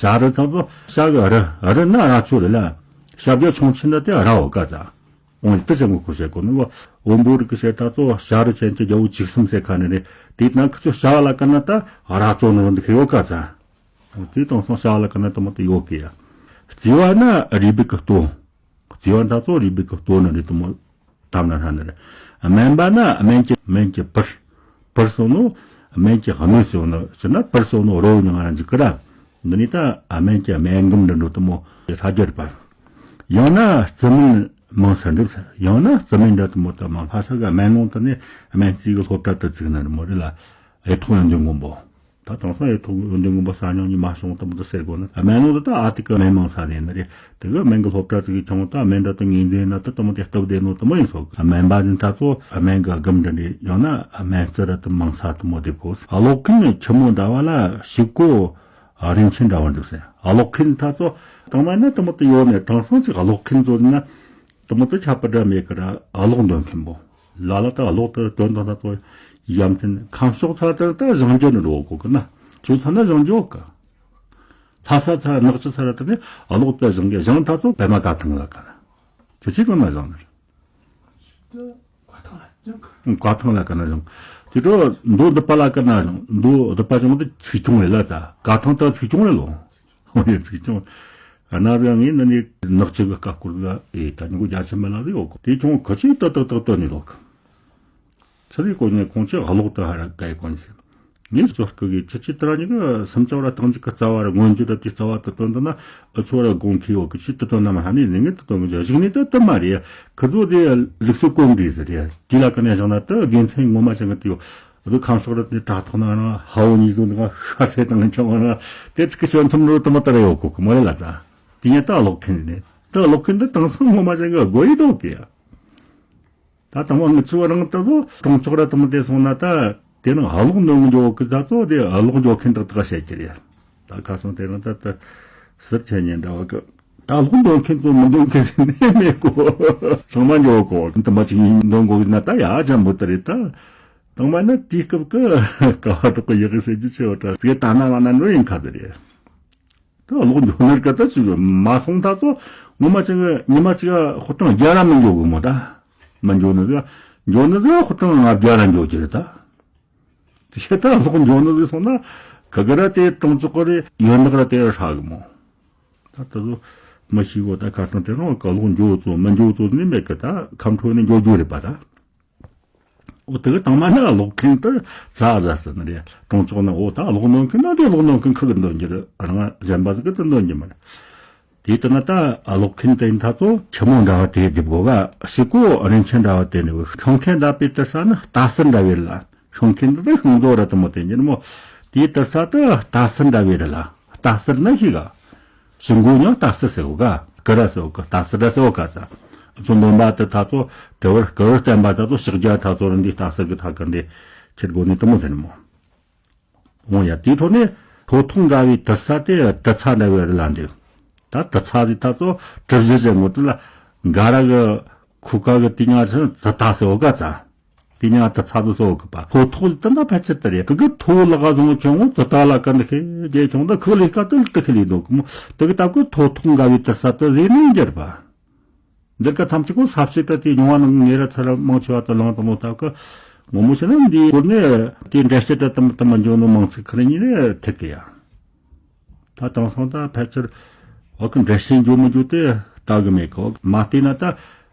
བྱ་རི་ཚ་ཚོ་བྱ་གི་རི་རི་ན་ར་ཆོ་རི་ལ་བྱ་བརྒྱ་ཆུང་ཆེན་ད་དེ་ར་འོ་ག་ཚ། འོང་དུ་ཅན་གོ་ཁོ་བྱེད་གོ་ནི་བོན་པོ་རིག་གི་བྱེད་ད་ཚོ་བྱ་རི་ཅན་གྱི་རྒྱལ་བོ་བཅུ་གསུམ་ཟེར་ཁ་ནི་རེད། དེ་ན་ཁི་ཚོ་བྱ་བ་ལ་ཀ་ན་ད་ར་ཆོ་ནི་རོ་འདི་ཁེ་ཡོ་ག་ཚ། དེ་དང་སང་བྱ་བ་ལ་ཀ་ན་དུ་མོ་དེ་ཡོད་གི་ཡ། རྩི་བ་ན་རུས་སྦལ་གི་ལྟོ། རྩི་བ་ད་ཚོ་རུས་སྦལ་གི་ལྟོ་ནི་རེད་དུ་མོ་དམ་ན་ཧྲ་ནི་རེད། སྨན་པ་ན་སྨན་གྱི་སྨན་གྱི་པུར། པུར་སོ་ནོ་སྨན་གྱི་སྣོད་སོ་ནོ་ཟེར་ན་པུར་སོ་ནོ་རོ་ཉང་ང་འཇིག་གི་ར། འདི་ནས་ད་སྨན་གྱི་སྨན་སྒམ་འདྲ་འགྲོ་དུ་མོ་ས་རྒྱུ་རེད་པ། ཡང་ན་རྩི་སྨན་མང་ས་འགྲུབ་ས། ཡང་ན་རྩི་སྨན་འདྲ་དུ་མོ་ད་མང་ལྷ་ས་གི་སྨན་ལུང་དུ་ནས་སྨན་རྩིས་གི་སློབ་གྲྭ་དུ་བཙུགས་ན་རི་མོ་རེད་ལ། ཨེ་ཐོག་ཡོན་ཏན་མགོན་པོ། ད་དེང་སང་ཨེ་ཐོག་ཡོན་ཏན་མགོན་པོ་ས་མྱོང་གཉིས་མ་བྱུང་དུ་མོ་ད་ཟེར་དགོས་ན། སྨན་ལུང་དུ་ད་ཨ་ཏི་ཀི་སྨན་མང་ས་རེད་ནི་རེད། དེ་གི་སྨན་གི་སློབ་གྲྭ་ཙིག་གི་ཆུང་ད་སྨན་འདྲ་དུ་ངེས་འཛིན་ན་ད་དུ་མོ་དེ་སྟབས་བདེ་ནོ་དུ་མོ་ཡིན་སོགས། སྨན་པ་ཟིན་ད་ཚོ་སྨན་གི་སྒམ་འདྲ་འདྲ་ཡང་ན་སྨན་རྩི་ར་དུ་མང་ས་དུ་མོ་དེ་གོ། ཀློག་མཁན་ཆི་མོ་འདྲ་བ་ལ་ཞིག་གོ། རིན་ཆེན་འདྲ་བ་འདུག་ཟེར། ཀློག་མཁན་ད་ཚོ་དང་མ་ན་དུ་མོ་དུ་ཡོད་ནས་དེང་སང་ཅིག་ཀློག་མཁན་ཚོ་ན་དུ་མོ་དུ་ཁྱད་པར་འདྲ་མེད་ཀི་ར། ཀློག་འདོན་མཁན་པོ་ལ་ལ་ད་ཀློག་དུ་དོན་དང་ད་ཚོ་ཡ་མཚན་ཁམས་ཕྱོགས་ཚ་དུ་ད་བཞེངས་རྒྱུ་ནི་རོ་གོ་གི་ན། ཁྱོད་ཚ་ན་བཞེངས་རྒྱུ་གི། ལྷ་ས་ཚ་ནག་ཆུ་ཚ་ར་དུ་ནི་ཀློག་དུ་བཞེངས་རྒྱུ་བཞེངས་ད་ཚོ་པད་མ་ཀ་ཐང་ལ་ཀ་ན། ཁྱོད་ཅིག་གི་མ་བཞེངས་ནི། བཀའ་ཐང་ལ་ཀ་ན་བཞེངས། དེ་འཕྲོ་མདོ་སྡུད་པ་ལ་ཀ་ན་བཞེངས། མདོ་སྡུད་པ་བཞེངས་དུ་ཚིག་ཆུང་རེད་ལ། ད་བཀའ་ཐང་ད་ཚིག་ཆུང་རེད་ལོ། ཧོ་ཡ་ཚིག་ཆུང་། ཨ་ན་རེ་ངས་ནི་ནི་ནག་ཆུ་གི་ཀ་སྐོར་ལ་ཨེ་ད་ཉིན་གོ་རྒྱ་ཆེན་མ་ལ་རེ་ཡོད་གོ། དེ་ཆུང་ཁ་ཆེ་ཏག་ཏག་ཏག་ཏག་ནི་ལོག་ཚ་རེ་གོ་ནས་ཁོང་ཆེ་ཧ་ལོག་ཏུ་ཧ་ར་གའི་གོ་ནི་ཟེར། ངས་ཚོ་སྐུ་གི་ཆུ་ཆུ་དེ་ར་ཉིད་ཀྱི་སུམ་ཅུ་ར་སྟོང་གཅིག་གི་རྩ་བ་ར་མངོན་གྱུར་ར་དེ་རྩ་བ་དུ་སྟོན་དུ་ན་ཨུ་ཚོ་ར་དགོངས་ཁེ་ཡོད་གི། ཆུ་དུ་སྟོན་ན་མ་ཧ་ནི་ནི་ངས་དུ་སྟོན་མི་བྱ་ཞིག་ནི་དུ་དུ་མ་རེད། ཁི་ཚོ་དེ་ལུགས་སྲོལ་གོམས་འདྲིས་ཟེར་རེད། དེ་ལ་ཀི་ནས་བཞག་ན་དུ་དགེ་མཚན་ངོ་མ་ཅན་གི་དུ་ཡོད། ཨུ་ཁམས་ཕྱོགས་ར་དེ་དྲ་ཐོག་ན་ར་ཧ་བོ་ཉིས་ཚོ་ནི་ཤ་ཚད་དང་ཆང་བ་ར་དེ་ཚིག་གི་ཤོད་མཚམས་རོ་དུ་མ་ལྟར་ཡོད་གོ་གི་མོ་རེད་ལ་ཙང་། དེ་ཉིད་དུ་ཀློག་མཁན་ནི་དུ་ཀློག་མཁན་དུ་དེང་སང་ངོ་མ་ཅན་གི་དགོས་ཡི་དོ་གི་ཡ། ད་དང་པོ་ངི་ཆུ་བ་རང་ད་ཚོ་གྲོང་ཆོག་ར་དུ་མོ་དེ་སོང་ན་ད་དེ་ནང་ཧ་ལོག་འདོན་འགྱོ་གི། ད་ཚོ་དེ་ཧ་ལོག་འགྱོ་མཁན་དག་དག་བཤད་ཀྱི་རེད། ད་ཁ་སང་དེ་རང་ད་ད་ཟུར་ཆེན་ཉན་འདྲ་བ་གི། ད་ཧ་ལོག་འདོན་མཁན་ཚོ་མི་འདོན་མཁན་ཟེར་ནས་མེད་གོ། ཚང་མ་འགྱོ་གོ། དུ་མ་ཅིག་འདོན་དགོ་གི་ན་ད་ཡ་ཅམ་བུ་ད་རེད་ད། དང་མ་ན་དེའི་སྐབས་ཀྱི་ཀ་བ་དོག་གི་ཡག་གི་ཟེར་རྒྱུ་ཆེ་བ་ད་ཟེར་ད་ན་ལ་ན་འགྲོ་ཡིན་ཁ་དེ་རེད། ད་ཀློག་འགྱོ་ནི་ག་ད་ཅིག་མ་སོང་ད་ཚོ་ངོ་མ་ཅིག་ཉི་མ་ཅིག་ཧུར་ཐང་རྒྱ་ར་མི་འགྱོ་གི་མོ་ད། མི་འགྱོ་ནི་ཟིག་འགྱོ་ནི་ཟིག་ཧུར་ཐང་ང་རྒྱ་ར་འགྱོ་གི་རེད་ད། དེ་ཤེས་ད་ཀློག་འགྱོ་ནི་ཟིག་སོང་ན་ག་ག་ར་དེ་གཏོང་ཚོགས་གི་རེད། ཡོད་ནག་ར་དེ་ར་ཧྲ་གི་མོ། ད་ད་ཚོ་མི་ཤེས་གོ། ད་ཁ་སང་དེ་རང་ཀློག་འགྱོ་ཚོ་མི་འགྱོ་ཚོ་ནི་མེད་གི། ད་ཁམས་ཕྲོ་ནི་འགྱོ་རྒྱུ་རེད་པ་ད། འོ་དེ་གི་དང་མ་ནི་ཀློག་མཁན་དུ་ཚ་ཟ་ཟི་ནི་རེད། གྲོང་ཆོག་ནི་འོ་ད་ཀློག་འདོན་མཁན་ན་དེ་ཀློག་འདོན་མཁན་ཁུ་གི་འདོན་རྒྱུ་རེད། རང་གཞན་པ་ཟིག་གི་དུ་འདོན་རྒྱུ་མ་རེད། དེ་ལྟ་ན་ད་ཀློག་མཁན་དེ་ཡིན་ད་ཚོ་ཆི་མོ་འདྲ་བ་དེ་སྒྲུབ་དགོ་ག། ཕྱི་གོ་རིན་ཆེན་འདྲ་བ་དེ་ནི་བུ་ཤོང་མཁན་འདྲ་པའི་དུ་ས་ནི་རྟ་ཟུར་འདྲ་བའི་རེད་ལ། ཤོང་མཁན་དུ་ཤོང་རྫོགས་ར་དུ་མོ་དེ་ཉིན་མོ་དེའི་དུ་ས་དུ་རྟ་ཟུར་འདྲ་བའི་རེད་ལ། རྟ་ཟུར་ནི་ཤི་ག། ཞི་མགོ་ཉང་རྟ་ཟུར་ཟེར་བོ་ག། ཀི་ར་ཟེར་བོ་ག། རྟ་ཟུར་ར་ཟེར་བོ་ག་ཚ། ཚོ་འདོན་པ་དེ་ད་ཚོ་དྲི་བར་ཀི་ར་བསྟན་པ་ད་ཚོ་ཕྱག་རྒྱ་ད་ཚོ་རིན་འདི་རྟ་ཟུར་གི་ཐ་ཀི་འདི་ཁྱེར་དགོ་ནི་དུ་མོ་ཟེར་ནི་མོ། འོང་ཡ་དེའི་ཐོག་ནས་ཐོ་ཐོང་འགའ་བའི་དུ་ས་དེ་དུ་ཚ་འདྲ་བའི་རི་ལ་འདུག་ད་དུ་ཚ་དེ་ད་ཚོ་གྲུ་བཞི་ཟེར་མོ་དེ་ལ་འགའ་ར་གི་ཁུ་ཁ་གི་དེ་ཉག་ཆེན་ཙི་ད་ཟེར་བོ་ག་ཚ། དེ་ཉག་དུ་ཚ་དུ་སོ་གི་པ། ཐོ་ཐོག་དུ་ན་ཕལ་ཆེར་དུ་རེད། ཁི་གི་ཐོ་ལ་ག་བཟུང་བྱུང་ཙི་ད་ལ་ཀ་འདི་ཁེ་རྒྱལ་ཆུང་ད་ཁི་ལི་ཀ་དུ་ལ་དུ་ཁི་ལི་འདུག་གི་མོ། དུ་གི་ད་གི་ཐོ་ཐོང་འགའ་བའི་དུ་ས་དུ་ཟེར་ནས་འགྱུར་པ། འདིར་ཀ་ཐམས་ཅད་གོ་ས་བཤད་ད་དེ་མྱོང་བ་ནང་ངེ་ར་ཚ་ར་མང་ཆེ་བ་དུ་ལང་དུ་མོ་ད་གི་ངོ་མོ་ཤེ་ན་འདི་སྐོར་ནས་དེ་འདྲ་བཤད་ད་དུ་མ་དུ་མ་འཇོག་ནོ་མང་ཚིག་ཁི་ར་ཉིན་རེ་ཐེག་གི་ཡ། ད་དེང་སང་ད་ཕལ་ཆེར་འོ་གི་འགྲེལ་བཤད་འཇོག་མི་འཇོག་དེ་ལྟ་གི་མེད་གི། འོ་གི་མ་བལྟས་ན་ད་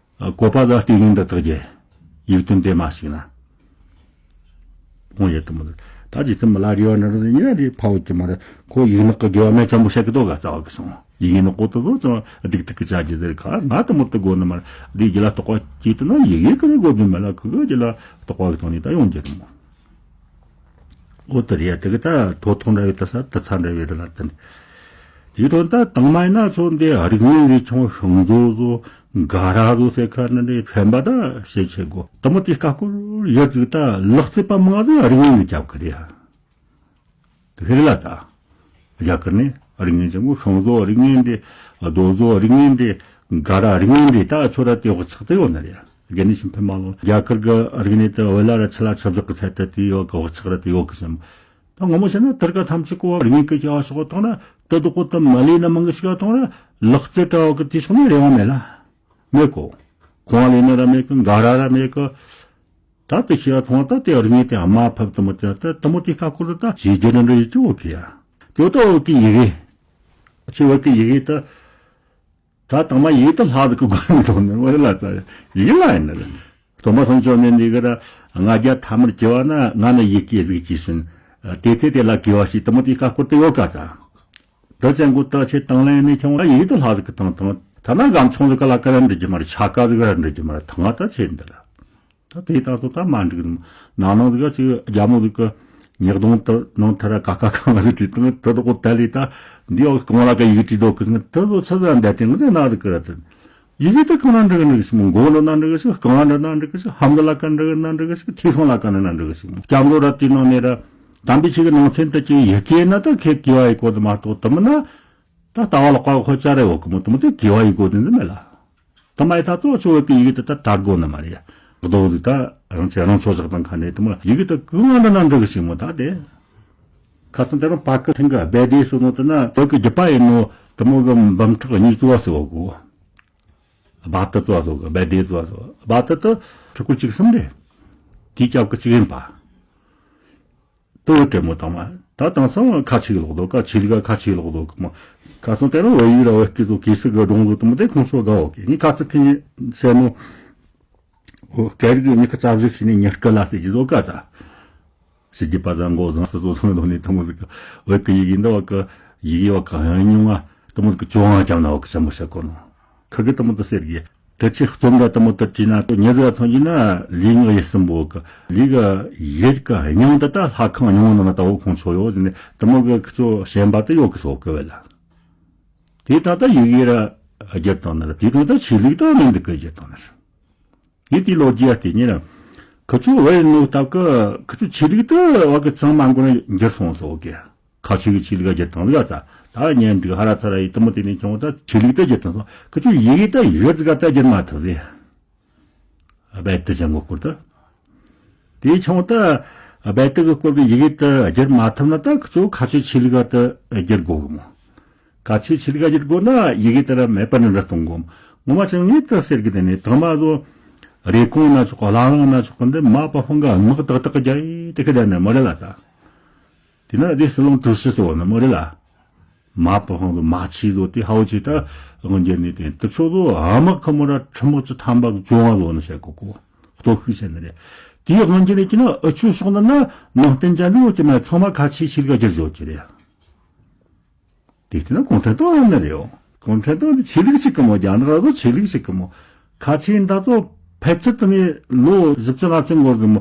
བཀོད་པ་ད་ལྟས་ངན་འདི་དག་རྒྱལ་ཡིག་དོན་དེ་མ་ཞིག་ན། འོང་ཡེ་དུ་མི་འདུག་ད་ཇི་ཙམ་མི་ལ་རེ་བ་ནི་རེ་ཉིན་རེ་ཕ་བོ་ཀྱི་མ་རེད། ཁོ་ཡིག་ནག་གི་དགེ་བ་མེད་ཙམ་པོ་བཤད་གི་དོ་ག་རྩ་བ་གི་སོང་། ཡིག་ནག་པོ་དུ་དོ་ཙང་སྡིག་ཐུག་གི་བྱ་རྒྱུ་ཟེར་ཁ་ང་དུ་མི་དུ་དགོ་ནི་མ་རེད། འདི་རྒྱུ་ལ་རྟོགས་པ་སྐྱེས་དུ་ན་ཡི་གེ་ཀ་རེ་དགོ་དུ་མ་ལ་ཁུ་གི་རྒྱུ་ལ་རྟོགས་པ་གི་ཐོག་ནས་ད་ཡོང་རྒྱུ་དུ་མོ། འོ་དེ་རེད་ཡ། དེ་གི་ད་ཐོ་ཐོང་འདྲ་བའི་དུ་ས་དུ་ཚ་འདྲ་བའི་རི་ལ་དུ་ནི། དེའི་ཐོག་ད་དང་མ་ཡིན་ན་ཚོ་འདི་རིག་གནས་རིག་ཆུང་ཤིང་བཟོ་བཟོ་འགའ་ར་བཟོ་ཟེར་ཁ་ནི་འདི་ཕན་པ་ད་ཤེས་ཆེ་དགོ། དུ་མོ་དེ་ཀ་ཀོར་ཡོད་ཟིག་ད་ལག་རྩེད་པ་མང་ཟིག་རིག་གནས་རིག་རྒྱབ་ཀི་རེད་ཡ། དེ་ཁེ་རི་ལ་ད་རྒྱ་གར་ནས་རིག་གནས་ཆེན་པོ་ཤིང་བཟོ་རིག་གནས་འདི་རྡོ་བཟོ་རིག་གནས་འདི་འགའ་ར་རིག་གནས་འདི་ད་ཆོ་ར་དེ་བག་ཆགས་དེ་ཡོད་ནི་རེད་ཡ། དགེ་ནི་ཤིང་ཕན་མ་ལོ་རྒྱ་གར་གི་རིག་གནས་དེ་བོད་ལ་ར་ཆི་ལ་ཆབ་བཞག་གི་ཚད་དེ་དེ་ཡོད་གི་བག་ཆགས་ར་དེ་ཡོད་གི་ཤིང་། ད་ངོ་མ་བཤད་ན་དེར་ཀ་ཐམས་ཅད་གོ་བ་རིག་གནས་ཀྱི་སྐྱེ་བ་ཤོག་བཏང་ན་དེ་དུ་གོ་དུ་མ་ལས་ན་མང་གི་ཤོག་བཏང་ན་ལག་རྩལ་དྲ་བ་གི་དེ་ཤོག་ན་རེ་བ་མེད་ལ། མེད་གོ། གོང་བ་ལས་ན་ར་མེད་གི་འགའ་ར་ར་མེད་གི། ད་དེ་ཤེས་བ་མཐོང་ད་དེ་རིག་གནས་དེ་ཨ་མ་ཕབ་དུ་མོ་དེ་ད་དུ་མོ་དེ་ཁ་ཁུར་ད་ཞེ་རྒྱུ་ན་འདྲ་ཡི་ཅི་འོ་ཁི་ཡ། དེ་ད་འོ་ཀི་ཡི་གེ། ཆི་འོ་ཀི་ཡི་གེ་ད། ད་དང་མ་ཡིག་ད་ལྷ་ཟིག་གི་སྒོ་ནས་འགྲོ་ནི་འོ་རེ་ལ་ཙ་ཡིག་ལ་ཡིན་ནི་རེད། སྟོན་པ་སངས་ཆོས་ནས་འདི་གི་ར་ང་རྒྱལ་ཐ་མར་གྱི་བ་ན་ང་ནི་ཡི་གེ་ཟིག་གྱིས་ཤིན། དེ་ཚེ་དེ་ལ་གི་བ་ཞིག་དུ་མོ་དེ་ཀ་སྐོར་དུ་ཡོད་ཀ་ཙ། དེ་ཅན་གོ་ད་ཆེ་དང་ལེན་ནས་ཁྱོང་ད་ཡིག་དེ་ལྷ་ཟིག་གི་དང་དང་ཐ་ན་སྒམ་ཆུང་ཟིག་གི་ལ་ཀ་ར་འདྲི་རྒྱུ་མ་རེད། ཆ་ཀ་ཟིག་ར་འདྲི་རྒྱུ་མ་རེད། ཐང་ང་ད་ཆེ་འདི་ར། ད་དེ་ད་ཚོ་ད་མ་འགྲིག་ནང་ནང་ཟིག་ག་ཅིག་རྒྱ་མོ་ཟིག་གི་ཉག་གདོང་དུ་ནང་ཐ་ར་ཀ་ཀ་ཁ་མ་ཟིག་བྲིས་དང་དེ་དག་གོ་ད་ལི་ད་འདི་ཡོག་གང་ལ་ཀ་ཡིག་བྲིས་འདུག་གི་ང་དེ་ཚོ་ཆ་ཟ་འདྲ་དེ་ང་ཟིག་ན་ཟིག་གི་ར་དེ། ཡི་གེ་དེ་གང་ན་འགྲིག་གི་འགྲིག་ཞིག་མོ། མགོ་ལོ་ན་འགྲིག་གི་ཞིག་རྐང་ལ་ན་འགྲིག་གི་ཞིག་ཧམ་གི་ལ་ཀ་འགྲིག་གི་ན་འགྲིག་གི་ཞིག་ཐིག་ཤོང་ལ་ཀ་ན་འགྲིག་གི་ཞིག་སྐྱབས་མགོན་རབ་དེའི་ནང་ནས་ར་དམ་པའི་ཆོས་ཀྱི་ནང་ཚན་དུ་གྱི་ཡི་གེ་ན་ད་ཁེ་གི་བ་ཡི་གོ་དུ་མ་གཏོགས་དུ་མི་ན་ད་ལྟ་བ་ལོག་པ་ཁོ་ཅ་རེ་འོག་གི་མོ་དུ་མོ་དེ་གི་བ་ཡི་གོ་དུ་འདི་མེད་ལ། དུ་མ་ཡི་ད་གཙོ་ཆོ་བ་གི་ཡི་གེ་དུ་ད་དར་གོ་ནི་མ་རེད། རྡོ་དུ་ད་རང་ཆེ་རང་ཆོ་བཞག་དང་ཁ་ནས་དུ་མོ་ཡི་གེ་དུ་གི་ང་འདྲ་ན་འགྲིག་གི་ཞིག་མོ་ད་དེ། ཁ་སང་དེ་རིང་པ་ཀི་ཐེང་གི་སྦལ་ཏེ་སོ་ནོ་དུ་ན་བོད་ཀྱི་རྒྱུད་པ་ཡིན་ནོ་དུ་མོ་གི་འབུམ་ཕྲག་གཉིས་བཙོ་བ་སོ་གོ། སྦལ་ཏི་བཙོ་བ་སོ་གི་སྦལ་ཏེ་བཙོ་བ་སོ། སྦལ་ཏི་དུ་ཕྲུ་གུ་གཅིག་གསུམ་རེད། དེའི་སྐྱབས་ཀྱི་གཅིག་ཡིན་པ། དུ་བོ་དྲེ་མོ་དང་མ། ད་དེང་སང་ཁ་ཆེ་གི་ལོག་དོ་ཀ་ཆེ་ལི་ག་ཁ་ཆེ་གི་ལོག་དོ་ཀ་མོ། ཁ་སང་དེ་རིང་བལ་ཡུལ་ར་བལ་སྐད་དུ་གེ་སི་གི་སྒྲུང་དུ་དུ་མོ་དེ་ཁོང་ཚོ་དགའ་བོ་གི་ངས་ཁ་ཚིག་ཁི་ཉི་བཤད་ནོ། འོ་སྐད་རིགས་ཉི་ཁ་རྩ་བཞི་ཤི་ནས་ཉི་སྐུ་ལ་ཟེར་གྱི་བཟོ་ཀ་ད། ཟེར་གྱི་པ་ཟ་མགོ་བཟང་སུ་བཟོ་སོང་དོ་ནས་དུ་མོ་ཟིག་གི་བོད་ཀྱི་ཡི་གེ་འདི་བ་ཀི་ཡི་གེ་བ་ཀི་ཡང་ཉུང་ང་དུ་མོ་ཟིག་གི་ཅོ་ང་ཅང་ན་བ་ཀི་ཆེན་པོ་བཤད་གོ་ནོ། ཁི་གི་དུ་མོ་དུ་ཟེར་གི་དེ་ཆེ་རྩོམ་འདྲ་དུ་མོ་དུ་བྲིས་ན་ཉི་ཟིག་ཐོན་གྱི་ན་ལུས་ངག་ཡིད་གསུམ་པོ་ཀི་ལུས་གི་ཡིད་ཀི་སྙིང་དུ་ད་ལྷ་ཁང་ཉུང་ནང་ན་ད་བོ་ཁོང་ཆོ་ཡོ་ཟེར་ནས་དུ་མོ་གི་ཁི་ཆོ་ཞེན་པ་དུ་ཡོ་ཀི་སོ་ཀི་བེ་ལ། དེ་ད་ད་ཡི་གེ་ར་བསྒྱུར་བཏང་ན་ར་དེ་དང་ད་ཆོས་ལུགས་ད་མིན་འདུག་གི་བསྒྱུར་བཏང་ན་ར། ངས་དེའི་ལོ་རྒྱུས་ཡ་དེ་ཉིན་ཁུ་ཚོ་བོད་ཡིན་ནོ་སྟབས་ཀི་ཁུ་ཚོ་ཆོས་ལུགས་དུ་བ་གི་ཚང་མ་མགོ་ནས་འགྱུར་སོང་སོ་གི། ཁ་ཆོས་ཀྱི་ཆོས་ལུགས་བསྒྱུར་བཏང་ཟིག་ད་ཉན་འདུག་ཧ་ར་ཚ་ར་ཡི་དུ་མོ་དེ་ནས་ཁྱོང་ད་ཆོས་ལུགས་དུ་བསྒྱུར་བཏང་སོང་། ཁུ་ཚོ་ཡི་གེ་ད་ཡོད་ཟིག་ད་བསྒྱུར་མ་ཐུབ་ཟིག་སྦལ་ཏི་ཅན་གོ་སྐོར་དུ། དེའི་ཆུང་དུ་སྦལ་ཏི་གི་སྐོར་གྱི་ཡི་གེ་དུ་བསྒྱུར་མ་ཐུབ་ན་ད་ཁུ་ཚོ་ཁ་ཆོས་ཆོས་ལུགས་དུ་བསྒྱུར་དགོ་གི་མོ། ཁ་ཆོས་ཆོས་ལུགས་བསྒྱུར་དགོ་ན་ཡི་གེ་དུ་ར་མེད་པར་འདྲ་གཏོང་དགོ་མོ། ངོ་མ་ཅང་ངས་དུ་ཟེར་གི་དེ་ནས་དང་མ་བཟོ་རེ་གོང་ན་ཆོག་གི་བླ་བྲང་ན་ཆོག་གི་འདི་མ་པ་ཧོང་གི་དམག་ཏག་ཏག་རྒྱ་ཡི་དེ་གི་དེ་ནས་མོ་རེ་ལ་ད། དེ་ན་དེ་སི་ལོང་གྲུ་ཤི་སོ་ན་མོ་རེ་ལ། མ་པ་ཧང་དུ་མ་ཆི་ཟོ་དེ་ཧའོ་ཆི་ད་དབང་རྒྱལ་ནི་དེ་དུ་ཆོ་ཟོ་ཨ་མ་ཁ་མོ་ར་ཁྲི་མོ་ཆི་ཐམ་པ་ཟོ་ང་ཟོ་ནི་བཤད་གོ་གོ་ལྟོ་ཤུགས་བཤད་ནི་རེད། དེའི་དབང་རྒྱལ་ནི་ཅི་ན་ཨ་ཆུ་ཤོག་ན་ན་ནང་བསྟན་ཅན་ཟོ་ཅི་མ་ཚང་མ་ཁ་ཆི་ཆི་ལ་རྒྱུ་ཟོ་ཅི་རེད། དེ་དེ་ན་གུང་ཁྲན་ཏང་ཡང་ནི་རེད་ཡོ། གུང་ཁྲན་ཏང་དེ་ཆི་ལིག་ཞིག་གི་མོ་རྒྱ་ནག་ཟོ་ཆི་ལིག་ཞིག་གི་མོ། ཁ་ཆི་ད་ཚོ་ཕལ་ཆེར་དུ་ནི་ལོ་བཞི་བཅུ་ལྔ་བཅུ་འགོར་ཟིན་མོ།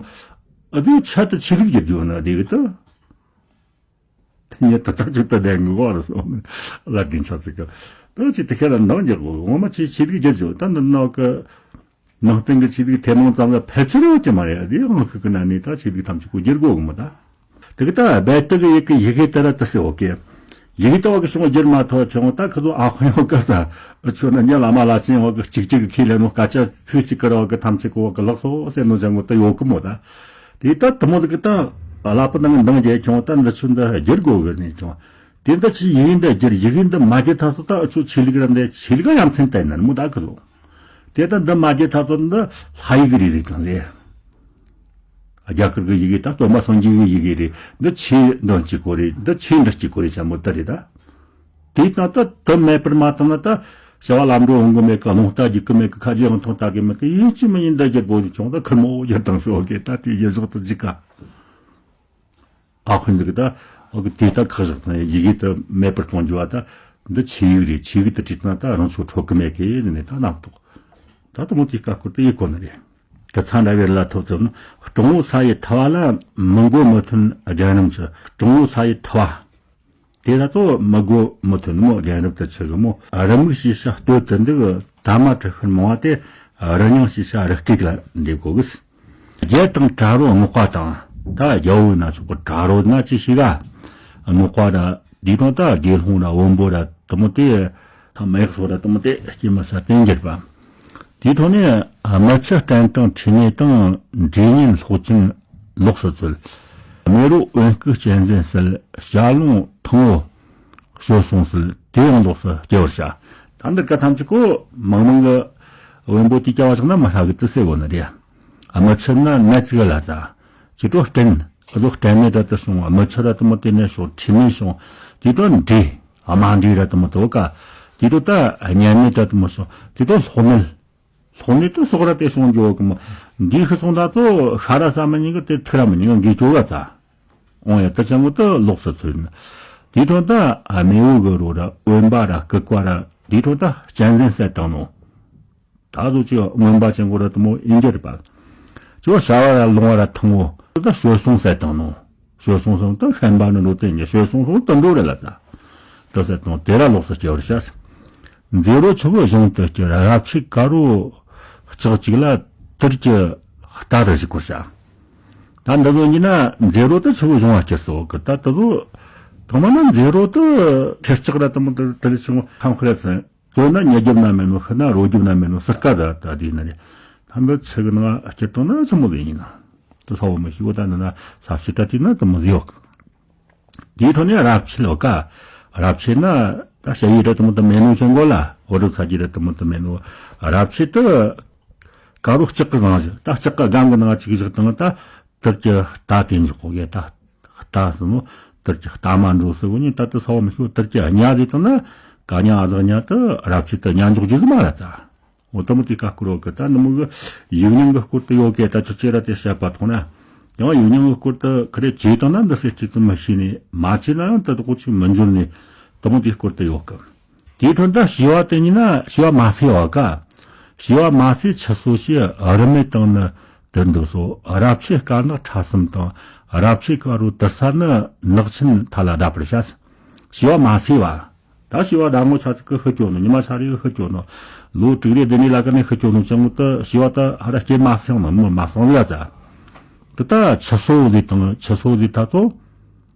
ཨ་དེ་ཆ་དུ་ཆི་ལིག་རྒྱུ་ཟོ་ན་དེ་གི་དུ། ངས་ད་ལྟ་ཅིག་ད་ལྟ་ངུ་བ་རེད་སོང་། ལ་དྲིན་ཆ་ཚིག་གི། ད་ཅི་དེ་ཁ་ལ་འདང་རྒྱག་གོ་ངོ་མ་ཆི་ཆི་ལིག་རྒྱུ་ཟོ་ད་འདི་ནོ་གི། ནང་བསྟན་གི་ཆི་ལིག་ཐེ་མོང་ཙམ་ལ་ཕལ་ཆེར་ཡོད་ཀྱི་མ་རེད་དེ་ཡང་ཁུ་གི་ན་ནི་ད་ཆི་ལིག་ཐམས་ཅད་གོ་རྒྱུ་དགོ་གི་མོ་ད། དེ་གི་ད་རྦད་དེ་གི་ཡི་གེ་ཡི་གེ་ད་ར་ད་སེ་འོ་གེ། ཡི་གེ་ད་བ་གི་ཤོང་རྒྱུ་མ་ཐོ་ཆོང་ད་ཁུ་ཚོ་ཨ་ཁོ་ཡོད་གི་ད། ཆོ་ན་ཉ་ལ་མ་ལ་ཅན་བ་གི་གཅིག་གཅིག་གི་ཁས་ལེན་ནོ་སྐད་ཆ་ཚིག་གཅིག་གི་ར་བ་གི་ཐམས་ཅད་གོ་བ་གི་ལགས་སོ་ཟེར་ནོ་ཟེར་ངོ་ད་ཡོད་གི་མོ་ད། དེ་ད་དུ་མོ་ཟིག་གི་ད་ལ་པ་ནང་འདང་རྒྱལ་ཁྱོང་ད་འདི་ཆུ་འདི་རྒྱུ་དགོ་གི་ནས་ཁྱོང་། དེ་འདི་ཆི་ཡི་གེ་འདི་རྒྱུ་ཡི་གེ་འདི་མ་རྒྱུ་ད་སོ་ད་ཨ་ཆོ་ཆི་ལིག་ར་འདི་ཆི་ལིག་ཡ་མཚན་ད་ན་མོ་ད་གི་ལོ། དེ་ལྟར་འདི་མ་རྒྱུ་ཐ་ཚོ་འདི་ལྷ་ཡི་གེ་རེ་རེ་དང་རེད། རྒྱ་གར་གི་ཡི་གེ་ད་སྟོན་པ་སངས་རྒྱས་ཀྱི་ཡི་གེ་རེད། འདི་ཆོས་འདོན་གྱི་སྐོར་རེད། འདི་ཆོས་འབྲི་གྱི་སྐོར་རེད་ཅེས་མོ་ལྟ་རེད་ད། དེའི་སྟེང་དུ་དུ་མེད་པར་མ་བཏང་ན་ད་བྱ་བ་ལམ་འགྲོ་འོང་གི་མེད་གི། རླུང་རྟ་རྒྱུག་གི་མེད་གི། ཁ་རྗེ་འོང་ཐོང་ལྟ་གི་མེད་གི། ཡིན་གཅིག་མིན་གཉིས་འདི་རྒྱུ་དགོས་ཀྱི་བྱུང་ད་ཁུར་མོ་རྒྱུ་དང་སོ་གི་ད་དེ་ཡེ་ཟོག་ཏུ་འཇིག་ག། ཨ་ཁུ་འདི་གི་ད་ཨོ་གི་དེ་ད་ཁག་བཞག་དང་ཡི་གེ་ད་མེད་པར་གཏོང་རྒྱུ་བ་ད་འདི་ཆོས་ཡིག་རེད། ཆོས་ཡིག་ད་བྲིས་ན་ད་རང་ཚོ་འཕྲོད་གི་མེད་གི་ཟེར་ནས་ད་རྣམ་རྟོག་ད་དུ་མོ་དེ་ཀ་སྐོར་དུ་ཡིག་གོ་ནི་རེད། གི་ཚང་འདྲ་བའི་ལ་ཐོབ་ཙམ་སྤྲང་བོ་ས་ཡི་ཐ་བ་ལ་མི་མགོ་མི་ཐོན་རྒྱལ་རིམ་གྱི་སྤྲང་བོ་ས་ཡི་ཐ་བ། དེ་ད་ཚོ་མི་མགོ་མི་ཐོན་མོ་རྒན་རབས་དུ་ཆི་གི་མོ། རི་མིག་ཞེས་བྱ་སྟོད་དུ་འདུག་ད་མ་གྲི་ཤུར་མང་བ་དེ་རི་སྙིང་ཞེས་བྱ་རི་སྐེག་ལ་འདེབས་གོ་གི། རྒྱལ་དང་དྲ་རོ་སྔགས་པ་དང་། ད་རྒྱལ་བོ་ན་ཆོག་གི་དྲ་རོ་ན་ཅི་ཞིག་ག། སྔགས་པ་ར་དེ་དང་ད་དགེ་སློང་ར་བོན་པོ་ར་དུ་མོ་དེ་ད་མེག་སོ་ར་དུ་མོ་དེ་སྐྱེ་མི་ས་བསྟན་འགྱུར་པ། དེའི་ཐོག་ནས་རྨུ་ཆུ་བསྟན་དང་ཁྲིད་ནས་དང་འབྲས་ཉན་སློག་ཅན་ལོགས་སུ་ཚུད། མེ་རོ་བོན་སྐུ་གཅན་གཟན་བསད། བྱ་ལོང་ཐང་བོ་ཞོ་སོང་སྲིད་དེ་ཡང་ལོགས་སུ་སྐྱེ་བར་བྱ། ད་འདི་ཀ་ཐམས་ཅད་ཀོ་མང་མང་གི་བོན་པོ་དེ་སྐྱ་བ་ཞིག་ན་མ་ཧྲ་གི་ཏི་སེ་བོ་ནི་རེད། རྨུ་ཆུ་ན་ནད་ཅིག་ལ་ཙ། ཅི་ཏོ་སྐྲན། ཨ་ཟོ་སྐྲན་ནད་ད་ཏི་སོང་། རྨུ་ཆུ་ར་དུ་མོ་དེ་ནས་སོང་། ཁྲི་ནད་སོང་། ཅི་ཏོ་འབྲས། ཨ་མ་འབྲས་ར་དུ་མོ་དོ་ཀ། ཅི་ཏོ་ད་གཉན་ནད་ད་དུ་མོ་སོང་། ཅི་ཏོ་སློག་ནད། སློག་ནི་དུ་སོག་ར་དེ་སོང་འགྱོ་གི་མོ། འདི་ཤི་སོང་ད་ཚོ་ཤ་ར་ས་མི་ཉིན་གི་དེ་ཐུག་ར་མི་ཉིན་གི་འགྱོ་ག་ཙ། འོང་ཡ་ད་ཅང་གོ་ད་ལོགས་སུ་ཚུད་ནི། དེའི་འཕྲོ་ད་མེ་འོ་གི་རོ་ར་འོན་པ་ར་སྐུ་ཀ་ར་དེའི་འཕྲོ་ད་གཅན་གཟན་བསད་བཏང་ནོ། ད་དུ་ཅི་རྔོན་པ་ཅན་གོ་ར་དུ་མོ་ཨིན་རྒྱ་རི་པ། ཅོ་བྱ་བ་ར་ལོང་བ་ར་ཐང་བོ་ད་ཞོལ་སོང་བསད་བཏང་ནོ། ཞོལ་སོང་སོང་ད་ཤན་པ་ནི་ལོ་དེ་ཉི་ཞོལ་སོང་སོང་དུ་འགྲོ་རེ་ལ་ད། དུ་བསད་བཏང་དེ་ར་ལོགས་སུ་སྐྱེ་བར་བྱ། མཛེ་རོ་ཆུ་བོ་གཞུང་དུ་སྐྱེ་ར་རབ་ཆད་དཀར་རོ་ལྕགས་གཅིག་ལ་དུར་གྱི་རྟ་རུ་ཞིག་གོ་བྱ། ད་འདི་ཚོ་ཡིན་ན་མཛེ་རོ་དུ་ཆུ་བོ་གཞུང་བ་སྐྱེར་སོ་གི་ད་དུ་ཚོ། ཐང་མ་ན་མཛེ་རོ་དུ་ཁེར་ལྕགས་ར་དུ་མོ་དུ་དུ་ལི་ཆུང་ཁམ་ཁ་ར་སེ། དོན་ན་ཉ་རྒྱབ་ན་མེད་ནོ་ཤི་ན་རོ་རྒྱབ་ན་མེད་ནོ་སིར་ཀ་ད་ད་དེ་ན་རེ། ཐམ་པའི་ཚིག་ནང་སྐྱིད་དོན་ན་ཆི་མོ་ལེ་ཡིན་ན། དུ་ཚ་བོ་མི་ཤི་བོ་ད་ན་ན་ས་ཤི་ཏ་ཏི་ན་དུ་མོ་ཟི་ཡོག་དེའི་ཐོག་ནས་རབ་ཆད་ལོ་ཀ། རབ་ཆད་ན་ད་ཞ་ཡི་ར་དུ་མོ་དུ་མེད་ནོ་ཆེན་གོ་ལ་འོ་རུ་ཚ་གྱི་ར་དུ་མོ་དུ་མེད་ནོ། རབ་ཆད་དུ་དཀར་རོ་ལྕགས་ཀྱི་ནང་བཞིན་ད་ལྕགས་ཀྱི་སྒམ་གྱི་ནང་ཅིག་བཞག་དང་ད། དུར་གྱི་རྟ་དེ་འཇོག་གོ་གེ་ད། རྟ་སོ་ནོ། དུར་གྱི་རྟ་མ་འགྲོ་སི་གོ་ཉིན་ད་དུ་ས་བ་མི་ཤོ་དུར་གྱི་གཉའ་རེ་དང་ན། ག་གཉའ་ཨ་ཟག་གཉའ་དུ་རབ་ཆད་དུ་གཉའ་འཇོག་རྒྱུ་ཟི་མ་ར་ད། འོ་ད་མོ་དེ་ཀ་ཀུ་རོ་གི་ད་ནི་མོ་གི་ཡིག་རྙིང་གི་སྐོར་དུ་ཡོད་གེ་ད་ཅི་ཅི་ར་དེ་བཤད་པ་མཐོང་ན། ཡང་ཡིག་རྙིང་གི་སྐོར་དུ་ཁི་རེ་བྱས་དང་ན་འདི་སེ་ཅི་ཙམ་མི་ཤེས་ནས་མ་བྱས་ན་ཡང་ད་དུ་གོ་ཆི་མི་འཇོན་ནས་ད་མོ་དེ་སྐོར་དུ་ཡོད་གི་དེའི་དོན་དག་ཞི་བ་དེ་ཉིད་ན་ཞི་བ་མ་སེ་བ་ཀ་ཞི་བ་མ་སེ་ཆུ་སོ་ཞེས་རི་མེད་དང་ནི་དུར་འདུག་སོ། རབ་ཆད་དཀར་ནག་ཕྲ་གསུམ་དང་རབ་ཆད་དཀར་རོ་དུར་ས་ནི་ནག་ཆེན་ཐ་ལ་བརྡབ་པར་བྱ། ཞི་བ་མ་སེ་བ། ད་ཞི་བ་ཟླ་ངོ་ཆ་ཚིག་གི་ཤི་སྐྱོ་ནོ་ཉི་མ་ཆ་རེ་གི་ཤི་སྐྱོ་ནོ། ལོ་དྲུག་རེ་བདུན་རེ་ལ་ཀ་ནས་ཤི་སྐྱོ་ནོ་ཅང་ངུ་ད་ཞི་བ་ད་ཧ་ར་སྐྱེ་མ་སེང་ནོ་མི་མ་སང་ལ་ཙ། དེ་ད་ཆུ་སོ་ཟེ་དང་ཆུ་སོ་ཟེ་ད་ཚོ།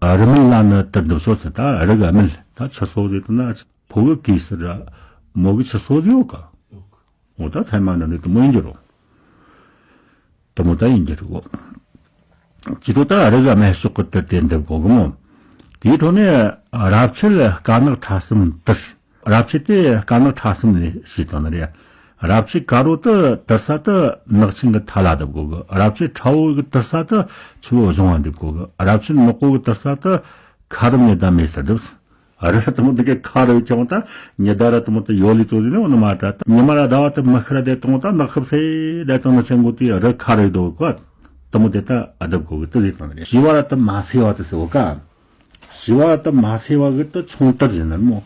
རི་མིན་ལ་ནི་དུར་འདུག་སོ་ཚེ་ད་རི་ག་མིན་ད་ཆུ་སོ་ཟེ་དང་ན། ཕོ་གི་གེ་སར་ར། མོ་གི་ཆུ་སོ་ཟིག་ཡོད་ཀ་འོ་ད་ཚད་མ་ནི་ནི་དུ་མོ་ཡིན་གྱི་རོ། དུ་མོ་ད་ཡིན་གྱི་རོ། ཅི་ཐོ་ད་རི་ག་མེ་ཤོག་གི་དུར་དེ་འདེབས་གོ་གི་མོ། དེའི་ཐོག་ནས་རབ་ཆད་དཀར་ནག་ཕྲ་གསུམ་དུར། རབ་ཆད་དེ་དཀར་ནག་ཕྲ་གསུམ་ནས་ཞིག་དང་ནི་རེད། རབ་ཆད་དཀར་རོ་དུ་དུར་ས་དུ་ནག་ཆེན་གི་ཐ་ལ་འདེབས་གོ་གི་རབ་ཆད་ཁྲ་བོ་གི་དུར་ས་དུ་ཆུ་བོ་གཞུང་བ་འདེབས་གོ་གི་རབ་ཆད་ནག་པོ་གི་དུར་ས་དུ་ཁ་རུམ་ནས་ད་མེ་སར་འདེབས། རི་དུ་མོ་དུ་གེ་ཁ་རུ་ཅང་ད་ཉི་ཟླ་ར་དུ་མོ་དུ་ཡོ་ལི་ཙོ་ཟི་ནི་འོ་ན་མ་ད་ཉི་མ་ར་ཟླ་བ་དུ་མི་ཁ་ར་དེ་དང་ད་ནག་ཁབ་སེ་དེ་དང་ན་ཆེན་གོ་དེ་རི་ཁ་རུ་དོ་ཀ་དུ་མོ་དེ་ད་ཨ་དབ་གོ་གི་དུ་ཟི་དང་རེ་ཞི་བ་ར་དུ་མ་སེ་བ་དུ་སེ་བོ་ཀ་ཞི་བ་ར་དུ་མ་སེ་བ་གི་དུ་ཆུང་དུར་ཟེར་ནི་མོ།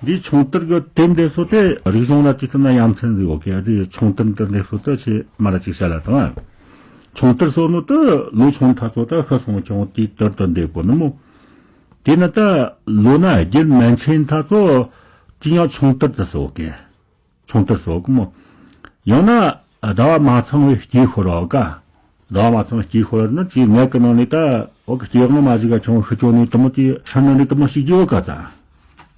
འདི་ཆུང་དུར་གི་དེ་འདེབས་སོ་དེ་རིག་གཞུང་ལ་དུས་ཐུན་ན་ཡ་མཚན་ཟིག་ཡོད་ཀི་ཨ་དེ་ཆུང་དུར་དུ་འདེབས་སོ་དུ་ཆེ་མ་ར་ཅིག་བཤད་ལ་དང་། ཆུང་དུར་སོ་ནོ་དུ་ལོ་ཆུང་ཐ་ཚོ་ད་ཤི་སོང་ཀྱང་དེའི་དུར་དུ་འདེབས་གོ་ནི་མོ། དེ་ནི་ད་ལོ་ན་རྒྱུན་མན་ཆད་ཐ་ཚོ་ཅི་ཡང་ཆུང་དུར་དུ་སོ་ཀི་ཆུང་དུར་སོ་གི་མོ། ཡང་ན་ཟླ་བ་མ་ཚང་བའི་དཀྱིལ་ཤོར་བ་ཀ་ཟླ་བ་མ་ཚང་བའི་དཀྱིལ་ཤོར་ན་ཅིའི་ངད་ཀྱི་ནང་ནས་ད་འོ་གི་སྐྱེ་དངོས་མ་ཞིག་ག་ཆུང་ཤི་ཆོ་ནས་དུ་མོ་དེ་ཧྲ་ན་ནས་དུ་མོ་ཞིག་རྒྱུ་བ་ཀ་ཙ།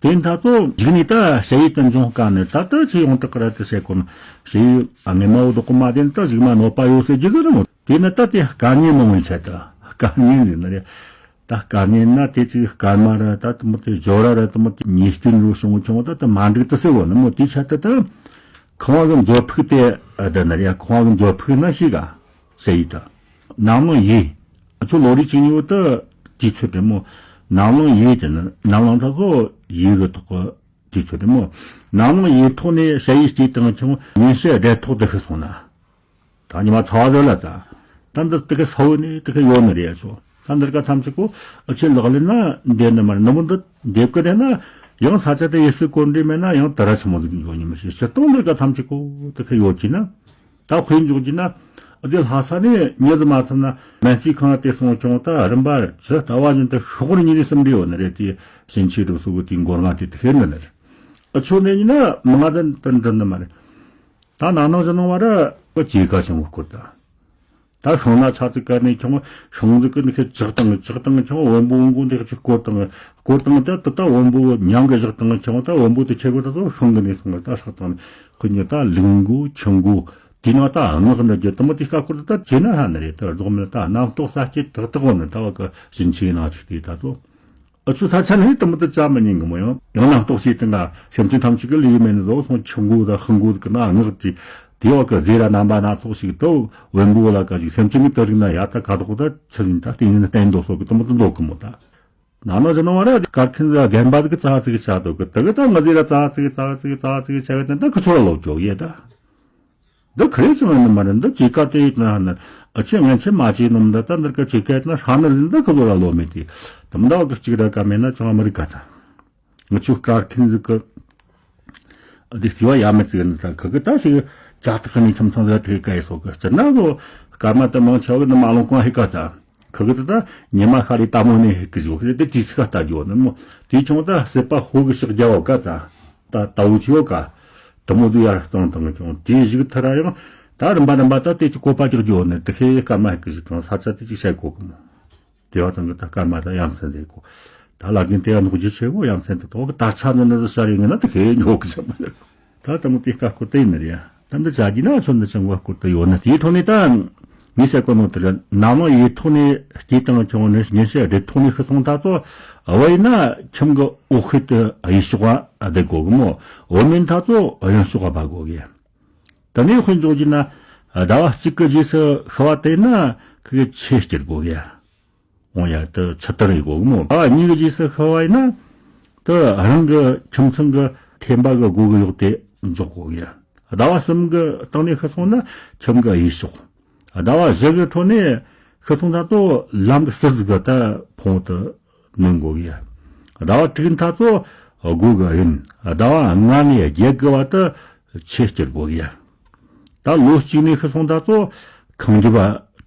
དེ་ད་ཚོ་འཇིག་ནས་ད་ཞ་ཡི་དུ་འབྱུང་དཀའ་ནས་ད་ལྟ་ཆེ་ཡོང་དྲག་གི་ར་དུ་བཤད་གོ་ན་ཞ་ཡི་ཨ་ངེ་མ་བོ་དུ་ཀོ་མ་དེ་ནི་ད་ཞིག་མ་ནོ་པ་ཡོད་སེ་རྒྱུ་དུ་ར་མོ། དེ་ནི་ད་དེ་དཀའ་ངལ་མང་བའི་ཆེད་དུ་དཀའ་ངལ་ཟེར་ན་རེད། ད་དཀའ་ངལ་ན་དེ་ཅིག་སྐར་མ་ར་ད་དུ་མོ་དེ་ཇོ་ར་ར་དུ་མོ་དེ་ཉེས་སྐྱོན་རུ་བྱུང་བྱུང་ད་དུ་མ་འགྲིག་ཏུ་ཟེར་བོ་ནི་མོ་དེ་ཆ་ད་ད་ཁང་བ་གི་མཛོད་ཕུག་དེ་ཨ་ད་ན་རེ་ཁང་བ་གི་མཛོད་ཕུག་ན་ཤི་ག་ཟེར་ཡི་ད་ནམ་ལངས་ཡི་ཨ་ཚོ་ལོ་རེ་ཅིག་ཉིའུ་ད་དུས་ཚོད་དེ་མོ་ནམ་ལངས་ཡི་དེ་ནི་ནམ་ལངས་ད་ཚོ་ཡི་གི་ཐོག་གི་དུས་ཚོད་དེ་མོ་ནམ་ལངས་ཡི་ཐོག་ནས་ཞ་ཡི་སྐྱེས་དང་ཁྱོང་ཉིན་ཤས་བདེ་ཐོག་ཏུ་ཤི་སོང་ན། ད་ཉི་མ་ཚ་བ་ཟོས་ལ་ཙ། ད་འདི་དེ་ག་ས་བོ་ནི་དེ་ག་ཡོད་ནི་རེད་ཚོ། ད་འདིར་ཀ་ཐམས་ཅད་ཀོ་ཨ་ཆེ་ལག་ལེན་ན་འདེབས་ནི་མ་རེད་ནི་མོ་འདི་འདེབས་ཀི་རེད་ན་ཡང་ས་ཆ་དེ་ཡེ་སི་གོ་འདྲི་མེད་ན་ཡང་དེ་ར་ཆི་མོ་ཟིག་ཡོད་ནི་མི་ཤེས་སྤྱིར་བཏང་འདིར་ཀ་ཐམས་ཅད་ཀོ་དེ་ག་ཡོད་ཀྱི་ན། ད་དཔེ་འཇོག་གྱི་ན་འདི་ལྷ་ས་ནས་མྱི་ཟིག་མ་ཚང་ན་སྨན་རྩིས་ཁང་དེ་སོང་ཀྱང་ད་རིམ་པ་ཇི་ལྟ་བ་བཞིན་དུ་ཤོག་རི་ཉིན་རེ་གསུམ་འདྲི་ཡོད་ནི་རེད་དེ་ཕྱིན་ཆད་རུ་སུ་གི་དེའི་མགོ་ལྔ་དེ་དེ་ཤེས་ནི་ནི་རེད། ཨ་ཆོ་ནས་ཡིན་ན་མི་ང་དེ་འདྲི་ནི་མ་རེད། ད་ནང་ནང་ཞིག་ནང་བ་ར་ཀ་ཅེ་ཀ་ཆེན་པོ་སྐོར་ད། ད་ཤིང་ན་ཆ་ཙིག་ཀ་ནས་ཁྱོང་ཤིང་ཟིག་གི་ནི་ཁེ་ཇག་དང་ཇག་དང་ཁྱོང་བོན་པོ་བོན་པོ་འདི་ཅིག་སྐོར་དང་སྐོར་དང་ད་ད་ད་བོན་པོ་མྱང་གི་ཇག་དང་ཁྱོང་ད་བོན་པོ་དེ་ཁྱེད་གོ་ད་ཚོ་ཤིང་གི་ནས་སོང་ད་ཧྲག་དང་ཁུ་ཉི་ད་ལིང་གོ་ཆུང་གོ་དེ་ན་ད་སྔགས་འདི་རྒྱུ་དུ་མོ་དེ་ཀ་སྐོར་ད་ད་ཇེ་ན་ཧ་ནི་རེད་ད་རྫོགས་མེད་ད་རྣམ་རྟོག་ས་སྐྱེ་དག་དག་བོ་ནི་ད་བ་ཀ་ཞིན་ཆེ་ན་ཅིག་དེ་ད་ཚོ། ཨ་ཆུ་ས་ཆ་ནི་དུ་མོ་དུ་ཅག་མི་ཉན་གི་མོ་ཡང་ཡང་ན་རྟོག་བྱེད་དུ་ང་སེམས་ཅན་ཐམས་ཅད་ཀྱི་ལུས་མེད་ནི་བཟོ་སོང་ཆུ་མགོ་དང་ཤིང་མགོ་གི་ན་ངག་ཅིག་དེ་བ་གི་རྫས་ར་རྣམ་པ་སྣ་ཚོགས་ཤིག་ཏུ་བོན་པོ་ལ་ག་ཞིག་སེམས་ཅན་གྱི་དུ་རིག་ན་ཡ་ད་ག་དོག་ད་ཆུ་ཡིན་ད་དེ་ཡིན་ན་བསྟན་འདོགས་སོགས་གི་དུ་མོ་དུ་འདོགས་གི་མོ་ད། ན་ནོ་ཅི་ནོ་བ་ར་དཀར་ཁན་ལ་རྒན་པ་དུ་གི་ཙག་ཙིག་བྱ་དོ་གི་དུ་གི་ད་ང་རྫས་ར་ཙག་ཙིག་ཙག་ཙིག་ཙག་ཙིག་བྱ་གི་ད་ད་གི་ཆོ་ར་ལོ་ཅོག་ཡེ་ད། འདི་ཁ་རེ་ཙམ་ནི་མ་རེད། འདི་ཅི་ཀ་དེ་ཡིན་ན་ནི་ཨ་ཆེ་ངན་ཆེ་མ་ཆེ་ནོམ་འདི་ད་འདི་ཀ་ཅི་ཀ་ཡིན་ན་ཧྲ་ནི་རིན་འདི་ཁ་ལོ་ར་ལོ་མེད་དེ། དམ་ད་བ་གི་གཅིག་ར་ཀ་མེད་ན་ཅང་མི་རིག་ག་ད། ང་ཆུ་དཀར་ཁིན་ཟིག་གི་འདི་རྩི་བ་ཡ་མི་རྩི་གི་འདི་ད་ཁ་གི་ད་ཞིག་ཇ་ཐག་ནི་ཁྱམ་ཚང་ཟིག་ཐེ་ཀ་ཡི་སོ་གི་སྤྱིར་ན་ལོ་སྐར་མ་ད་མང་ཆེ་བ་གི་ནི་མ་ལོང་གང་ཧི་ཀ་ད། ཁ་གི་ད་ད་ཉི་མ་ཤར་རི་ད་མོ་ནི་ཧི་ཀི་ཞོ་གི་དེ་དུས་ཚིགས་ལྟ་རྒྱུ་ནི་མོ་དེ་ཆུང་ད་སྲིད་པ་ཧོ་གི་ཕྱག་རྒྱ་བ་ཀ་ད། ད་ལྟ་བུ་ཆེ་བ་ཀ་དུ་མོ་དུ་ཡར་གཙང་དང་ཆུང་དེ་བཞུགས་ཐ་ར་ཡང་ད་རིམ་པ་རིམ་པ་ད་དེ་ཅི་བཀོད་པ་རྒྱག་རྒྱུ་ནི་དེ་ཧེ་སྐར་མ་ཧི་ཀི་ཞིག་དང་ས་ཆ་དེ་ཅི་བཤད་གོ་གི་མོ། དེ་བ་ཚང་གི་ད་སྐར་མ་ད་ཡ་མཚན་དེ་གོ། ད་ལ་རྒན་དེ་ཡ་ནོག་རྒྱུ་ཆེ་བོ་ཡ་མཚན་དེ་ཐོག་གི་ད་ཆ་ནི་ནི་ཤ་རེ་ངི་ན་དེ་ཁེ་ཉོ་གི་ཆ་མ་ད་ད་མོ་དེ་ཀ་ཀོ་དེ་ནི་རེད་ཡ། ད་འདི་ཆ་གི་ན་ཆོ་འདི་ཆང་བ་ཀོ་དེ་ཡོད་ནི་དེའི་ཐོག་ནས་ད་ངས་བཤད་གོ་ནོ་དེ་རེད། ནམ་ཡེ་ཐོག་ནས་སྐྱེས་དང་ཆུང་ནས་ཉིན་ཤས་རེ་ཐོག་ནས་ཤི་སོང་ད་ཚོ་བ་ཡིན་ན་ཁྱིམ་གི་འོག་ཤུལ་དུ་གཡས་ཕྱོགས་བ་བསྡད་གོ་གི་མོ། བོད་མིན་ད་ཚོ་གཡོན་ཕྱོགས་བ་བ་གོ་གི། ད་ནས་དཔེ་འཇོག་རྒྱུ་ན་ཟླ་བ་གཅིག་གི་རྗེས་སུ་ཤི་བ་དེ་ན་ཁི་གི་ཆེ་སྐྱེར་གོ་གི། འོང་ཡ་དུ་ཆུ་དར་ཡི་གོ་གི་མོ། ཟླ་བ་གཉིས་ཀྱི་རྗེས་སུ་ཤི་བ་ཡིན་ན་དུ་རང་གི་ཁྱིམ་ཚང་གི་ཐེམ་པ་གི་སྒོ་གི་ཡོག་དེ་འཇོག་གོ་གི། ཟླ་བ་གསུམ་གི་སྟེང་ནས་ཤི་སོང་ན་ཁྱིམ་གི་གཡས་ཕྱོགས། ཟླ་བ་བཞི་གི་འཕྲོ་ནས་ཤི་སོང་ད་ཚོ་ལམ་གི་ཟུར་ཟིག་གི་ད་ཕུང་དུ་ནོན་གོ་གི། ཟླ་བ་དྲུག་ད་ཚོ་སྒོ་གི་གཡོན། ཟླ་བ་ལྔ་ནས་བརྒྱད་གི་བར་དུ་ཆེ་སྐྱེར་གོ་གི། ད་ལོ་གཅིག་ནས་ཤི་སོང་ད་ཚོ་ཁང་རྒྱབ་བ་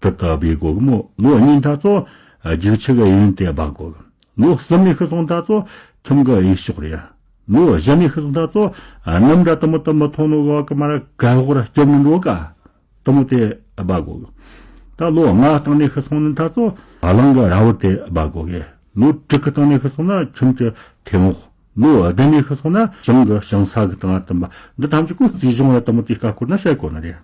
དུ་ད་བེ་གོ་གི་མོ། ལོ་གཉིས་ད་ཚོ་རྒྱུག་ཆུ་གི་གཡོན་དེ་སྦ་གོ་གི། ལོ་གསུམ་ནས་ཤི་སོང་ད་ཚོ་ཁྱིམ་གི་གཡས་ཕྱོགས་རེད། ལོ་བཞི་ནས་ཤི་སོང་ད་ཚོ་གནམ་ར་དུ་མོ་དུ་མོ་ཐོང་ནོ་གོ་གི་མ་ར་ག་ཧོག་ར་སྐྱོབ་ནི་འགྲོ་ག་དུ་མོ་དེ་སྦ་གོ་གི། ད་ལོ་ལྔ་སྟེང་ནས་ཤི་སོང་ནི་ད་ཚོ་གླིང་གི་ར་བར་དེ་སྦ་གོ་གི། ལོ་དྲུག་གི་སྟེང་ནས་ཤི་སོང་ན་ཁྱིམ་གྱི་ཐེམ་འོག། ལོ་བདུན་ནས་ཤི་སོང་ན་བྱང་གི་བྱང་ས་གི་སྟེང་ང་བཏུམ་པ། འདི་ཐམས་ཅད་ཀོ་རྩིས་གཞུང་ལ་དུ་མོ་དེ་ཀ་སྐོར་ན་བཤད་གོ་ནི་རེད།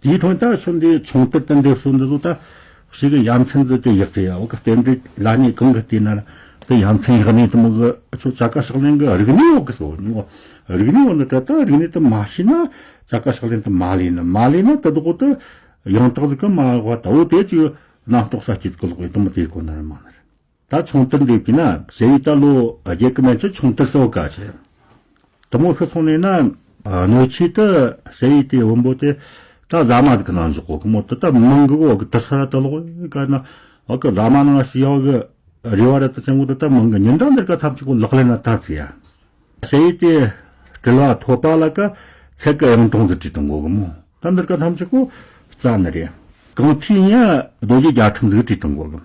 དེའི་ཐོག་ད་ཆུ་འདི་ཆུང་དུ་དུ་འདེབས་སོ་འདི་ཚོ་ད་ཞིག་གི་ཡ་མཚན་འདི་དེ་ཡག་གི་ཡ། འོ་གི་རྟེན་འབྲེལ་ལ་ནི་གང་གི་བལྟས་ན་དེ་ཡ་མཚན་ཡག་ནི་དུ་མོ་གི་ཆུ་ཅ་ཀ་ཤག་ལེན་གི་རིག་གནས་འོ་གི་སོ་ནི་འོ། རིག་གནས་འོ་ནི་ད་ད་རིག་གནས་དུ་མ་ཤེས་ན་ཅ་ཀ་ཤག་ལེན་དུ་མ་ལས་ན་མ་ལས་ན་དུ་དུ་གོ་དུ་ཡང་དག་ཟིག་གི་མ་གོ་ད་འོ་དེ་ཅིག་རྣམ་རྟོག་ས་སྐྱིད་གི་ལོག་ཡོད་དུ་མོ་དེ་གོ་ན་མ་ནི་རེད། ད་ཆུང་དུར་འདེབས་ཀྱི་ན་ཞེ་ཡི་ད་ལོ་བརྒྱད་ཀྱི་མན་ཆད་ཆུང་དུར་སོ་ག་ཆེ། དུ་མོ་ཤི་སོང་ནས་ན་གནོད་ཆེ་དུ་ཞེ་ཡི་དེ་བུན་པོ་དེ་ད་ཟ་མ་དུ་གི་ནང་འཇོག་གོ་གི་མོ་དུ་ད་མང་གི་གོ་གི་དུར་ས་ར་དུ་ལོག་ག་ན་འོ་གི་ཟ་མ་ནང་ཞི་ཡོ་གི་རེ་བ་ར་དུ་ཆེན་པོ་དུ་ད་མང་གི་ཉིན་ད་འདིར་ག་ཐམས་ཅད་གོ་ལག་ལེན་ན་ད་ཚི་ཡ། ཞེ་ཡི་དེ་དྲིལ་བ་ཐོབ་པ་ལ་ཀ་ཚད་ཀ་ཡང་དྲུང་ཟིག་བྲིས་དང་གོ་གི་མོ། ད་འདིར་ཀ་ཐམས་ཅད་གོ་རྩ་ནི་རེད། གང་ཐོས་ཡང་རྡོ་རྗེ་རྒྱ་ཁྲིམས་ཟིག་བྲིས་དང་གོ་གི།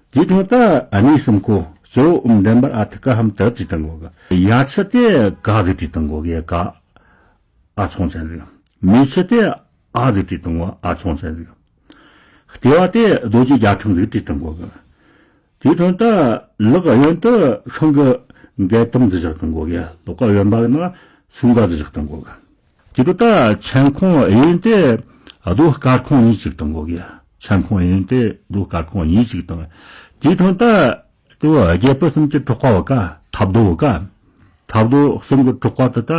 དེའི་དོན་ད་གནས་གསུམ་གོ་སྤྱི་བོ་འོམ་འདྲེན་པར་ཨ་ཐི་ཀ་ཧམ་དུ་བྲིས་དང་གོ་གི། ཡ་ཆི་དེ་ག་ཟིག་བྲིས་དང་གོ་གི་ག་ཨ་ཆུང་ཅན་ཟིག། མེ་ཆི་དེ་ཨ་ཟིག་བྲིས་དང་གོ་ཨ་ཆུང་ཅན་ཟིག། ལྟེ་བ་དེ་རྡོ་རྗེ་རྒྱ་ཁྲིམས་ཟིག་བྲིས་དང་གོ་གི། དེའི་དོན་ད་ལག་གཡོན་དུ་ཤིང་གི་འགལ་དམ་འདི་བཞག་དང་གོ་གི། ལོག་གཡོན་པ་ན་སུམ་ག་འདི་བཞག་དང་གོ་གི། དེ་དུ་ད་མཆན་ཁུང་གཡོན་དེ་རྡོ་དཀར་ཁུང་གཉིས་བཅུག་དང་གོ་གི། མཆན་ཁུང་གཡོན་དེ་རྡོ་དཀར་ཁུང་གཉིས་བཅུག་དང་། དེའི་དོན་ད་དུ་རྒྱལ་པོ་གསུམ་གྱི་གྲགས་པ་བ་ཀ་ཐབ་རྡོ་བ་ཀ་ཐབ་རྡོ་གསུམ་གྱི་གྲགས་པ་དུ་ད་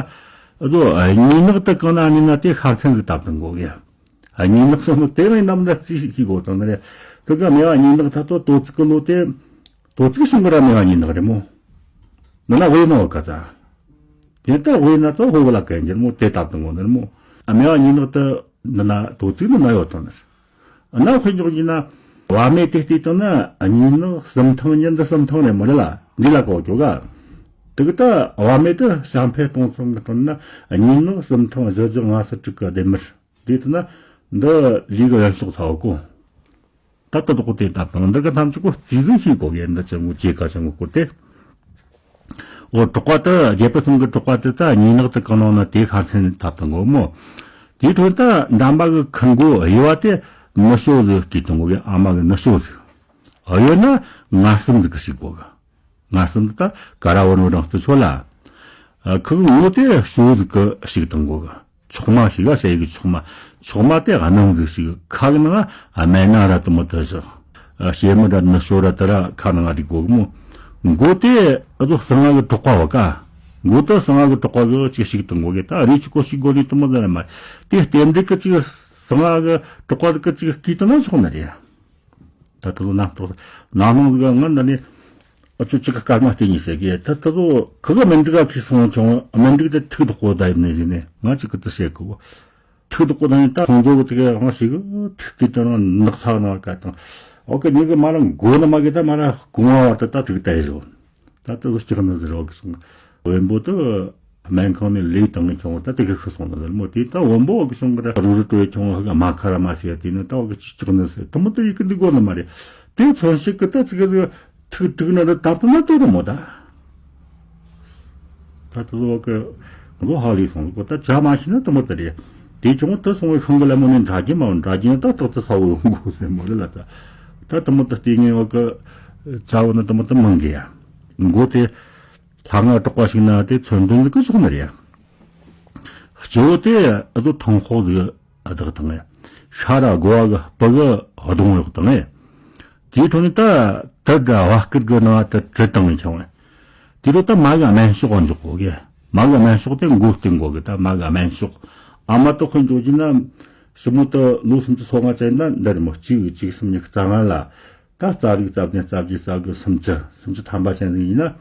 རྡོ་གཉིས་ནག་ཏུ་གང་ན་ནི་ན་དེ་ཤ་མཚན་གྱི་བཏབ་དང་གོ་གི། གཉིས་ནག་སོགས་ནི་དེ་བས་རྣམས་ལ་རྩིས་ཤིག་ཤིག་གོ་དང་ནི་རེད། དེ་ག་མེ་བ་གཉིས་ནག་ཐ་ཐོ་དོ་ཚིག་གི་ལོ་དེ་དོ་ཚིག་གཞུང་གི་ར་མེ་བ་གཉིས་ནག་རེད་མོ། འདི་ན་དབུས་ནོ་ག་ཚ། དེ་ལྟ་དབུས་ན་ཚོ་ཧོ་བ་ལ་གན་གྱི་རེད་མོ་དེ་ལྟ་དང་གོ་ནི་རེད་མོ། མེ་བ་གཉིས་ནག་དེ་འདི་ན་དོ་ཚིག་འདི་ན་ཡོད་དང་ནི་རེད། ན་དཔེ་འཇོག་གྱི་ན་བ་མེ་དེ་བལྟས་དང་ན་གཉིས་ནག་གསུམ་ཐང་གཉིས་འདི་གསུམ་ཐང་རེད་མོ་རེད་ལ་འདི་ལ་གོ་ཅོ་ག་དེ་གི་ད་བ་མེ་དེ་ཞང་ཕེ་སྟོང་ཚང་གི་སྟོང་ན་གཉིས་ནག་གསུམ་ཐང་བཞི་བཅུ་ང་གསུམ་དྲུག་གི་ལྡེ་མིར། དེ་ལྟ་ན་འདི་ལུས་ཀྱི་ཡོན་ཤོག་ཚ་བ་གོ། ད་ལྟ་དོག་དེ་ལྟ་དང་འདི་ག་ཐམས་ཅད་གོ་རྩིས་ཟིན་ཤེས་གོ་གི་འདི་ཅན་གོ་ཅེ་ཀ་ཅན་གོ་སྐོར་ཏེ། འོ་གྲགས་པ་དེ་རྒྱལ་པོ་གསུམ་གི་གྲགས་པ་དེ་ད་གཉིས་ནག་ཏུ་གང་ནང་ན་དེ་ཁ་མཚན་ཐབས་དང་གོ་མོ། དེའི་ཐོག་ད་འདམ་པ་གི་ཁུར་མགོ་དབྱེ་བ་དེ་ནུ་ཤོ་ཟིག་སྐྱེས་དང་གོ་གི། ཨ་མ་གི་ནུ་ཤོ་ཟིག། ཨ་ཡོད་ན་ང་གསུམ་ཟིག་གི་ཞིག་གོ་གི། ང་གསུམ་ད་ཀ་ར་བོ་ནོ་རང་བརྩི་ཆོག་ལ། ཨ་ཁུ་གི་ངོ་དེ་ཞོ་ཟིག་གི་ཞིག་དང་གོ་གི། ཆོག་མ་ཞིག་ག་ཞེ་གི་ཆོག་མ། ཆོག་མ་དེ་ག་ནང་ཟིག་ཞིག་ཁ་གི་ནང་ཨ་མེ་ན་ར་དུ་མོ་དུ་ཞིག། ཨ་ཞེ་མི་ར་ནི་ཞོ་ར་དུ་ར་ཁ་ནང་རིག་གོ་གི་མོ། མགོ་དེ་ཨ་ཚོ་གསང་སྔགས་གི་གྲགས་པ་བ་ཀ། མགོ་དེ་གསང་སྔགས་གི་གྲགས་པ་གི་ཅིག་ཞིག་དང་གོ་གི། ད་རེ་ཅིག་གོ་ཞིག་གོ་ནི་དུ་མོ་ཟེར་མ། དེ་རྟེན་འབྲེལ་གི་ཅིག་གསང་སྔགས་གི་གྲགས་པ་གི་ཅིག་སྐྱིད་དུ་ན་ཆོག་ན་རེད། ད་ད་ལོ་ནམ་ཐོག་ན་ནང་གི་ང་འདི་ནི་ཨ་ཆུ་ཅིག་གི་སྐར་མ་སྟེ་གཉིས་ཟེར་གི། ད་ད་ལོ་ཁུ་གི་མིན་འགྲིག་ག་ཁི་སོང་ཆུང་མིན་འགྲིག་དེ་ཐུག་དུ་གོ་ད་ཡིན་ནི་ཟིན་ནི་ང་ཅིག་གི་དུ་བཤད་གི་གོ། ཐུག་དུ་ཀོ་དང་ད་ཁོང་ཚོ་གི་དེ་ག་རང་ཞིག་ཐུག་གི་དེ་རང་ནག་ཚ་ནག་ག་དང་། ཨོ་ཀེ་ཉི་གི་མ་རང་མགོ་ནི་མ་གི་ད་མ་རང་གོང་བ་བར་དུ་ད་ཐུག་ད་ཡི་རོ། ད་ད་ལོ་སྐྱག་ནི་ཟེར་ཨོ་ཀེ་སོང་། བོན་པོ་དུ་སྨན་ཁང་ནས་ལས་བཏང་ནས་ཁྱོང་ད་དེ་གི་ཤི་སོང་ནི་ཟེར་མོ། དེ་ད་བོན་པོ་ཨོ་ཀེ་སོང་གི་ད་རུ་རུ་ཀྲོའི་ཁྱོང་ཧ་ག་མ་ཁ་ར་མ་ཟེར་དེ་ནི་ད་ཨོ་ཀེ་ཅི་སྐྱག་ནི་ཟེར་དུ་མོ་ད་ཡི་གི་འདི་གོ་ནི་མ་རེད། དེ་མཚོན་ཞིག་གི་ད་ཚིག་གི་ཐུག་དྲུག་ན་ད་ད་ད་ན་ད་རུ་མོ་ད། ད་ད་ལོ་གི་ལོ་ཧ་ལས་སོང་གོ། ད་བྱ་མ་ཤེས་ན་དུ་མོ་ད་རེད། དེ་ཁྱོང་དུ་སོང་བའི་ཤིང་གི་ལ་མོ་ནས་འདྲ་རྒྱུ་མ་འདྲ་རྒྱུ་ད་ཏག་ཏུ་ས་བོ་ཡོང་གོ་ཟེར་མོ་རེད་ལ། ད་ད་དུ་མོ་ད་ལྟས་ངན་བ་གི་བྱ་བོ་ནི་དུ་མོ་ད་མང་གི་ཡ། མགོ་དེ་ལྷ་ང་དྲག་པ་ཞིག་ན་དེ་མཚོན་དོན་ཟིག་གི་ཕྱོགས་ནི་རེད། སྤྱི་བོ་དེ་ཨ་དོ་ཐང་ཧོག་ཟིག་བདག་དང་ངེ། ཤ་ར་དགོ་བ་གི་སྤུ་གི་གདོང་གཡོག་དང་ངེ། དེའི་ཐོག་ནས་ད་དུ་དགའ་བ་སྐུར་གི་ནང་དུ་དྲི་བཏང་ངེ་ཁྱོང་ངེ། དེ་རུ་ད་མ་གི་སྨན་ཤོག་འཇོག་གོ་གི། མ་གི་སྨན་ཤོག་དེ་མགོ་སྟེང་གོ་གི་ད་མ་གི་སྨན་ཤོག་ཨ་མ་དུ་དཔོན་འཇོག་གི་ན། ཞི་མོ་དུ་ལོ་སུམ་ཅུ་སོ་ལྔ་ཅན་ད་འདི་རེད་མོ། གཅིག་གཅིག་གསུམ་ཉི་ཤུ་རྩ་ལྔ་ལ། ད་རྩ་རིག་རྩ་བདུན་རྩ་བརྒྱད་རྩ་དགུ་སུམ་ཅུ་སུམ་ཅུ་ཐམ་པ་ཅན་ཟིག་ཡིན་ན།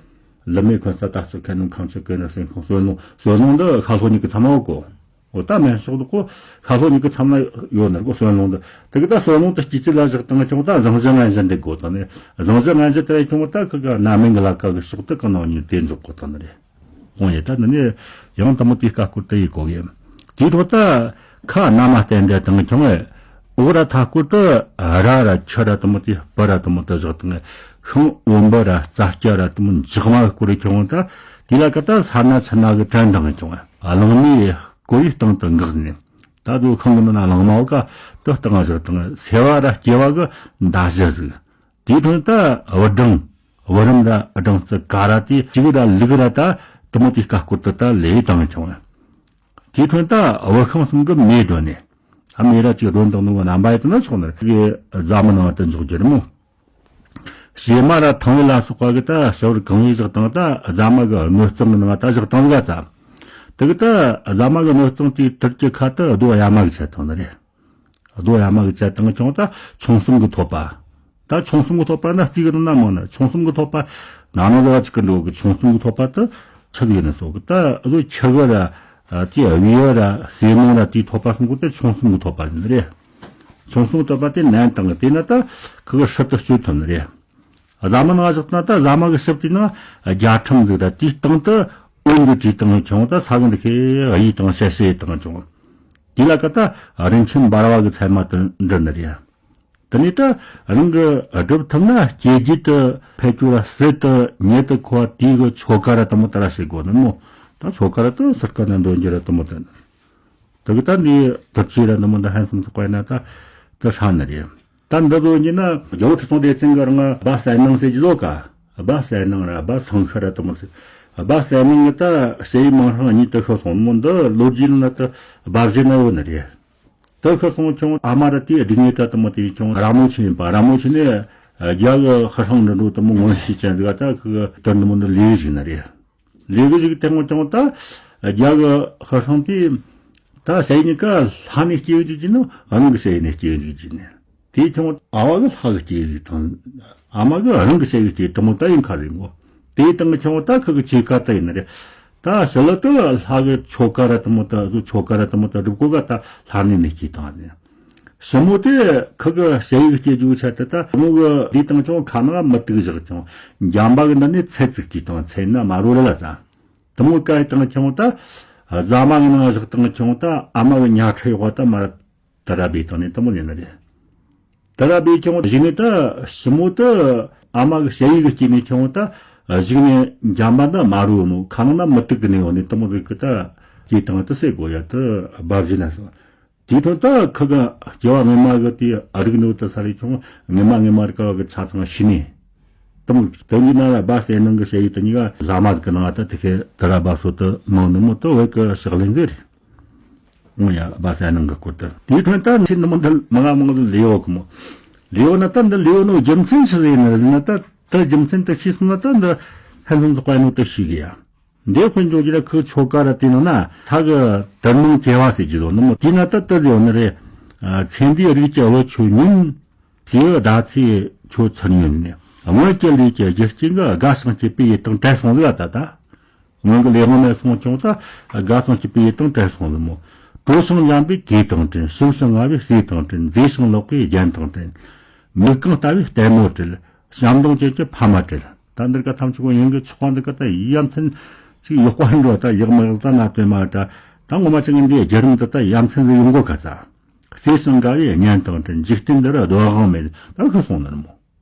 ལི་མེ་འཁོན་ས་ད་ལྕགས་ཁ་ནང་ཁང་ཆུ་ཀུན་ན་སེང་ཁང་སོན་ལུང་སོན་ལུང་འདི་ཤ་ལྷོ་ཉི་གི་ཚ་མ་བ་གོ། འོ་ད་སྨན་ཤོག་འདི་ཀོ་ཤ་ལྷོ་ཉི་གི་ཚ་མ་ཡོད་ནི་རེད་གོ་སོན་ལུང་འདི། དེ་གི་ད་སོན་ལུང་དུ་སྐྱིད་ཚིག་ལ་བཞག་བཏང་ཁྱོང་ད་བཟང་ཞི་ངན་ཞི་འདི་གོ་དང་ནི། བཟང་ཞི་ངན་ཞི་དེ་ཁྱོང་ད་ཁི་ག་ན་མིན་གི་ལ་ཀ་གི་ཤོག་དུ་གང་ན་ཉིན་དེ་འཇོག་གོ་དང་ནི་རེད། ཁོང་ཡི་ད་འདི་ནས་ཡང་དུ་མོ་དེའི་ཀ་སྐོར་དུ་ཡི་གོ་གི། དེའི་ཐོག་ད་ཁ་ན་མ་བསྟན་དེ་དང་ཁྱོང་ངེ། འོག་ར་མཐའ་སྐོར་དུ་ར་ར་ཁྱི་ར་དུ་མོ་དེ་སྤུ་ར་དུ་མོ་དུ་བཞག་དང་ངེ། ཤིང་འོམ་བུ་ར་རྩྭ་སྐྱ་ར་དུ་མོ་འཇག་མ་སྐོར་ཁྱོང་ད། དེ་ལ་ཀ་ད་ས་ན་ཆུ་ན་གི་དྲན་དང་ཁྱོང་ངེ། གླང་མའི་སྐོར་ཡི་སྟེང་དུ་འགག་ནས། ད་དུ་ཁང་གི་ནང་ན་གླང་མ་བ་ཀ་དུ་སྟེང་ང་བཞག་དང་ངེ། སེ་བ་ར་སྐྱེ་བ་གི་མདའ་གཞུ་ཟིག་དེའི་ཐོག་ད་བུ་སྦྲང་། བུ་རམ་ར་སྦྲང་རྩི་ཀ་ར་དེ་གཅིག་ར་ལུག་ར་ད་དུ་མོ་དེའི་ཀ་སྐོར་དུ་ད་ལས་བཏང་ཁྱོང་། དེའི་ཐོག་ད་བུ་ཤིང་གསུམ་གི་མེ་སྒྲོན་ནས། ཨ་མེ་ར་གཅིག་སྒྲོན་དང་ནུ་བ་རྣམ་པ་ཡི་དུ་ན་ཆོག་ནི་རེད་གི། རྫ་མ་ནང་དུ་འཇོག་རྒྱུ་རེད་མོ། བྱེ་མ་ར་ཐང་བའི་ལ་སོགས་པ་གི་ད་ཞབས་ར་གང་བའི་བཞག་དང་ད་རྫ་མ་གི་སྣོད་གཙང་གི་ནང་ད་བཞག་དང་ག་ཙ། དེ་གི་ད་རྫ་མ་གི་སྣོད་གཙང་དེའི་དུར་གྱི་ཁ་ད་རྡོ་གཡའ་མ་གི་ཆད་དང་ནི་རེད། རྡོ་གཡའ་མ་གི་ཆད་དང་ཁྱོང་ད་ཆུང་གསུམ་གི་ཐོད་པ། ད་ཆུང་གསུམ་གི་ཐོད་པ་ན་རྩིས་གི་ནང་ན་མང་ན་ཆུང་གསུམ་གི་ཐོད་པ་ན་ནང་ལ་ཅིག་གི་འགྲོ་གི། ཆུང་གསུམ་གི་ཐོད་པ་དུ་ཆུ་ཡོད་ན་སོགས་གི་ད་རྡོ་ཆུ་གི་ར་དེ་བི་ཡི་ར་སེ་མོང་ར་དེའི་ཐོད་པ་གསུམ་གི་ད་ཆུང་གསུམ་གི་ཐོད་པ་ཡིན་རེད། ཆུང་གསུམ་གི་ཐོད་པ་དེ་ནན་དང་གི་དེ་ན་ད་ཁི་གི་ཧྲི་དུ་སྤྱོད་ཐུབ་ནི་རེད། རྫ་མ་ནང་བཞག་ན་ད་རྫ་མ་གི་ཞབས་དེ་ན་རྒྱ་ཁྲམ་འདུག་ར་དེའི་སྟེང་དུ་འོན་འདུག་དེའི་སྟེང་ཁྱོང་ད་ས་གི་འདི་ཁེ་ཡི་དང་ཤེ་ཤེ་ཡི་དང་ཁྱོང་། དེ་ལ་ཀ་ད་རིན་ཆེན་འབར་བ་གི་ཚད་མ་དུ་འདྲི་ནི་རེད། དེ་ནས་ད་རང་གི་སྒྲུབ་ཐུབ་ན་སྐྱེ་རྒྱུད་དུ་ཕེ་ཅུ་ར་སྲིད་དུ་ཉེ་དུ་མཁོ་བ་དེའི་གི་ཆོ་ག་ར་དུ་མོ་ད་ར་ཞིག་དགོས་ནི་མོ། ད་ཆོ་ག་ར་དུ་སིར་ཀ་ན་འདོན་རྒྱུ་ར་དུ་མོ་དུ། དེ་གི་ད་འདི་དུར་ཆོས་ར་འདི་མོ་འདི་ཧན་སུམ་ཚོགས་པ་ཡིན་ན་ད་དུ་ཧྲ་ནི་རེད། ད་འདི་ལོ་ཉིན་ན་རྒྱལ་བོ་ཁྲི་སྲོང་ལྡེ་བཙན་གི་རིང་སྦ་གསལ་སྣང་ཟེར་གྱི་ལོ་ཀ། སྦ་གསལ་སྣང་ར་སྦ་སང་ཤ་ར་དུ་མོ་ཟེར། སྦ་གསལ་སྣང་གི་ད་ཞེ་ཡི་མང་ཧྲང་གཉིས་དུ་ཤོར་སོང་མོ། འདི་ལོ་རྒྱུས་ནང་ན་ད་སྦ་བཞེད་ན་ཡོད་ནི་རེད། དུ་ཤོར་སོང་ཁྱོང་ཨ་མ་ར་དེ་སྡིག་ངེས་ད་དུ་མོ་དེ་ཁྱོང་ར་མོ་ཆེ་ཡིན་པ། ར་མོ་ཆེ་ནས་རྒྱ་གི་ཧ་ཧྲང་འདྲ་འགྲོ་དུ་མོ་མངོན་ཤེས་ཅན་ཟིག་ད་ཁི་གི་དུ་འདི་མོ་འདི་ལས་ཞིག་ནི་རེད། ལས་གི་ཞིག་དེ་ངོ་ཀྱང་ད་རྒྱ་གི་ཧ་ཧྲང་དེ་ད་ཞ་ཡི་གཉིས་ཀ་ལྷ་ནས་སྐྱེས་ཡོད་ཅིག་ཅིག་ནི་རང་གི་ཞ་ཡི་ནས་སྐྱེས་ཡོད་ཅིག་ཅིག་ནི། དེ་ཁྱོང་ཨ་བ་གི་ལྷ་གི་སྐྱེས་ཡོད་ཅིག་དང་ཨ་མ་གི་རང་གི་ཞ་ཡི་སྐྱེས་དུ་མོ་ད་ཡིན་ཁ་རེད་ངོ་། དེ་དང་ཁྱོང་ད་ཁི་གི་ཆེ་ཀ་ད་ཡིན་ནི་རེད། ད་ཞི་ལི་དུ་ལྷ་གི་ཆོ་ག་ར་དུ་མོ་ད་ཆོ་ག་ར་དུ་མོ་ད་སྒྲུབ་གོ་ག་ད་ལྷ་ནས་ནས་སྐྱེས་དང་ནི། ཞི་མོ་དེ་ཁི་གི་ཞ་ཡི་གི་སྐྱེ་རྒྱུ་ཆ་དེ་ད་ཞི་མོ་གི་དེ་དང་ཁྱོང་ཁ་ནང་མི་དུག་བཞག་ཁྱོང་འཇམ་པ་གི་འདི་ནས་ཚད་ཙིག་གི་དང་ཚད་ན་མ་རོ་རེ་ལ་ཙ། དུ་མོ་ཀ་ཡི་དང་ཁྱོང་ད་རྫ་མ་གི་ནང་བཞག་དང་ཁྱོང་ད་ཨ་མ་གི་ཉ་ཁྲ་ཡོག་པ་ད་མ་ར་དུ་ར་བེ་དང་ནས་དུ་མོ་ནས་ནི་རེད། དུ་ར་བེ་ཁྱོང་གཞི་ནས་ད་ཞི་མོ་ད་ཨ་མ་གི་ཞ་ཡི་གི་སྐྱེས་ནས་ཁྱོང་ད་གཞི་ནས་འཇམ་པ་ད་མ་རོ་ཡོད་ནོ་ཁ་ནང་ན་མི་དུག་གི་ནས་ཡོད་ནས་དུ་མོ་རིག་གི་ད་སྐྱེས་དང་ད་སེ་གོ་ཡ་ད་སྦ་བཞེད་ན་སོང་། དེའི་ཐོག་ད་ཁི་ག་སྐྱེ་བ་སྔོན་མ་གི་དེ་རིག་ནོ་ད་ས་རེ་ཁྱོང་སྔོན་མ་སྔོན་མ་རིག་ག་བ་གི་ཆ་ཚང་ཤི་ནས། དུ་མོ་དོན་གྱི་ནང་ལ་སྦ་གསལ་སྣང་གི་ཞ་ཡི་དུ་གཉིས་ཀ་ཟ་མ་གི་ནང་ད་དེ་ཁེ་དུ་ར་སྦ་སོ་དུ་མང་ནི་མོ་དུ་བས་གི་ཞག་ལེན་ཟེར། འོང་ཡ་སྦ་གསལ་སྣང་གི་སྐོར་དུ་དེའི་ཐོག་ད་ཁྱེད་ནི་མོ་འདི་མ་ང་མང་དུ་ལེའོ་གི་མོ། ལེའོ་ན་ད་འདི་ལེའོ་ནོ་རྒྱུ་མཚན་ཆི་ཟིག་ཡིན་ན་ཟེར་ན་ད་ད་རྒྱུ་མཚན་དུ་ཤེས་སོང་ན་ད་འདི་ཧན་སུམ་ཚོགས་པ་ནོ་དུ་ཤེས་གི་ཡ། འདས་དཔོན་འཇོག་རྒྱུ་ལ་ཁོའི་ཆོ་ག་ར་དེ་ནང་ན་ཐ་གི་དུར་མང་སྐྱེ་བ་ཟེར་གྱི་རོ་ནི་མོ། དེ་ན་ད་ལྟ་ཟེར་བ་ནི་རེད། ཚེ་འདིའི་རིགས་ཀྱི་བུ་ཁྱོད་ཉོན། ཚེའི་ཟླ་ཚེས་ཁྱོད་ཚུར་ཉོན་ནས། སྔོན་གྱི་ལས་ཀྱི་རྒྱུ་རྐྱེན་གྱིས་དགའ་ཞིང་སྐྱིད་པའི་ཡིད་དང་བྲལ་སོང་ཟིག་ད་ད། སྔོན་གྱི་ལས་དབང་མེད་སོང་ཀྱང་ད་དགའ་ཞིང་སྐྱིད་པའི་ཡིད་དང་བྲལ་སོང་ཟིག་མོ། སྤོ་ཞིང་འཇམ་པའི་གོས་དང་བྲལ། ཞིམ་ཞིང་མངར་བའི་ཟས་དང་བྲལ། མཛེས་ཤིང་ལོག་པའི་རྒྱན་དང་བྲལ། མིག་གང་ལྟ་བུའི་ལྟད་མོ་བྲལ། བྱམས་སྡང་ཅན་གྱི་ཕ་མ་བྲལ། ད་འདིར་ག་ཐམས་ཅད་པོ་ཡིན་གི་ཆོག་པ་འདི་ག་ད་ཡ་མཚན་ཅིག་ཡག་པ་འགྲོ། ད་ཡག་མི་ཡག་ད་ན་དོན་མ་ད། ད་ངོ་མ་ཅིག་ངན་འདི་བརྒྱུད་རིམ་འདི་ད་ཡ་མཚན་ཟིག་ཡོང་གོ་ག་ཚ། གསེར་ཞིང་འདྲ་བའི་གཉེན་དང་བྲལ། འཇིག་རྟེན་འདིར་སྡོད་དབང་མེད། ད་ཁུ་སོང་ནི་མོ།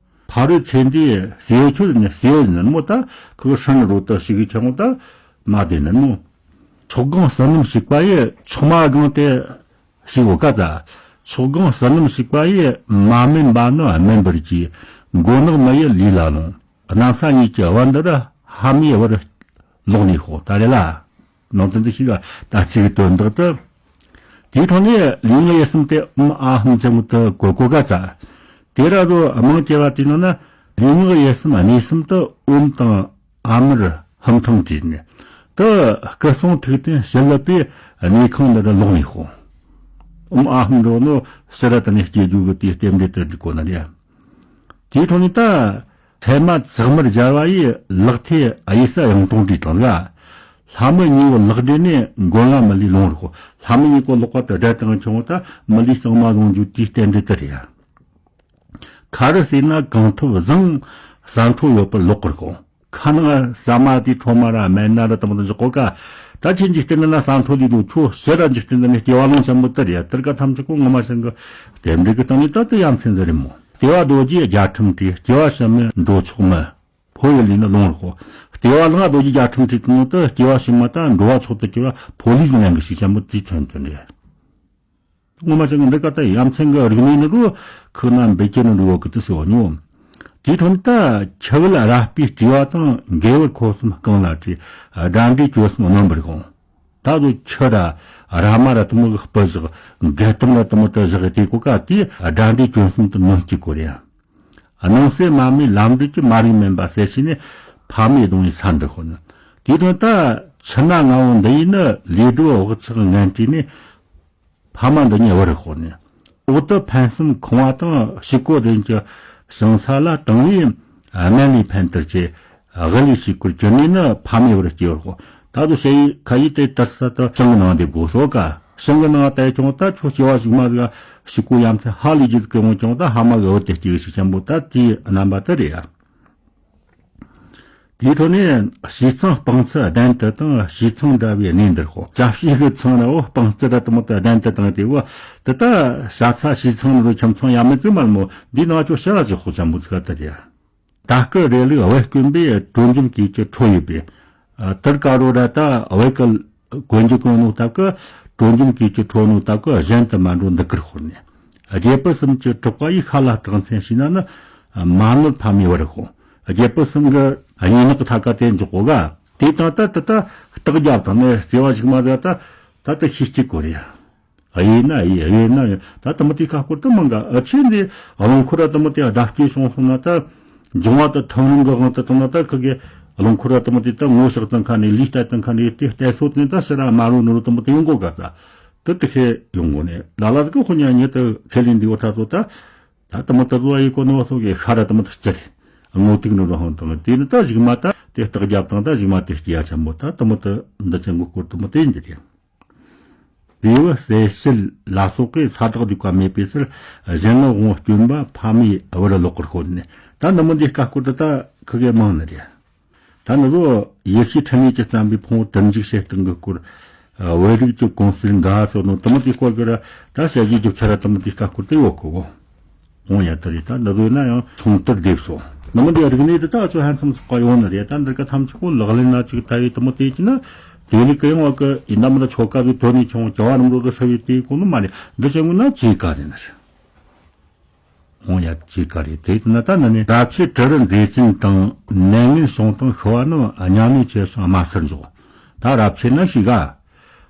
ཕ་རོལ་ཚེ་འདིའི་ཟས་ཆོད་ནི་ཟས་ཡོད་ནི་མོ། ད་ཁུ་ཧྲན་རོ་ད་ཞིག་གི་ཆང་ད་མ་བདེ་ནི་མོ། ཚོགས་གང་བསོད་ནམས་ཞིག་པ་ཡི། ཚོགས་མ་གང་སྟེ་ཞིག་གོ་ག་ཚ། ཚོགས་གང་བསོད་ནམས་ཞིག་པ་ཡི། མ་སྨིན་པ་ནི་སྨིན་པར་གྱིས། མགོ་ནག་མི་ཡི་ལུས་ལ་ལོངས། གནམ་ས་གཉིས་ཀྱི་བར་འདིར་ཕ་མའི་བར་ལོག་ནས་ཤོག་ད་རེ་ལ། ནང་དོན་འདི་ཞིག་ལ་ད་ཅིག་དོན་དག་ཏུ། དེའི་ཐོག་ནས་ལུས་ངག་ཡིད་གསུམ་དེ་ཨུམ་ཨ་ཧུམ་ཆེན་མོ་དུ་གོ་གོ་ག་ཚ། དེ་ར་རུ་མང་ཆེ་བ་དེ་ནང་ན་ལུས་ངག་ཡིད་གསུམ་གནས་གསུམ་དུ་ཨུམ་དང་ཨ་མར་ཧུམ་ཐང་བྲིས་ནས། དུ་སྐུ་གསུང་ཐུགས་རྟེན་ཞི་ལི་པའི་གནས་ཁང་འདི་རུ་ལོག་ནས་ཤོག་ཨུམ་ཨ་ཧུམ་འགྲོ་ནོ་ཕྱི་ར་དུ་ནས་སྐྱེ་རྒྱུ་གི་དེའི་རྟེན་འབྲེལ་དུ་འགྲིག་གོ་ན་རེད། དེའི་ཐོག་ནས་ད། ཚད་མ་ཚེགས་མར་སྦྱར་བ་ཡིས། ལག་མཐིལ་གཡས་ས་གཡང་དྲུང་བྲིས་དང་ལ། ལྷ་མི་གཉིས་པོ་ལག་སྦྲེལ་ནས། མགོན་ལ་མི་ལུས་ལོངས་རིགས་གོ། ལྷ་མི་གཉིས་པོ་ལོག་པ་དུ་སྦྲེལ་དང་ཆུང་ད་མི་ལུས་གཙང་མ་ལོངས་རྒྱུ་དེའི་རྟེན་འབྲེལ་དུ་རེད། ཁ་རུ་ཟས་ན་གང་ཐུབ་བཟང་། ཟ་འཕྲོ་ཡོད་པར་ལོག་གི་རིགས་གོ། ཁ་ནང་ཟ་མ་དེ་འཕྲོ་མ་ར་སྨན་སྣ་ར་དང་པོ་འཇོག་གོ་ག། ད་ཁྱེད་འཇིག་རྟེན་འདི་ན་ཟ་འཕྲོ་དེ་འདུག་ཁྱོད་ཕྱི་ར་འཇིག་རྟེན་འདི་ནས་སྐྱེ་བ་ལོངས་ཆེན་པོ་དུ་རེད། དེར་ག་ཐམས་ཅད་པོ་ངོ་མ་ཤེས་གི་རྟེན་འབྲེལ་གི་སྟེང་ནས་ད་དུ་ཡ་མཚན་ཟིག་རེད་མོ། ལྟེ་བ་རྡོ་རྗེ་རྒྱ་ཁྲིམས་བྲིས། སྐྱེ་བ་ཕྱི་མའི་འགྲོ་ཆོག་མི། ཕོ་ཡི་ལུས་ནི་ལོངས་རིགས་གོ། ལྟེ་བ་ལྔ་རྡོ་རྗེ་རྒྱ་ཁྲིམས་བྲིས་དུ་ནོ་དུ་སྐྱེ་བ་ཕྱི་མ་ད་འགྲོ་བ་མཆོག་ཏུ་གྱུར་པ་ཕོ་ལུས་སུ་ལེན་གི་ཞིག་ཆེན་པོ་དེའི་མཚོན་དོན་རེད། ངོ་མ་ཅན་གྱི་འདི་ག་ད་ཡ་མཚན་གྱི་རིག་གནས་ནི་རུ་ཁུག་ན་འབེལ་གྱི་ནི་རུ་ཡོད་གི་དུ་སོ་ཉོ། དེའི་ཐོག་ནས་ད་ཁྱི་བུལ་ར་སྤུའི་དྲི་བ་དང་། འགལ་བར་ཁོག་གསུམ་རྐང་ལ་བྲིས། དགྲ་འདྲེ་གྱོད་གསུམ་གནོན་པར་དགོངས། ད་དུ་ཁྱི་ར་ར་མ་ར་དུ་མོ་གི་སྤུ་བཞག་འགལ་གཏམ་ར་དུ་མོ་དུ་བཞག་གི་དེ་གོ་ག་དེ་དགྲ་འདྲེ་གྱོད་གསུམ་དུ་གནོན་སྐྱེལ་གོ་རེད། སྣང་སྲིད་མ་རྨོས་ལམ་འགྲོ་གྱུར། མ་རིག་མུན་པ་སེལ་བྱས་ནས། ཕ་མའི་གདུང་བའི་ས་འདི་ཤོར་ནས། དེའི་དོན་ད་ཕྱི་ན་ང་བོ་འདི་ཡིན་ནི། ལས་སྒྲུབ་བག་ཆགས་ངན་བྲིས་ནས། ཕ་མ་འདི་ཉིད་བུ་རུ་ཤོར་ནས། འོག་ཏུ་ཕན་སེམས་ཁང་བ་དང་། ཕྱི་སྒོ་གདན་གྱི་ཞིང་ས་ལ། དང་བའི་སྨན་ལས་ཕན་དར་བྱེད། དབུ་ལས་ཕྱི་སྐོར་གྱུར་ནས་ནི། ཕ་མའི་བུར་སྐྱེ་བར་ཤོག་ད་དུ་ཞེ་ཡི་ཁ་ཡི་དེ་དར་ས་དུ་ཞིང་གི་ནང་འདེབས་དགོས་སོ་ག། ཞིང་གི་ནང་དེ་ཀྱང་ད་ཁྱོད་སྐྱེ་བ་ཞིག་མ་ཟིག་ཕྱི་སྐོར་ཡ་མཚན་ཧ་ལས་རྒྱུ་ཟིག་གི་འོང་ཀྱང་ད་ཕ་མ་གི་བུ་དེ་སྐྱེ་གི་ཞིག་ཆེན་པོ་ད་དེའི་རྣམ་པ་དེ་རེད་ཡ། དེའི་ཐོག་ནས་བྱས་ཚང་སྤང་ཚུལ་གདན་དུ་བཏང་། བྱས་ཚང་འདྲ་བའི་གནས་འདིར་ཤོག་བྱ་བྱེད་ཀྱི་ཚང་ར་བོ་སྤང་རྩི་ར་དུ་མོ་དུ་གདན་དུ་བཏང་སྟེ་བོ། དེ་ལྟ་བྱ་ཚ་བྱས་ཚང་རུ་ཁྱིམ་ཚང་ཡ་མི་བཙུགས་མ་མོ་འདི་ནང་ཁྱོད་ཕྱི་ར་ཅིག་ཤོག་ཆེན་པོ་ཚིག་དུ་རེད། ད་སྐུ་རེ་ལུག་བད་དཀོན་པས། དྲོ་འཇམ་གོས་ཀྱི་ཁྲོ་ཡོད་པས། ཨ། དར་དཀར་རོ་ར་ད་བད་ཀི་གོན་རྒྱུ་གོན་ནོ་སྟབས་ཀི་དྲོ་འཇམ་གོས་ཀྱི་ཁྲོ་ནོ་སྟབས་ཀི་གཞན་དུ་མ་འགྲོ་འདི་ཀིར་ཤོར་ནས། རྒྱལ་པོ་གསུམ་གྱི་གྲགས་པ་ཡིས། ཤ་ལ་རྟགས་མཚན་བྱས་ན་ནི་མ་ནོར་ཕ་མའི་བུ་རུ་ཤོག་རྒྱལ་པོ་གསུམ་གི་སྙན་ངག་གི་ཐད་ཀ་དེ་འཇོག་གོ་ག། དེ་དང་ད་ད་ད་རྟགས་རྒྱབ་དང་ནི་བརྩེ་བ་ཞིག་མ་ཟ་ད་ད་ད་ཤི་སྐྱིད་གོ་རེད། གཡས་ན་གཡས། གཡོན་ན་གཡོན། ད་དུ་མོ་དེའི་ཁ་སྐོར་དུ་མང་ག། ཨ་ཆེ་འདི་རླངས་འཁོར་ར་དུ་མོ་དེ་བརྡབ་སྐྱེས་བྱུང་སོང་ན་ད། འབྱུང་བ་དུ་ཐང་རིང་གི་དབང་དུ་བཏང་ན་ད་ཁི་གེ་རླངས་འཁོར་ར་དུ་མོ་དེ་ད་ངོ་ཤག་དང་ཁ་ནས་ལུས་ལྟ་དང་ཁ་ནས་དེ་ལྟ་སོ་དེ་ད་ཕྱི་ར་མ་རུ་ནུ་རུ་དུ་མོ་དེ་ཡོང་གོ་ག་ད། དུ་དུ་ཤེས་ཡོང་གོ་ནས་ལ་ལ་ཟིག་གི་ཁོ་ཉ་ཉེ་དུ་ཚེ་ལས་འདི་བོ་ཐ་སོ་ད། ད་དུ་མོ་དུ་བཟོ་བ་ཡི་གོ་ནོ་སོ་གེ་ཤ་ར་དུ་མོ་དུ་སྤྱི་རེད། ངོ་ཏིག་ནུ་རུ་ཧང་དང་དེ་ནི་ད་གཞུག་མ་ད་དེ་རྟགས་རྒྱབ་དང་ད་གཞུག་མ་དེ་སྐྱེ་ཡ་ཆེན་པོ་ད་དུ་མོ་དུ་འདི་ཆེན་གོ་སྐོར་དུ་མོ་དེ་ཡིན་འདི་རེད། དེའུ་གསལ་བྱེད་ལ་སོགས་པའི་ས་བདག་སྡིག་པ་མེད་པའི་ཕྱིར། གཞན་ལ་དབང་བསྐྱོན་པ་ཕ་མའི་བུ་རུ་ལོག་པར་ཤོག་ནས། ད་འདི་མོ་འདི་ཀ་སྐོར་དུ་ད་ཁི་གེ་མང་ནི་རེད། ད་ནི་ལོ་ཡེ་ཤེས་འཕྲིན་ལས་ཀྱིས་བརྩམས་པའི་ཕུང་པོ་དུར་འཇུག་བྱེད་སྟངས་ཀྱི་སྐོར། བོད་རིགས་ཀྱི་གོང་སྲོལ་འགའ་སོགས་ནོ་དུ་མོ་དེའི་སྐོར་གྱི་ར་ད་དཔྱད་གཞིའི་རྒྱུ་ཆ་ར་དུ་མོ་དེའི་ཀ་སྐོར་དུ་ཡོད་གོ། འོང་ཡ་དེ་རེད། ད་འདི་ཟོས་ན་ཡང་ཆུང་དུར་འདེབས་སོ། ནི་མི་འདི་རིག་གནས་འདི་ད་ཚོ་ཧན་སམ་སོགས་པ་ཡོང་ནི་རེད། ད་འདི་ག་ཐམས་ཅད་པོ་ལག་ལེན་ན་ཅིག་ལྟ་བའི་དུ་མོ་དེ་ཅི་ན། དེ་ནི་གི་ཡང་བ་གི་ཡིན་ན་མི་ད་ཆོ་ག་གི་དོན་ནི་ཆུང་བྱ་བ་རིམ་གྲོ་དུ་ཧྲི་བའི་དེའི་གོ་ནི་མ་རེད། འདི་ཆེན་མོ་ན་ཅི་ག་རེད་ནི་རེད། འོང་ཡ་ཅི་ག་རེད། དེ་ན་ད་ནི་ནི་རབ་ཆེ་གྲི་རུ་མཛེས་ཅན་དང་། ནད་ངན་བྱུང་དང་ཤི་བ་ནི། གཉའ་གནོན་ཆེ་ཞིང་དམའ་སར་འཇོག་ད་རབ་ཆེ་ན་ཤི་ག་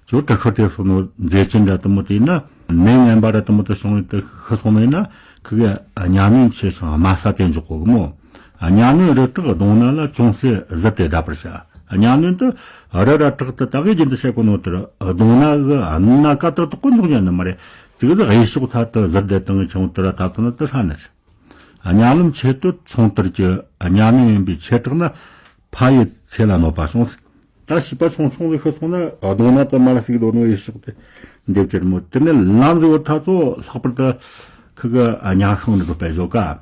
ཅོ་དྲི་ཤི་དེ་སོ་ནོ་མཛེས་ཅན་འདྲ་དུ་མོ་དེ་ན་ནད་ངན་པ་ར་དུ་མོ་དུ་བྱུང་བའི་དུ་ཤི་སོང་ནས་ན་ཁི་གེ་གཉའ་གནོན་ཆེ་ཞིང་དམའ་ས་དེ་འཇོག་གོ་གི་མོ། གཉའ་གནོན་རི་དྭགས་གདོང་ནག་ལ། ཅུང་ཟད་གཟིར་ཏེ་བརྡབ་པར་བྱ། གཉའ་གནོན་དུ་རི་ར་བྲག་ཏུ་ད་གེ་རྒྱུན་དུ་བྱེད་གོ་ནོ་དུ་ར་གདོང་ནག་གི་སྣ་ཀ་དག་དག་གོ་འཇོག་ཉན་ནི་མ་རེད། ཙིག་གེ་གཡས་ཕྱོགས་ཐད་དུ་གཟིར་ཏེ་དང་ཆུང་དུ་ར་ད་དུ་ནི་དུ་ཧྲ་ནི་རེད། གཉའ་ལམ་ཆེད་དུ་ཆུང་དུར་གྱི་གཉའ་གནོན་ཡིན་པའི་ཆེ་དྲག་ན་ཕ་ཡི་ཚེ་ལ་གནོད་པ་བྱུང་ཟིག་ད་བྱིས་པ་ཆུང་ཆུང་ལ་ཤི་སོང་ན་གདོང་ན་དུ་མར་ཟིག་རྡོ་ནོ་ཡེ་ཤོག་དེ་འདེབས་ཀྱི་རེད་མོ། དེ་ནས་ལམ་ཟིག་བོ་ཐ་ཚོ་ལྷག་པར་དུ་ཁི་གི་ཉ་ཤིང་འདི་ཚོ་སྤེལ་བཞོ་ཀ།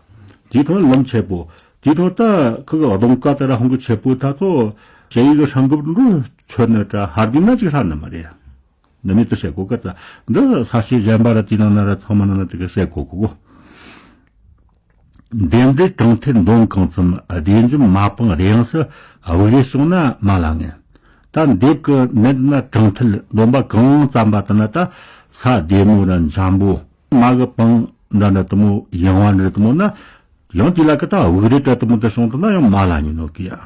དེའི་ཐོག་ལམ་ཆེ་པོ། དེའི་ཐོག་ད་ཁི་གི་གདོང་ཀ་དེ་ར་ཧོང་གི་ཆེ་པོ་ཐ་ཚོ་ཞེ་ཡི་གི་ཧྲང་གི་འགྲོ་ཆོད་ནི་ད་ཧར་གི་ན་ཅིག་ཧྲ་ནི་མ་རེད། འདི་ནི་དུ་བཤད་གོ་ཀ་ཙ། འདི་ས་ཤེས་གཞན་པ་ར་དེའི་ནང་ན་ར་ཚང་མ་ནང་ན་དེ་གི་བཤད་གོ་གོ་གོ། འདེམས་སྒྲུག་གྲངས་ཐེར་འདོན་གང་ཙམ་བདེ་འཇམ་མ་སྤངས་རེ་ཡངས་སུ་དབུགས་རེ་བྱུང་ན་མ་ལ་ངན། ད་འདེབས་ཀྱི་མེད་ན་གྲངས་ཐེར་འདོན་པ་གང་བརྩམས་པ་དེ་ན་ད་ས་བདེ་མོ་ར་འཇམ་པོ་མ་གི་སྤང་འདྲ་འདྲ་དུ་མོ་ཡང་བ་འདྲ་དུ་མོ་ན་ཡང་དེ་ལ་ཀི་ད་དབུགས་རེ་འདྲ་དུ་མོ་དུ་བྱུང་དུ་ན་ཡང་མ་ལ་ཉུ་ནོ་ཀི་ཡ།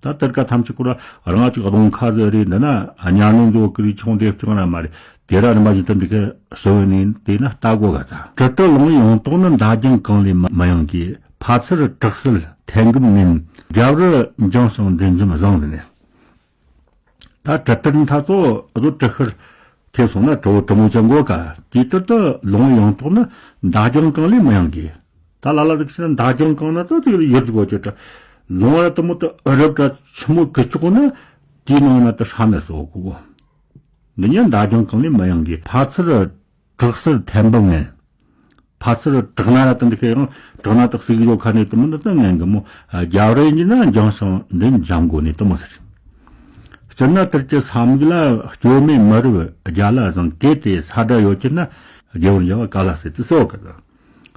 ད་ཏིར་ཀ་ཐམས་ཅད་ཀོ་ར་རང་ཅིག་གདོང་ཁ་ཟེར་རེད། འདི་ན་གཉའ་གནོན་མཛོ་ཀི་རི་ཆུང་དེ་བཏང་ན་མ་རེད། དེ་ར་རིམ་པ་བཞིན་དུ་འདི་ག་ཟེར་བའི་ནི་དེ་ན་ལྟ་དགོས་ག་ཚ། དྲི་དུ་ལོང་ཡང་དོག་ནི་མདའ་རྒྱང་གང་ལས་མི་ཡང་གི། ཕ་ཚུར་དྲག་སེལ་ཐན་གུམ་མིན། རྒྱབ་རི་འགྱངས་ཤིང་འདྲེན་འཇམ་བཟང་ཟེར་ནས། ད་དྲི་དུར་མཐའ་ཚོ་རྡོ་དྲི་ཤར་ཐེབས་སོང་ན་གྲོ་བོ་དྲི་མོ་ཅན་གོ་ཀ། དེ་ལྟར་དུ་ལོང་ཡང་དོག་ནི་མདའ་རྒྱང་གང་ལས་མི་ཡང་གི། ད་ལ་ལ་རིགས་ཕྱིར་མདའ་རྒྱང་གང་ན་ད་དེ་ཡོད་དགོ་ཅེས་ད། ལོང་བ་དུ་མོ་དུ་ཨ་རབ་ད་ཆི་མོ་གི་ཆོག་ན་དེའི་ནང་ན་ད་ཧྲ་ནས་སོ་གོ། འདི་ཉིད་མདའ་རྒྱང་གང་ལས་མི་ཡང་གི། ཕ་ཚུར་དྲག་སེལ་ཐན་འབུམ་ངན། ཕ་ཚུར་དྲག་ན་ར་དུ་འདི་ཁེ་ཡང་དྲག་ན་དུ་ཟིག་ཡོ་ཁ་ནས་དུ་མོ་འདི་ད་ངན་གི་མོ། རྒྱབ་རེ་ཡིན་ན་འགྱངས་ཤིང་འདི་འཇམ་གོ་ནས་དུ་མོ་ཟེར། སྤྱིར་ན་དུར་གྱི་ས་མིག་ལ་སྐྱོ་མེད་མི་རབས་རྒྱ་ལ་བཟང་། གལ་ཏེ་ས་དགྲ་ཡོད་ཀྱི་ན་རྒྱལ་བོར་འཇལ་བ་ག་ལ་སྲིད་དུ་གསོལ་གི།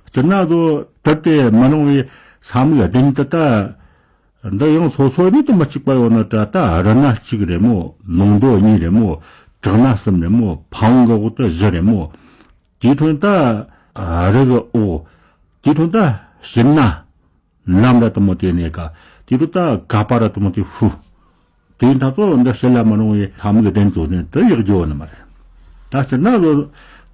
སྤྱིར་ན་བཟོ་དུར་དེ་མི་རུང་བའི་ས་མིག་བདུན་དུ་ད། འདི་ཡང་སོ་སོ་ནས་དུ་མི་གཅིག་པ་ཡོད་ན་ད་ད་རི་ན་གཅིག་རེད་མོ། ལུང་མདོ་གཉིས་རེད་མོ། བྲག་ན་གསུམ་རེད་མོ། ཕ་བོང་གི་འོག་ཏུ་བཞི་རེད་མོ། དེའི་ཐོན་ད་རི་གི་འོག། དེའི་ཐོན་ད་ཕྱིར་ན། ལམ་ར་དུ་མོ་དེ་ནས་ཀ། དེ་རུ་ད་ག་པ་ར་དུ་མོ་དེ་ཧུ། དེ་ད་ཚོ་འདི་ཕྱི་ལ་མི་རུང་བའི་ས་མིག་གདན་ཚོ་ནས་དུ་ཡག་རྒྱུ་ནི་མ་རེད། ད་ཕྱིར་ན་ལོ་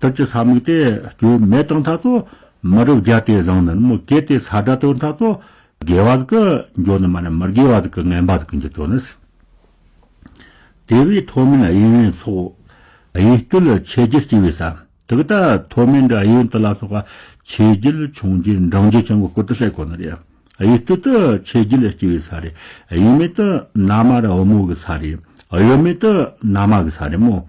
དུར་གྱི་ས་མིག་དེ་རྒྱུ་མེད་དང་ད་ཚོ་མི་རབས་བརྒྱ་དེ་བཟང་ནི་མོ། གལ་ཏེ་ས་དགྲ་དེ་ད་ཚོ་དགེ་བ་གི་འགྱོ་ནི་མ་རེད། མི་དགེ་བ་གི་ངན་པ་གི་འགྱོ་ནི། དེ་བས་མཐོ་དམན་གཡས་གཡོན་སོགས་གཡས་སྟོད་ཆེ་རྒྱུད་སྐྱེ་བའི་ས། དེ་གི་ད་མཐོ་དམན་འདྲ་གཡས་གཡོན་དུ་ལ་སོགས་པ་ཆེ་རྒྱུད་ཆུང་རྒྱུད་འབྲིང་རྒྱུད་ཅན་གྱི་སྐོར་དུ་བཤད་གོ་ནི་རེད། གཡས་སྟོད་དུ་ཆེ་རྒྱུད་སྐྱེ་བའི་ས་རེད། གཡོན་མེད་དུ་ན་མ་ར་བུ་མོ་གི་ས་རེད། གཡོན་མེད་དུ་ན་མ་གི་ས་རེད་མོ།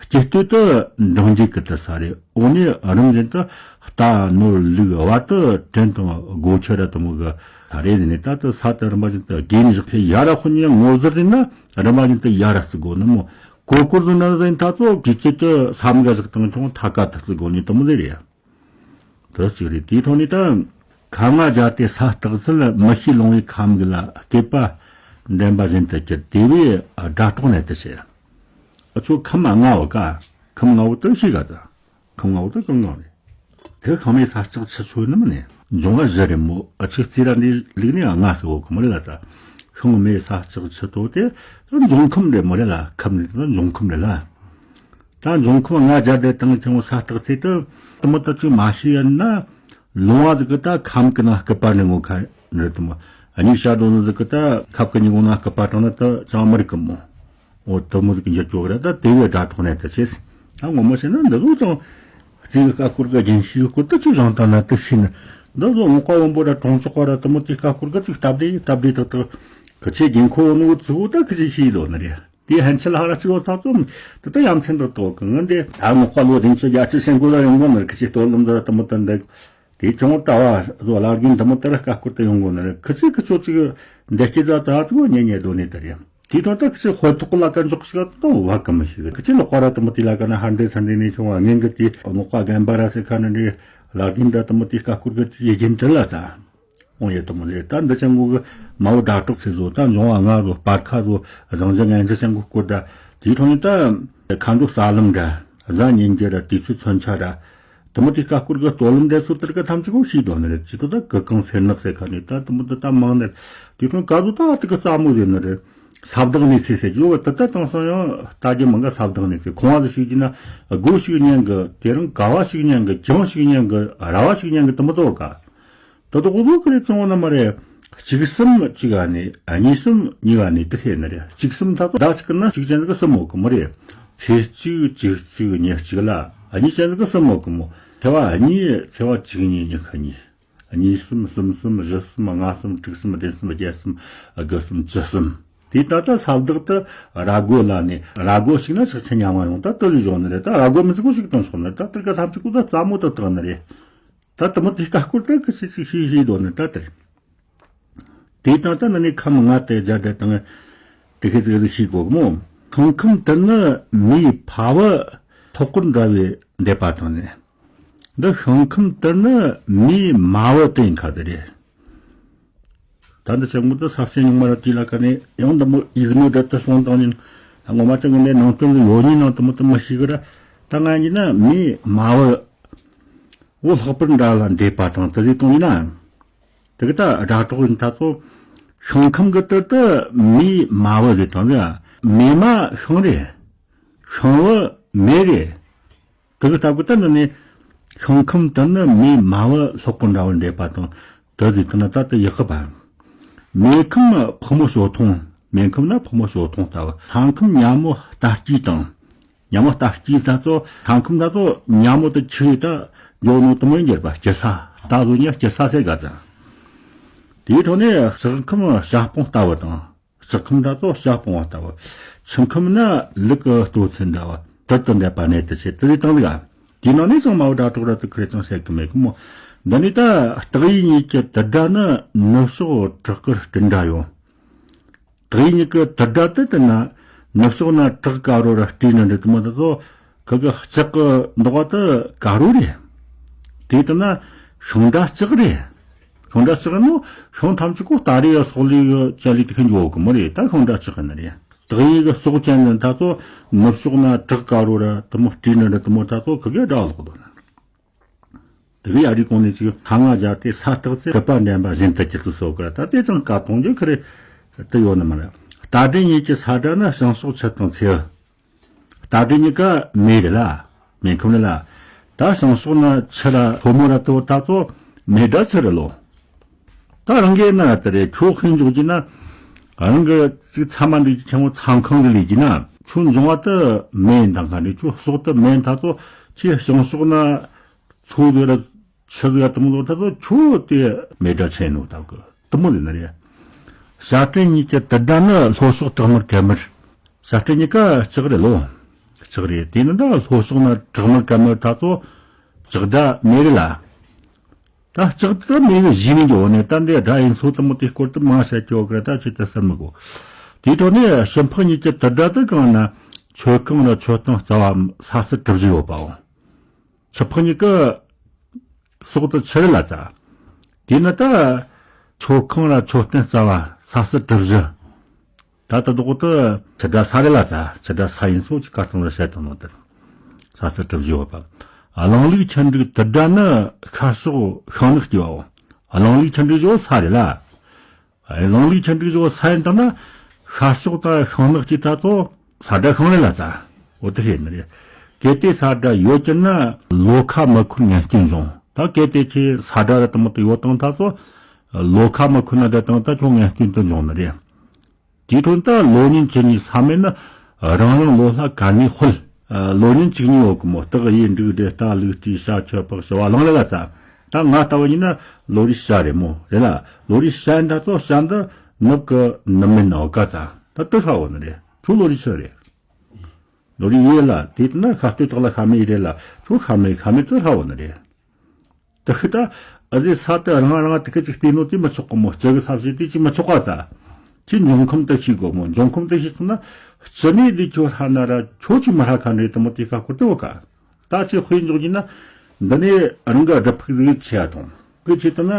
སྐྱེ་སྟོད་དུ་འབྲིང་རྒྱུད་ཀྱི་དུ་ས་རེད། འོ་ནི་རིམ་བཞིན་དུ་རྟ་ནོར་ལུག་བར་དུ་བྲན་དང་སྒོ་ཁྱི་ར་དུ་མོ་གི་ས་རེད་ཟེར་ནས། ད་དུ་ས་དུ་རིམ་པ་བཞིན་དུ་རྒྱས་ནས་བཞག་ཕེ་ཡ་ར་ཁོ་ཉིད་ངོ་ཟུར་ཟིན་ན་རིམ་པ་བཞིན་དུ་ཡ་ར་བརྩི་དགོ་ནི་མོ། གོ་སྐོར་ཟིན་ན་ཟིན་ད་ཚོ་དུས་ཚོད་དུ་ས་མིག་ག་བཞག་དང་ཆུང་ཐ་ཀ་དུ་བརྩི་དགོ་ནི་དུ་མོ་ཟེར་ཡ། དུ་གཅིག་རེད། དེའི་ཐོག་ནས་ད་ཁ་ང་སྦྱར་ཏེ་ས་སྟག་ཚུལ་མི་ཤེས་ལོང་བའི་ཁམས་གི་ལ་སྐེད་པ་འདྲེན་པ་བཞིན་དུ་གྱུར། དེ་བས་སྒྲ་སྒྲོགས་ནས་དུ་བྱེད། ཨ་ཆོ་ཁམས་ལྔ་བོ་ཀ། ཁམས་ལྔ་བོ་དུ་ཤེས་ག་ཙ། ཁམས་ལྔ་བོ་དུ་གང་ལྔ་རེད། དེ་ཁམས་མེད་ས་སྟག་ཆུ་ཆོད་ནི་མིན་ནས་འབྱུང་བ་བཞི་རེད་མོ། ཨ་ཆིག་རྩིས་ར་འདི་ལུགས་ནས་ལྔ་ཟེར་བོ་ཁམས་རེད་ལ་ཙ། ཁམས་མེད་ས་སྟག་ཆུ་ཐོག་དེ་འབྱུང་ཁམས་རེད་མོ་རེད་ལ། ཁམས་རེད་ད་འབྱུང་ཁམས་རེད་ལ། ད་འབྱུང་ཁམས་ལྔ་སྦྱར་ཏེ་བཏང་ཁྱོང་ས་སྟག་ཚེ་དུ་དུ་མོ་དུ་ཅིག་མ་ཤེས་ཡིན་ན། ལུང་བ་ཟིག་གི་ད་ཁམས་ཀྱི་ནང་སྐུད་པ་ནི་ངོ་ཁ་ནི་དུ་མོ། གཉིས་ཤ་རྡོ་ནི་ཟིག་གི་ད་ཁབ་ཀྱི་ཉི་གུང་ནང་སྐུད་པ་དྲངས་ན་དུ་ཅང་མི་རིག་གི་མོ། འོ་དུ་མོ་ཟིག་གི་འགྱུར་ཅོག་ར་ད་དེ་བས་སྒྲ་གྲོགས་ནས་དུ་བྱེད། ད་ངོ་མ་བྱས་ན་འདི་ལོ་ཅང་རྩིས་གི་ཀ་སྐོར་གི་རྒྱན་ཤེས་གི་སྐོར་དུ་ཅིག་རང་ལྟ་ན་དུ་ཤེས་ནི། འདི་ལོ་ངོ་ཀ་བོན་པོ་ར་གྲོང་ཆོག་ག་ར་དུ་མོ་དེ་ཀ་སྐོར་གི་ཅིག་སྟབས་བདེ་སྟབས་བདེ་ཏག་ཏག་གི་ཆེ་རྒྱན་ཁོ་ནོ་ཚུགས་ད་གི་ཅིག་ཤེས་ལོ་ནི་རེད། དེ་ཧན་ཆེ་ལ་ཧ་ར་ཅིག་འོ་ཐག་ཚོམ། དེ་ལྟ་ཡ་མཚན་འདོད་དོ་གི་ངན་དེ་ད་ངོ་ཁ་ལོ་དེང་ཚོ་རྒྱ་ཆེ་སེང་གོ་ལ་ཡོང་གོ་ནར་ཁི་ཆེ་སྟོད་ལུང་ཟ་དུ་མོ་ཏན་དེ། དེ་ཅུང་ལྟ་བ་བཟོ་ལ་རྒྱུན་དུ་མོ་ཏར་ཀ་སྐོར་དུ་ཡོང་གོ་ནར་ཁི་ཆེ་ཁི་ཆོ་ཅིག་འདེ་སྐྱེ་ད་ཙ་ཙིག་ཉེ་ཉེ་དོ་ནི་ད་རེད། དེ་ཐོག་ད་ཁི་ཆེ་ཧོ་ཐོག་ལ་ཀ་འཇོག་ཞིག་ཏོ་བ་ཀ་མི་ཤེས་གི་ཁི་ཆེ་ལོ་ཀ་ར་དུ་མོ་དེ་ལ་ཀ་ན་ཧན་དེ་ཚན་དེ་ནི་ཆུང་བ་ངན་གི་དེ་ངོ་ཀ་རྒན་པ་ར་སེ་ཁ་ནི་འདྲེ་ལ་རྒྱུན་ད་དུ་མོ་དེ་ཀ་སྐོར་གི་ཡེ་རྒྱུན་དེ་ལ་ད། འོང་ཡོད་དུ་མོ་རེད། ད་འདི་ཅན་གོ་གི་མ་འོ་སྒྲ་གྲོགས་ཚེ་བཟོ་ད་འབྱུང་བ་ལྔ་བཟོ་སྤར་ཁ་བཟོ་བཟང་ཞིང་ངན་ཞིང་ཅན་གོ་སྐོར་ད་དེའི་ཐོག་ནས་ད་མཁའ་འགྲོ་ས་ལམ་འདྲ་གཟའ་ཉིན་རྒྱུ་ར་དུས་ཚོད་མཚོན་ཆ་ར་དུ་མོ་དེ་ཀ་སྐོར་གི་སྟོད་ལམ་འདྲ་ཚོ་དེར་གི་ཐམས་ཅད་གོ་ཤེས་དོ་ནི་རེད། ཅི་ཐོག་ད་གི་གང་སེར་ནག་སེ་ཁ་ནས་ད་དུ་མོ་ད་ད་མང་ནི་དེའི་ཐོག་ག་བཟོ་ད་དེ་གི་རྩ་མོ་ཟེར་ནི་རེད། ས་བདག་ནས་ཚེ་ཟེར་རྒྱུ་བ་ད་ད་དང་སང་ཡང་ལྟ་རྒྱུ་མང་ག་ས་བདག་ནས་ཚེ་ཁོང་བ་ཟེར་ཞིག་གི་ན་སྒོ་ཞིག་ཉན་གི་དེ་རིང་ག་བ་ཞིག་ཉན་གི་ཅང་ཞིག་ཉན་གི་ར་བ་ཞིག་ཉན་གི་དུ་མོ་དོ་ག། ད་དུ་འུ་ཚོ་ཁི་རེ་བྱུང་ན་མ་རེད། གཅིག་གསུམ་གཅིག་ག་ནས་གཉིས་གསུམ་གཉིས་ག་ནས་དུ་ཤེས་ནི་རེད། གཅིག་གསུམ་ད་དུ་ཟླ་གཅིག་གི་ནང་གཅིག་ཅན་གི་གསུམ་མོ་གི་མོ་རེད། ཚེས་གཅིག་གཅིག་གཅིག་ཉེར་གཅིག་ལ་གཉིས་ཅན་གི་གསུམ་མོ་གི་མོ། ཚེས་པ་གཉིས་ཚེས་པ་གཅིག་གཉིས་ཉི་ཤུ་གཉིས། གཉིས་གསུམ་གསུམ་གསུམ་བཞི་གསུམ་ལྔ་གསུམ་དྲུག་གསུམ་བདུན་གསུམ་བརྒྱད་གསུམ་དགུ་གསུམ་བཅུ་གསུམ། དེ་ད་ལྟ་ས་བདག་ཏུ་ར་རྒོད་ལ་ནས་ར་རྒོད་ཞིག་ན་ཆག་ཆེ་ཉམས་མ་ཡོང་། ད་དུ་ལས་བྱུང་ནི་རེད། ད་ར་རྒོད་མི་ཚིག་གོ་ཞིག་བཏང་ཆོག་ནི་རེད། ད་དུ་ག་ཐམས་ཅད་གོ་ད་རྩ་མོ་ཏག་ཏག་ནི་རེད། ད་དུ་མོ་དེ་ལྟ་སྐོར་ད་གི་ཞིག་ཞིག་ཤེས་ཤེས་དོ་ནི་ད་དེ་རེད། དེ་དང་ད་ནི་ནི་ཁམས་ལྔ་དེ་སྦྱར་ཏེ་དང་དེ་ཤེས་ཚིག་ཟིག་ཤེས་གོ་མོ། ཤིང་ཁམས་དུ་ནི་མེའི་ཕ་བུ་ལྷག་པར་འདྲ་བའི་འདོད་པ་དང་ནི། འདི་ཤིང་ཁམས་དུ་ནི་མེའི་མ་བུ་དེ་ཡིན་ཁ་དེ་རེད། ད་འདི་ཆེན་མོ་དུ་ས་བཤད་ཉུང་མ་ར་དེ་ལ་ཀ་ནས་ཡང་འདི་མོ་ཡིག་ནོ་དེ་དུ་སོང་དང་ཉིན། ངོ་མ་ཅང་གི་ནས་ནང་དོན་ལ་ཡོད་ཉིན་ནང་དུ་མོ་དུ་མི་ཤེས་གི་ར། ད་ང་ཡིན་ན་མེའི་མ་བུ་བོ་ལྷག་པར་འདྲ་ལ་འདོད་པ་དང་དུ་ཟིག་གཏོང་ཡིན་ན། དེ་གི་ད་སྒྲ་གྲོགས་ཡིན་ད་ཚོ། ཤིང་ཁམས་གི་དུ་དུ་མེའི་མ་བུ་ཟིག་དང་ཟིག་མེ་མ་ཤིང་རེད། ཤིང་བུ་མེ་རེད། དེ་གི་ལྟ་བུ་ལྟར་ནི་ནི། ཤིང་ཁམས་དུ་ནི་མེའི་མ་བུ་ལྷག་པར་འདྲ་བར་འདོད་པ་དང་དུ་ཟིག་དུ་ན་ད་དུ་ཡག་གི་བ། མེ་ཁམས་ཕོ་མོ་ཞོ་ཐུང་། མེ་ཁམས་ན་ཕོ་མོ་ཞོ་ཐུང་ལྟ་བུ། ལྷ་ཁམས་ཉ་མོ་རྟ་སྐྱེས་དང་། ཉ་མོ་རྟ་སྐྱེས་ད་ཚོ་ལྷ་ཁམས་ད་ཚོ་ཉ་མོ་དུ་ཆུ་ཡི་ད་འཇོག་ནོ་དུ་མོ་ཡིན་རྒྱུ་རེད་པ། སྐྱི་ས་ད་བཟོ་ཉ་སྐྱི་ས་ཟེར་ག་ཙ། དེའི་ཐོག་ནས་ལྕགས་ཁམས་བྱ་སྤོང་ལྟ་བུ་དང་། ལྕགས་ཁམས་འདྲ་ཚོ་བྱ་སྤོང་བ་ལྟ་བུ། ཆུ་ཁམས་ན་ལུག་གི་ལྟོ་ཚན་འདྲ་བ་དུར་དུ་འདེབས་པ་གནད་དུ་བྱེད་དུ་རེ་བཏང་ལ། དེའི་ནང་ནས་ཚང་མ་བུ་སྒྲ་གྲོགས་ར་དུ་ཁུ་རེ་ཚང་བཤད་གི་མེད་གི་མོ། འདི་ནི་ད་སྟག་ཡུལ་གཉིས་ཀྱི་དུར་སྒྲ་ནི་ནུབ་ཕྱོགས་བྲག་དཀར་སྤྲིན་སྒྲ་ཡོད། སྟག་ཡུལ་གཉིས་ཀྱི་དུར་སྒྲ་དུ་དུ་ན་ནུབ་ཕྱོགས་ན་བྲག་དཀར་རོ་ར་སྤྲིན་ནི་འདྲ་དུ་མོ་དུ་ཚོ། ཁུ་གི་ལྕགས་གི་མདོག་དུ་དཀར་རོ་རེད། དེ་དུ་ན་ཤིང་སྒྲ་ལྕགས་རེད། ཤིང་སྒྲ་ལྕགས་ནོ། ཤིང་ཐམས་ཅད་གོ་སྟ་རེ་ཡ་སོག་ལེ་ཡ་ཅ་ལི་དེ་ཁན་འཇོག་གི་མོ་རེད། ད་ཤིང་སྒྲ་ལྕགས་ནི་རེད། སྟག་ཡུལ་གི་སོག་ཅན་ནི་ད་ཚོ་ནུབ་ཕྱོགས་ན་བྲག་དཀར་རོ་ར་དུ་མོ་སྤྲིན་ནི་འདྲ་དུ་མོ་ད་ཚོ་ཁུ་གི་སྒྲ་ལོག་དོ་ན། དེ་གི་ཡ་རི་གོང་ནས་ཅིག་ཁ་ང་སྦྱར་ཏེ་ས་སྟག་ཚེ་གི་པ་འདྲེན་པ་བཞིན་དུ་གྱུར་ཚུལ་སོགས་ཀ་ད་དེ་ཙང་ཀ་གཏོང་རྒྱུ་ཁི་རེ་དུ་ཡོད་ནི་མ་རེད། རྟ་དྲེལ་གཉིས་ཀྱི་ས་སྒྲ་ནི་བྱང་ཕྱོགས་ཆུ་དང་ཚེའུ། རྟ་དྲེལ་གཉིས་ཀ་མེ་རེད་ལ། མེ་ཁམས་རེད་ལ། ད་བྱང་ཕྱོགས་ན་ཆུ་ར་ཕོ་མོ་ར་དོ་ད་ཚོ་མེ་སྒྲ་ཆུ་རེད་ལོ། ད་རང་གི་ན་དེ་རེད། ཁྱོད་ཁོས་འཇོག་གི་ན། རང་གི་ཅིག་ཚ་མ་འདུག་ཅིག་ཆང་བོ་ཚང་ཁང་གི་ལས་ཀྱི་ན། ཁྱོད་འབྱུང་བ་དུ་མེ་འདང་ག་ནས་ཁྱོད་ཟོག་དུ་མེ་ད་ཚོ་ཁྱེད་བྱང་ཕྱོགས་ན་ཚོ་དེ་ར་ཆུ་ཟིག་དུ་མོ་ལོ་ད་ཚོ་ཁྱོད་དེ་མེ་སྒྲ་ཆེ་ནོ་ད་གི་དུ་མོ་ལས་ན་རེད། བྱ་སྤྲེལ་གཉིས་ཀྱི་དུར་སྒྲ་ནི་ལྷོ་ཕྱོགས་བྲག་དམར་གད་མར། བྱ་སྤྲེལ་གཉིས་ཀ་ལྕགས་རེད་ལོ། ལྕགས་རེད། དེ་ནི་ད་ལྷོ་ཕྱོགས་ན་བྲག་དམར་གད་མར་ད་ཚོ་ལྕགས་སྒྲ་མེ་རེད་ལ། ད་ལྕགས་དེ་མེ་གི་གཞི་ནས་འགྱོ་ནས་ད་འདི་སྒྲ་ཡིན་ཚོ་དུ་མོ་དེ་སྐོར་དུ་མང་བཤད་ཀྱི་ཡོད་གི་ར། ད་ཆེད་དུ་ཟེར་མི་དགོས། དེའི་ཐོག་ནས་ཤུན་ཕག་གཉིས་ཀྱི་དུར་སྒྲ་དུ་གང་ན་ཆོས་ཁང་ལ་མཆོད་སྟངས་རྩ་བ་ས་སི་གྲུ་བཞི་ཡོད་པའོ། ཆུ་ཕག་གཉིས་ཀྱི་སོག་ཏུ་ཆུ་རེད་ལ་ཙ། དེ་ནི་ད་མཆོད་ཁང་ལ་མཆོད་རྟེན་རྩ་བ་ས་སི་གྲུ་བཞི། ད་ལྟ་དོག་ཏུ་ཆུ་སྒྲ་ས་རེད་ལ་ཙ། ཆུ་སྒྲ་ས་ཡིན་སོགས་ཀྱི་བཀའ་གཏོང་ལ་བཤད་དང་ནོ་དེ། ས་སི་གྲུ་བཞི་ཡོད་པ། གླང་ལུག་ཆུ་འབྲུག་དུར་སྒྲ་ནི་ཤར་ཕྱོགས་ཤིང་ནགས་ཀྱི་བའོ། གླང་ལུག་ཆུ་འབྲུག་བཞི་ས་རེད་ལ། གླང་ལུག་ཆུ་འབྲུག་བཞི་ས་ཡིན་དང་ན་ཤར་ཕྱོགས་དང་ཤིང་ནགས་ཀྱི་ད་ཚོ་ས་སྒྲ་ཤིང་རེད་ལ་ཙ། འོ་དེ་ཤེས་ནི་རེད། གལ་ཏེ་ས་སྒྲ་ཡོད་ཀྱི་ན་ལོ་ཁ་མི་ཁོན་ངན་སྐྱོན་འབྱུང་། ད་གལ་ཏེ་ཁྱེད་ས་སྒྲ་ར་དུ་མོ་དུ་ཡོད་དང་ད་ཚོ་ལོ་ཁ་མི་ཁོན་ན་སྒྲ་དང་ད་ཁྱོད་ངན་སྐྱོན་དུ་འབྱུང་ནི་རེད། དེའི་ཁྲོད་ད་ལོ་ཉིན་བཅུ་གཉིས་ས་མེད་ན་རང་རང་ལོ་ལྷ་གར་ནས་ཧོལ། ལོ་ཉིན་བཅུ་གཉིས་ཡོད་གི་མོ། སྟག་ཡོས་འབྲུག་སྦྲེ་རྟ་ལུག་སྤྲེའུ་བྱ་ཁྱི་ཕག་བྱི་བ་གླང་རེད་ལ་ཙ། ད་ང་ལྟ་བུ་ཡིན་ན་ལོ་རེ་བྱ་རེད་མོ་རེད་ལ། ལོ་རེ་བྱ་ཡིན་ད་ཚོ་བྱ་འདི་ནུབ་གི་ནུབ་མིན་ནའོ་ག་ཙ། ད་དུ་ཧྲ་བོ་ནི་རེད། ཁྱོད་ལོ་རེ་ཆུ་རེད། ལོ་རེ་ཡོས་ལ་དེ་ན་ཤ་སྟོད་སྟག་ལ་ཤ་མེད་རེད་ལ། ཁྱོད་ཤ་མེད་ཤ་མེད་དུ་ཧྲ་བོ་ནི་རེད། དེ་ཤི་ད་ཨ་ཟི་ས་དེ་རང་རང་དེ་ཁི་ཅིག་བལྟས་ནོ་དེ་མི་ཆོག་གི་མོ། སྤྱི་གི་ས་བྱེད་དེ་ཅིག་མི་ཆོག་ག་ཙ། ཁྱི་འབྱུང་ཁམས་དེ་ཤེས་དགོས་མོ། འབྱུང་ཁམས་དེ་ཤེས་སོང་ན་སྤྱི་ནས་དེ་ཁྱོད་ཧྲ་ན་ར་ཁྱོད་ཅིག་མི་ཧྲ་ཁ་འདྲེ་དེ་མོ་དེ་ཁ་སྐོར་དེ་བོ་ག། ད་ཅིག་དཔེ་འཇོག་གྱིན་ན་འདི་ནས་རང་གི་སྒྲུབ་ཕུག་ཟིག་ཆེ་ཡ་དང་གི་ཆེད་དུ་ན་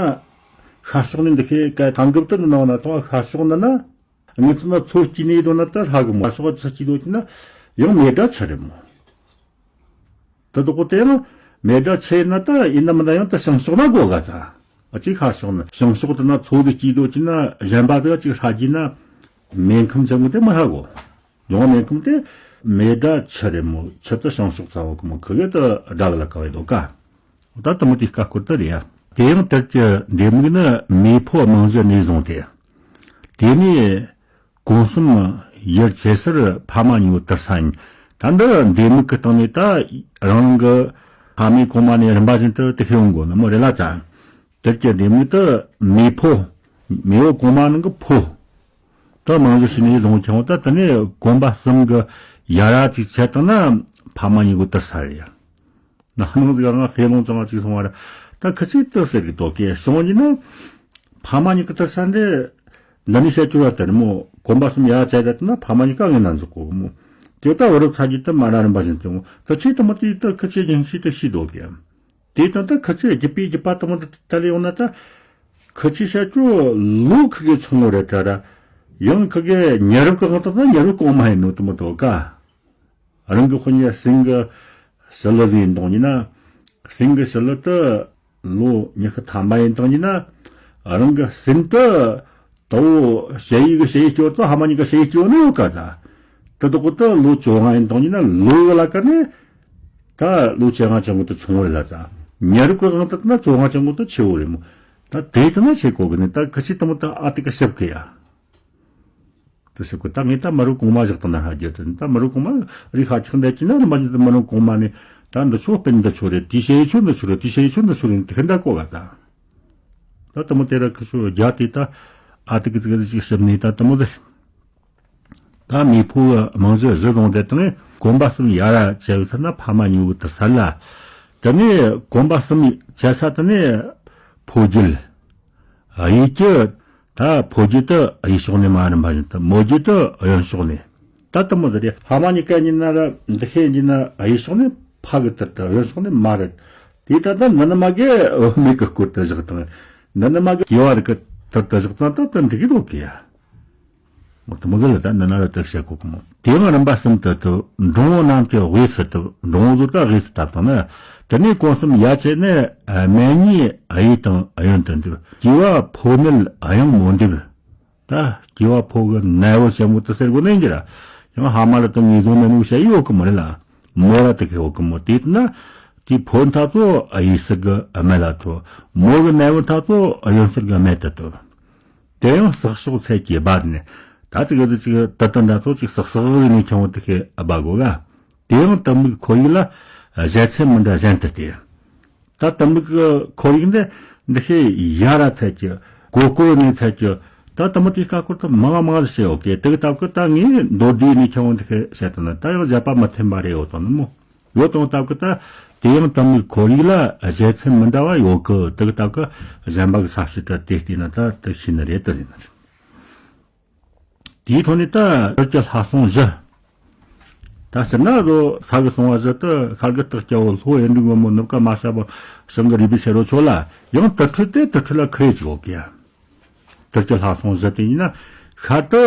ཤར་ཕྱོགས་ནས་འདི་ཁའི་ག་ཐང་གི་བཏོན་ནང་ན་ཐོག་ཤར་ཕྱོགས་ནི་ན། ངེད་ཚོ་ན་མཚོ་སྐྱིད་ནས་ཡོད་ན་ད་ཧྲ་གི་མོ། ཤར་ཕྱོགས་ཆུ་སྐྱིད་ཡོད་ཀྱི་ན་ཡང་མེ་སྒྲ་ཆུ་རེད་མོ། ད་དོག་པོ་དེ་ཡང་མེ་སྒྲ་ཆུ་ཡིན་ན་ད་ཡིན་ན་མིན་ན་ཡང་ད་བྱང་ཕྱོགས་ན་གོ་ག་ཙ། ཨ་ཅིག་ཤར་ཕྱོགས་ན་བྱང་ཕྱོགས་དེ་ན་མཚོ་གི་སྐྱིད་ཡོད་ཀྱི་ན་གཞན་པ་དེ་ཅིག་ཧྲ་གྱི་ན་མེ་ཁམས་ཆེན་མོ་དེ་མི་ཧྲ་གོ། ཡང་མེ་ཁམས་དེ་མེ་སྒྲ་ཆུ་རེད་མོ། ཆུ་དེ་བྱང་ཕྱོགས་ཚ་བོ་གི་མོ་ཁི་གེ་དེ་སྒྲ་ལ་ལ་ཀ་བའི་དོ་ག། ད་དུ་མོ་དེ་ཀ་སྐོར་དུ་རེད་ཡ། དེ་ཡང་དེར་གྱི་འདེམས་མིག་ནི་མེ་ཕོ་རྨང་གཞི་ནས་བཟུང་སྟེ། དེ་ནས་གོང་གསུམ་ཡར་ཆེ་སར་ཕ་མ་གཉིས་པོ་དུར་ས་ཡིན། ད་འདི་འདེམས་མིག་གི་སྟེང་ནས་ད་རང་རང་གི་ཕ་མའི་གོང་མ་ནས་རིམ་པ་བཞིན་དུ་དེ་ཤེས་ཡོང་དགོས་ནི་མོ་རེད་ལ་ཙང་། དེར་གྱི་འདེམས་མིག་ཏུ་མེ་ཕོ། མེ་བོ་གོང་མ་ནང་གི་ཕོ། ད་མང་གཞི་ཕྱི་ནས་བཟུང་ཁྱོང་ད་དེ་ནས་གོམ་པ་གསུམ་གི་ཡ་ར་ཅིག་ཆད་བཏང་ན་ཕ་མ་གཉིས་གོ་དུར་ས་རེད་ཡ། ན་ནང་ཟིག་ང་ཧེ་ལོང་ཙང་ཅིག་སོང་བ་ར། ད་ཁི་ཆིག་དུར་ཟེར་གི་དོ་ཀེ་སོང་ཡིན་ན། ཕ་མ་གཉིས་ཀི་དུར་ས་འདི། འདི་ནི་བཤད་རྒྱུ་ར་དེར་མོ་གོམ་པ་གསུམ་ཡ་ར་ཆད་ད་དེ་ན་ཕ་མ་གཉིས་ཀ་ངེ་ན་འཛུག་གོ་མོ། དེ་ད་བུ་རབས་ཚ་རྒྱུ་དུ་མ་ར་རིམ་པ་བཞིན་དུ་མོ་ད་ཆིག་དུ་མོ་དེ་ད་ཁི་ཆིག་རྒྱང་ཤིག་ཏུ་ཤི་དོ་ཀེ། དེ་དང་ད་ཁི་ཆོས་རྒྱུད་པའི་རྒྱུད་པ་དང་མོ་དེ་ལས་ཡོང་ན་ད། ཁི་ཆོས་བཤད་རྒྱུ་ལོ་ཁི་གེ་ཆུང་ངུ་རེད་དྲ་ར། ཡང་ཁི་གེ་ཉེ་རབས་ཀྱི་དབང་དུ་ད་ཉེ་རབས་གོང་མ་ཡིན་ནོ་དུ་མོ་དོ་ཀ། རང་གི་དཔོན་གཉེན་སེང་གེ་ཞི་ལི་ཟིག་ཡིན་དང་ཡིན་ན། སེང་གེ་ཞི་ལི་དུ་ལོ་ཉི་ཤུ་ཐམ་པ་ཡིན་དང་ཡིན་ན། རང་གི་སེམས་དུ། ད་བོ་ཞ་ཡི་གི་ཞ་ཡི་སྐྱོ་ཏོ་ཧ་མ་ཉི་གི་ཞ་ཡི་སྐྱོ་ནི་ཡོད་ཀ་ད། དེ་དག་གི་ད་ལོ་བཅོ་ལྔ་ཡིན་དང་ཡིན་ན་ལོ་ཡི་ལ་ཀ་ནི། ད་ལོ་བཅོ་ལྔ་ཅན་གོ་ད་ཆུང་བོ་རེད་ལ་ད། ཉེ་རབས་ཀྱི་དབང་དུ་ད་བཅོ་ལྔ་ཅན་གོ་ད་ཆེ་བོ་རེད་མོ། ད་དེ་ད་ན་ཆེ་གོ་གི་ནི་ད་ཁི་ཆིག་དུ་མོ་ད་ཨ་ཏི་ཀ་ཞབས་ཀི་ཡ། དེ་ཞིག་གོ་ད་ངས་ད་མ་རུ་གོང་མ་བཞག་ད་ན་ཧ་རྒྱུ་དེ་ད་མ་རུ་གོང་མ་རི་ཧ་ཆག་འདས་ཀྱི་ན་རི་མ་ཇི་ད་མ་རུ་གོང་མ་ནི་ད་འདི་ཆོ་སྤེན་འདི་ཆོ་རེད་དེ་ཞ་ཡི་ཆོ་འདི་ཆོ་རེད་དེ་ཞ་ཡི་ཆོ་འདི་ཆོ་རེད་དེ་ཧན་ད་གོ་ག་ད། ད་དུ་མོ་དེ་ར་ཁི་ཆོ་རྒྱ་དེ་ད་ཨ་ཏི་ཀི་ཙི་ཀི་ཅིག་ཞིབ་ནས་ད་དུ་མོ་དེ། ད་མེ་ཕོ་གི་རྨང་གཞི་གཞི་བཟུང་དེ་དང་གོམ་པ་གསུམ་ཡ་ར་བཅད་ཡོད་ས་ན་ཕ་མ་གཉིས་པོ་དུར་ས་ལ། དེ་ནས་གོམ་པ་གསུམ་བཅད་ས་དེ་ནས་ཕོ་རྒྱུད། གཡས་ཀྱི་ད་ཕོ་རྒྱུད་དུ་གཡས་ཕྱོགས་ནས་མ་རིམ་པ་བཞིན་དུ་མོ་རྒྱུད་དུ་གཡོན་ཕྱོགས་ནས། ད་དུ་མོ་དེ་རེད་ཕ་མ་གཉིས་ཀ་གཉིས་ན་ར་འདི་ཤེས་གཉིས་ན་གཡས་ཕྱོགས་ནས་ཕ་གི་དུར་དུ་གཡོན་ཕྱོགས་ནས་མ་རེད། དེ་ད་ལྟ་འདི་ནི་མ་གི་མིག་གི་སྐོར་དུ་བཞག་དང་། འདི་ནི་མ་གི་ཡོ་བར་གི་དུར་དུ་བཞག་དང་ད་དུ་འགྲིག་གི་འདུག་གི་ཡ། དེ་མོ་ཟིག་ལ་ད་འདི་ན་ར་དེ་བཤད་གོ་གི་མོ། དེ་ཡང་རིམ་པ་གསུམ་དུ་དུ་འབྲོང་བོ་རྣམས་ཀྱི་དབུས་སུ་བཏབ། འབྲོང་བོ་ཟོར་ཀ་དབུས་སུ་བཏབ་དང་ན། དེ་ནས་གོམ་གསུམ་ཡ་བཅད་ནས་སྨད་གཉིས་གཡས་དང་གཡོན་དུ་འདེབས། སྐྱེས་པ་ཕོ་མེད་གཡང་མོ་འདེབས། ད་སྐྱེས་པ་ཕོ་གི་ནད་པོ་ཞིམ་པོ་དུ་ཟེར་གོ་ནས་འགྱུར། ཡང་ཧ་མ་ལ་དུ་ངེས་བཟུང་ནས་ནུ་བྱ་ཡི་ཡོད་གི་མོ་རེད་ལ། མོ་ར་དུ་གི་ཡོད་གི་མོ་དེ་ན། དེ་ཕོ་མཐའ་ཚོ་གཡས་ཟིག་གི་སྨད་ལ་ཐོ། མོ་གི་ནད་པོ་མཐའ་ཚོ་གཡོན་ཟིག་གི་སྨད་དུ་ཐོ། དེ་ཡང་ཟག་ཕྱོགས་ཚད་ཀྱིས་སྦ་ནས། ད་ཅིག་གི་ཅིག་ད་ལྟ་འདྲ་ཚོ་ཅིག་ཟག་ཟག་གི་ནས་ཁྱོང་དེ་ཁེ་སྦ་གོ་ག་དེ་ཡང་གཏི་མུག་ཁོར་ཡུག་ལ་གཞལ་ཚད་མི་འདྲ་གཞན་དུ་སྟེ། ད་གཏི་མུག་ཁོར་ཡུག་འདི་འདི་ཁེ་ཡ་ར་ཚད་ཀྱི་གོ་གོ་ནས་ཚད་ཀྱི་ད་དུ་མ་དེ་ཀ་ཁོར་དུ་མང་མང་ཟེར་ཡོད་གི་དེ་གི་སྟབས་ཀྱི་ད་ངས་མདོར་བསྡུས་ནས་ཁྱོང་དེ་ཁེ་བཤད་དུ་ན་ད་ཡང་གཞལ་བ་མི་མཐུན་པ་རེ་ཡོད་དོ་ནི་མོ། ཡོད་དང་སྟབས་ཀྱི་ད་དེ་ཡང་གཏི་མུག་ཁོར་ཡུག་ལ་གཞལ་ཚད་མི་འདྲ་བ་ཡོད་གི་དེ་གི་སྟབས་ཀྱི་གཞན་པ་གི་ས་བྱི་ད་དེ་བལྟས་ན་ད་དེ་ཤེས་ནི་རེད་དེ་ཟེར་ན་རེད། དེའི་ཐོག་ནས་ད་དུར་གྱི་ལྷ་སྲུང་བཞི། ད་སྤྱིར་ན་རོ་ས་གི་སྲུང་བ་བཞི་དུ་ཤར་གི་སྟག་སྐྱ་བོ་ལྷོ་ཨེ་འབྲུག་སྔོན་མོ་ནུབ་ཀ་མ་ཤ་བ་བྱང་གི་རུས་པའི་སེ་རོ་ཆོ་ལ་ཡང་དུར་ཁྲོད་དེ་དུར་ཁྲོད་ལ་ཁུ་རེ་ཅིག་ཡོད་གི། དུར་གྱི་ལྷ་སྲུང་བཞི་དེ་ཡིན་ན་ཤར་དུ་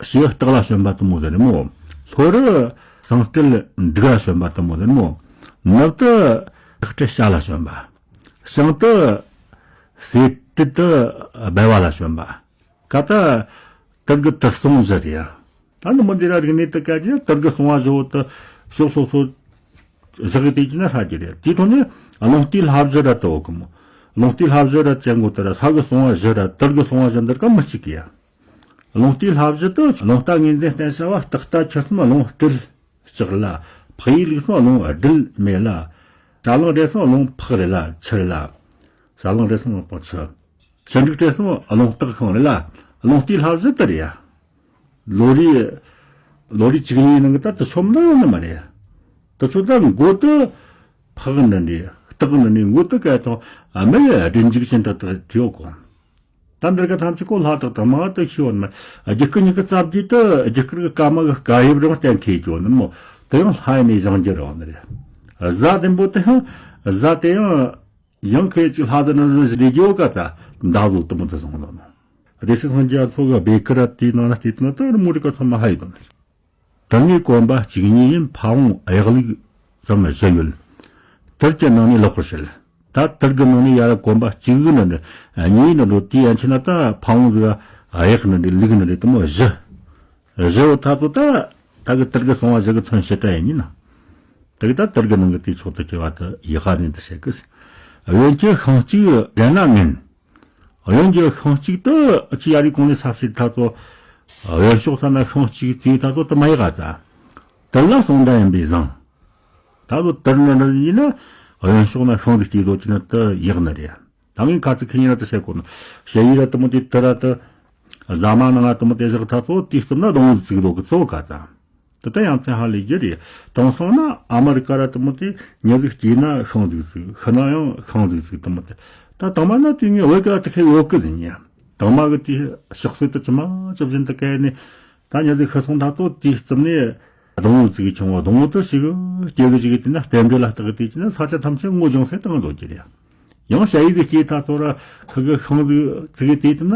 ཞི་སྟག་ལ་བྱོན་པ་དུ་མོ་ཟེར་མོ། ལྷོ་རུ་ཟངས་སྤྲེལ་འབྲུག་ལ་བྱོན་པ་དུ་མོ་ཟེར་མོ། ནུབ་ཏུ་སྟག་སྤྲེལ་བྱ་ལ་བྱོན་པ། བྱང་དུ་སེ་སྤྲེལ་དུ་སྦལ་བ་ལ་བྱོན་པ། ཀ་ད་དུར་གི་དུར་སྲུང་བཞི་རེད་ཡ། ད་ནི་མི་འདི་ར་རིག་གནས་དུ་ག་གི་དུར་གི་སྲུང་བ་བཞི་བོ་དུ་ཕྱོགས་སོ་སོ་བཞག་གི་དེ་གི་ན་ཧྲ་གི་རེད། དེའི་ཐོག་ནས་རླུང་རྟའི་ལྷ་བཞི་ར་དུ་འོ་གི་མོ། རླུང་རྟའི་ལྷ་བཞི་ར་ཅན་གོ་དུ་ར་ས་གི་སྲུང་བ་བཞི་ར་དུར་གི་སྲུང་བ་བཞི་འདིར་ཀ་མི་གཅིག་གི་ཡ། རླུང་རྟའི་ལྷ་བཞི་དུ་རླུང་རྟ་ངེས་འཛིན་བརྟན་བྱ་བ་སྟག་རྟ་ཁྱི་གསུམ་རླུང་སྤྲེལ་ལྕགས་ལ། འཕགས་ཡུལ་ལུག་གསུམ་རླུང་སྦྲུལ་མེ་ལ། བྱ་གླང་རེ་གསུམ་རླུང་ཕག་རེ་ལ་ཆུ་རེ་ལ། བྱ་གླང་རེ་གསུམ་རླུང་ཕག་ཆུ། ཆུ་འབྲུག་སྤྲེལ་གསུམ་རླུང་སྟག་ཤིང་རེ་ལ། རླུང་རྟའི་ལྷ་བཞི་དེ་རེད་ཡ། ལོ་རེའི། ལོ་རེའི་བཅུ་གཉིས་ནང་གི་ད་དུ་ཆོ་མི་འདྲ་ཡོད་ནི་མ་རེད། དུ་ཆོ་ད་མགོ་དུ་ཕག་འདྲ་འདྲ་སྟག་འདྲ་འདྲ་མགོ་དུ་ག་དང་མི་ཡ་སྦྲུལ་འཇིགས་ཅན་དག་དག་བྲིས་ཡོད་གོ། ད་འདིར་ག་ཐམས་ཅད་ཀོ་ལྷ་དག་དང་མ་དུ་ཤི་བ་ནི་མ་རྒྱུ་སྐུ་ཉིད་ཀྱི་རྩ་བརྒྱུད་དུ་རྒྱུ་སྐར་གི་སྐར་མ་གི་སྐར་དབྱིབས་རང་གཏན་འཁེལ་གྱི་ཡོད་ནི་མོ། དུ་ཡང་ལྷ་ཡི་ནས་བཞེངས་རྒྱུ་རང་ནི་རེད། གཟའ་བདུན་པོ་དུ་ཡང་གཟའ་དེ་ཡང་། ཡང་ཁོས་ཅིག་ལྷ་དུ་ནི་རི་རྒྱལ་ག་ད་མདའ་བཟོ་དུ་མོ་དུ་སོང་ལ་ནོ། སྡེ་སྲིད་སངས་རྒྱས་ཚོ་གི་སྦེ་ཀི་ར་དེའི་ནང་ན་དེ་དུ་ན་ད་རི་མོ་རི་ཀ་ཚོ་མ་ཧ་ཡི་དོ་ནི། དུར་ངའི་གོམ་པ་གཅིག་གཉིས་ཡིན་ཕ་བོང་གཡག་ལུག་ཙམ་བཞི་ཡོད། དུར་གྱི་ནང་ནས་ལོག་པར་བཤད། ད་དུར་གྱི་ནང་ནས་ཡ་ར་གོམ་པ་གཅིག་གི་ནི་རེད་གཉིས་ནི་རེད་དེའི་ཡན་ཆད་ན་ད་ཕ་བོང་ཟིག་གཡག་ནི་རེད་ལུག་ནི་རེད་དུ་མོ་བཞི། བཞི་བོ་ད་ཚོ་ད་ད་གི་དུར་གི་སྲུང་བ་བཞི་གི་མཚོན་བྱེད་ད་ཡིན་ན། དེ་གི་ད་དུར་གི་ནང་གི་དེའི་ཕྱོགས་དུ་སྐྱེ་བ་དུ་ཡི་ཧ་ནི་འདི་བྱེད་གི་ཟེར། གཡོན་གྱི་ཤིང་གཅིག་གཞན་ན་ངན། གཡོན་གྱི་ཤིང་གཅིག་དུ་ཅི་ཡ་རི་གོང་ནས་ས་བྱེད་ད་ཚོ། གཡོན་ཕྱོགས་ས་ན་ཤིང་གཅིག་བཙུགས་ད་ཚོ་དུ་མ་ཡི་ཧ་ཙ། དུར་ལ་སྲུང་མདའ་ཡིན་པས་བཟང་། ད་ཚོ་དུར་ནི་འདི་ཡིན་ན་གཡོན་ཕྱོགས་ན་ཤིང་འདི་སྐྱེས་ཚོ་ཅི་ན་དུ་ཡག་ནི་རེད། ད་ངས་ཁ་ཚིག་ཁི་ཉིན་ར་དུ་བཤད་གོ་ནི། ཞེ་ཡི་ར་དུ་མོ་དེ་དུ་ར་དུ། ཟ་མ་ནང་ང་དུ་མོ་དེ་བཞག་ཐ་ཚོ་དེའི་རྩིབ་ན་སྡོང་བོ་ཟིག་འདུག་གི་ཚོ་ག་ཙམ། དེ་ལྟ་ཡང་ཚན་ཧ་ལས་རྒྱུ་རེད། དེང་སང་ན་ཨ་མ་རི་ཀ་ར་དུ་མོ་དེ་མྱི་ཟིག་སྐྱེས་ན་ཤིང་ཟིག་ཟིག་ཤི་ན་ཡང་ཤིང་ཟིག་ཟིག་དུ་མོ་དེ། ད་དང་མ་ན་དུས་ངས་བོད་ག་དེ་ཁེ་ཡོད་གི་ཟིན་ཡ། དང་མ་གི་དེ་ཕྱག་སྲོལ་དུ་ཅི་མ་ཅི་བཞིན་དུ་བཀལ་ནས། ད་ཉི་ཟིག་ཤི་སོང་ཐ་ཚོ་དེའི་རྩིབ་ནས་སྡོང་བོ་ཙིག་གི་ཆུང་བ་སྡོང་བོ་དུ་ཞིག་སྐྱེ་གི་ཞིག་དེ་ན་རྟེན་འབྲེལ་ལ་བརྟག་གི་དེ་ཅི་ན་ས་ཆ་ཐམས་ཅད་སྔོ་ལྗང་སེ་བཏང་འདུག་ཀྱི་རེད། ཡང་ཞ་ཡི་གི་སྐྱེས་ཐ་ཚོ་ར་ཁུ་གི་ཤིང་ཟིག་ཙིག་གི་དེ་དུ་ན་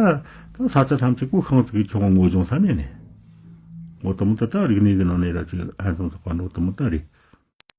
ད་ས་ཆ་ཐམས་ཅད་ཀོ་ཤིང་ཙིག་གི་ཆུང་བ་སྔོ་ལྗང་ས་མེད་ནས། འོ་དུ་མོ་ད་ད་རིག་གནས་གི་ནང་ནས་ར་ཅིག་ཨན་སོང་ཚོགས་པ་འགྲོ་དུ་མོ་ད་རེད།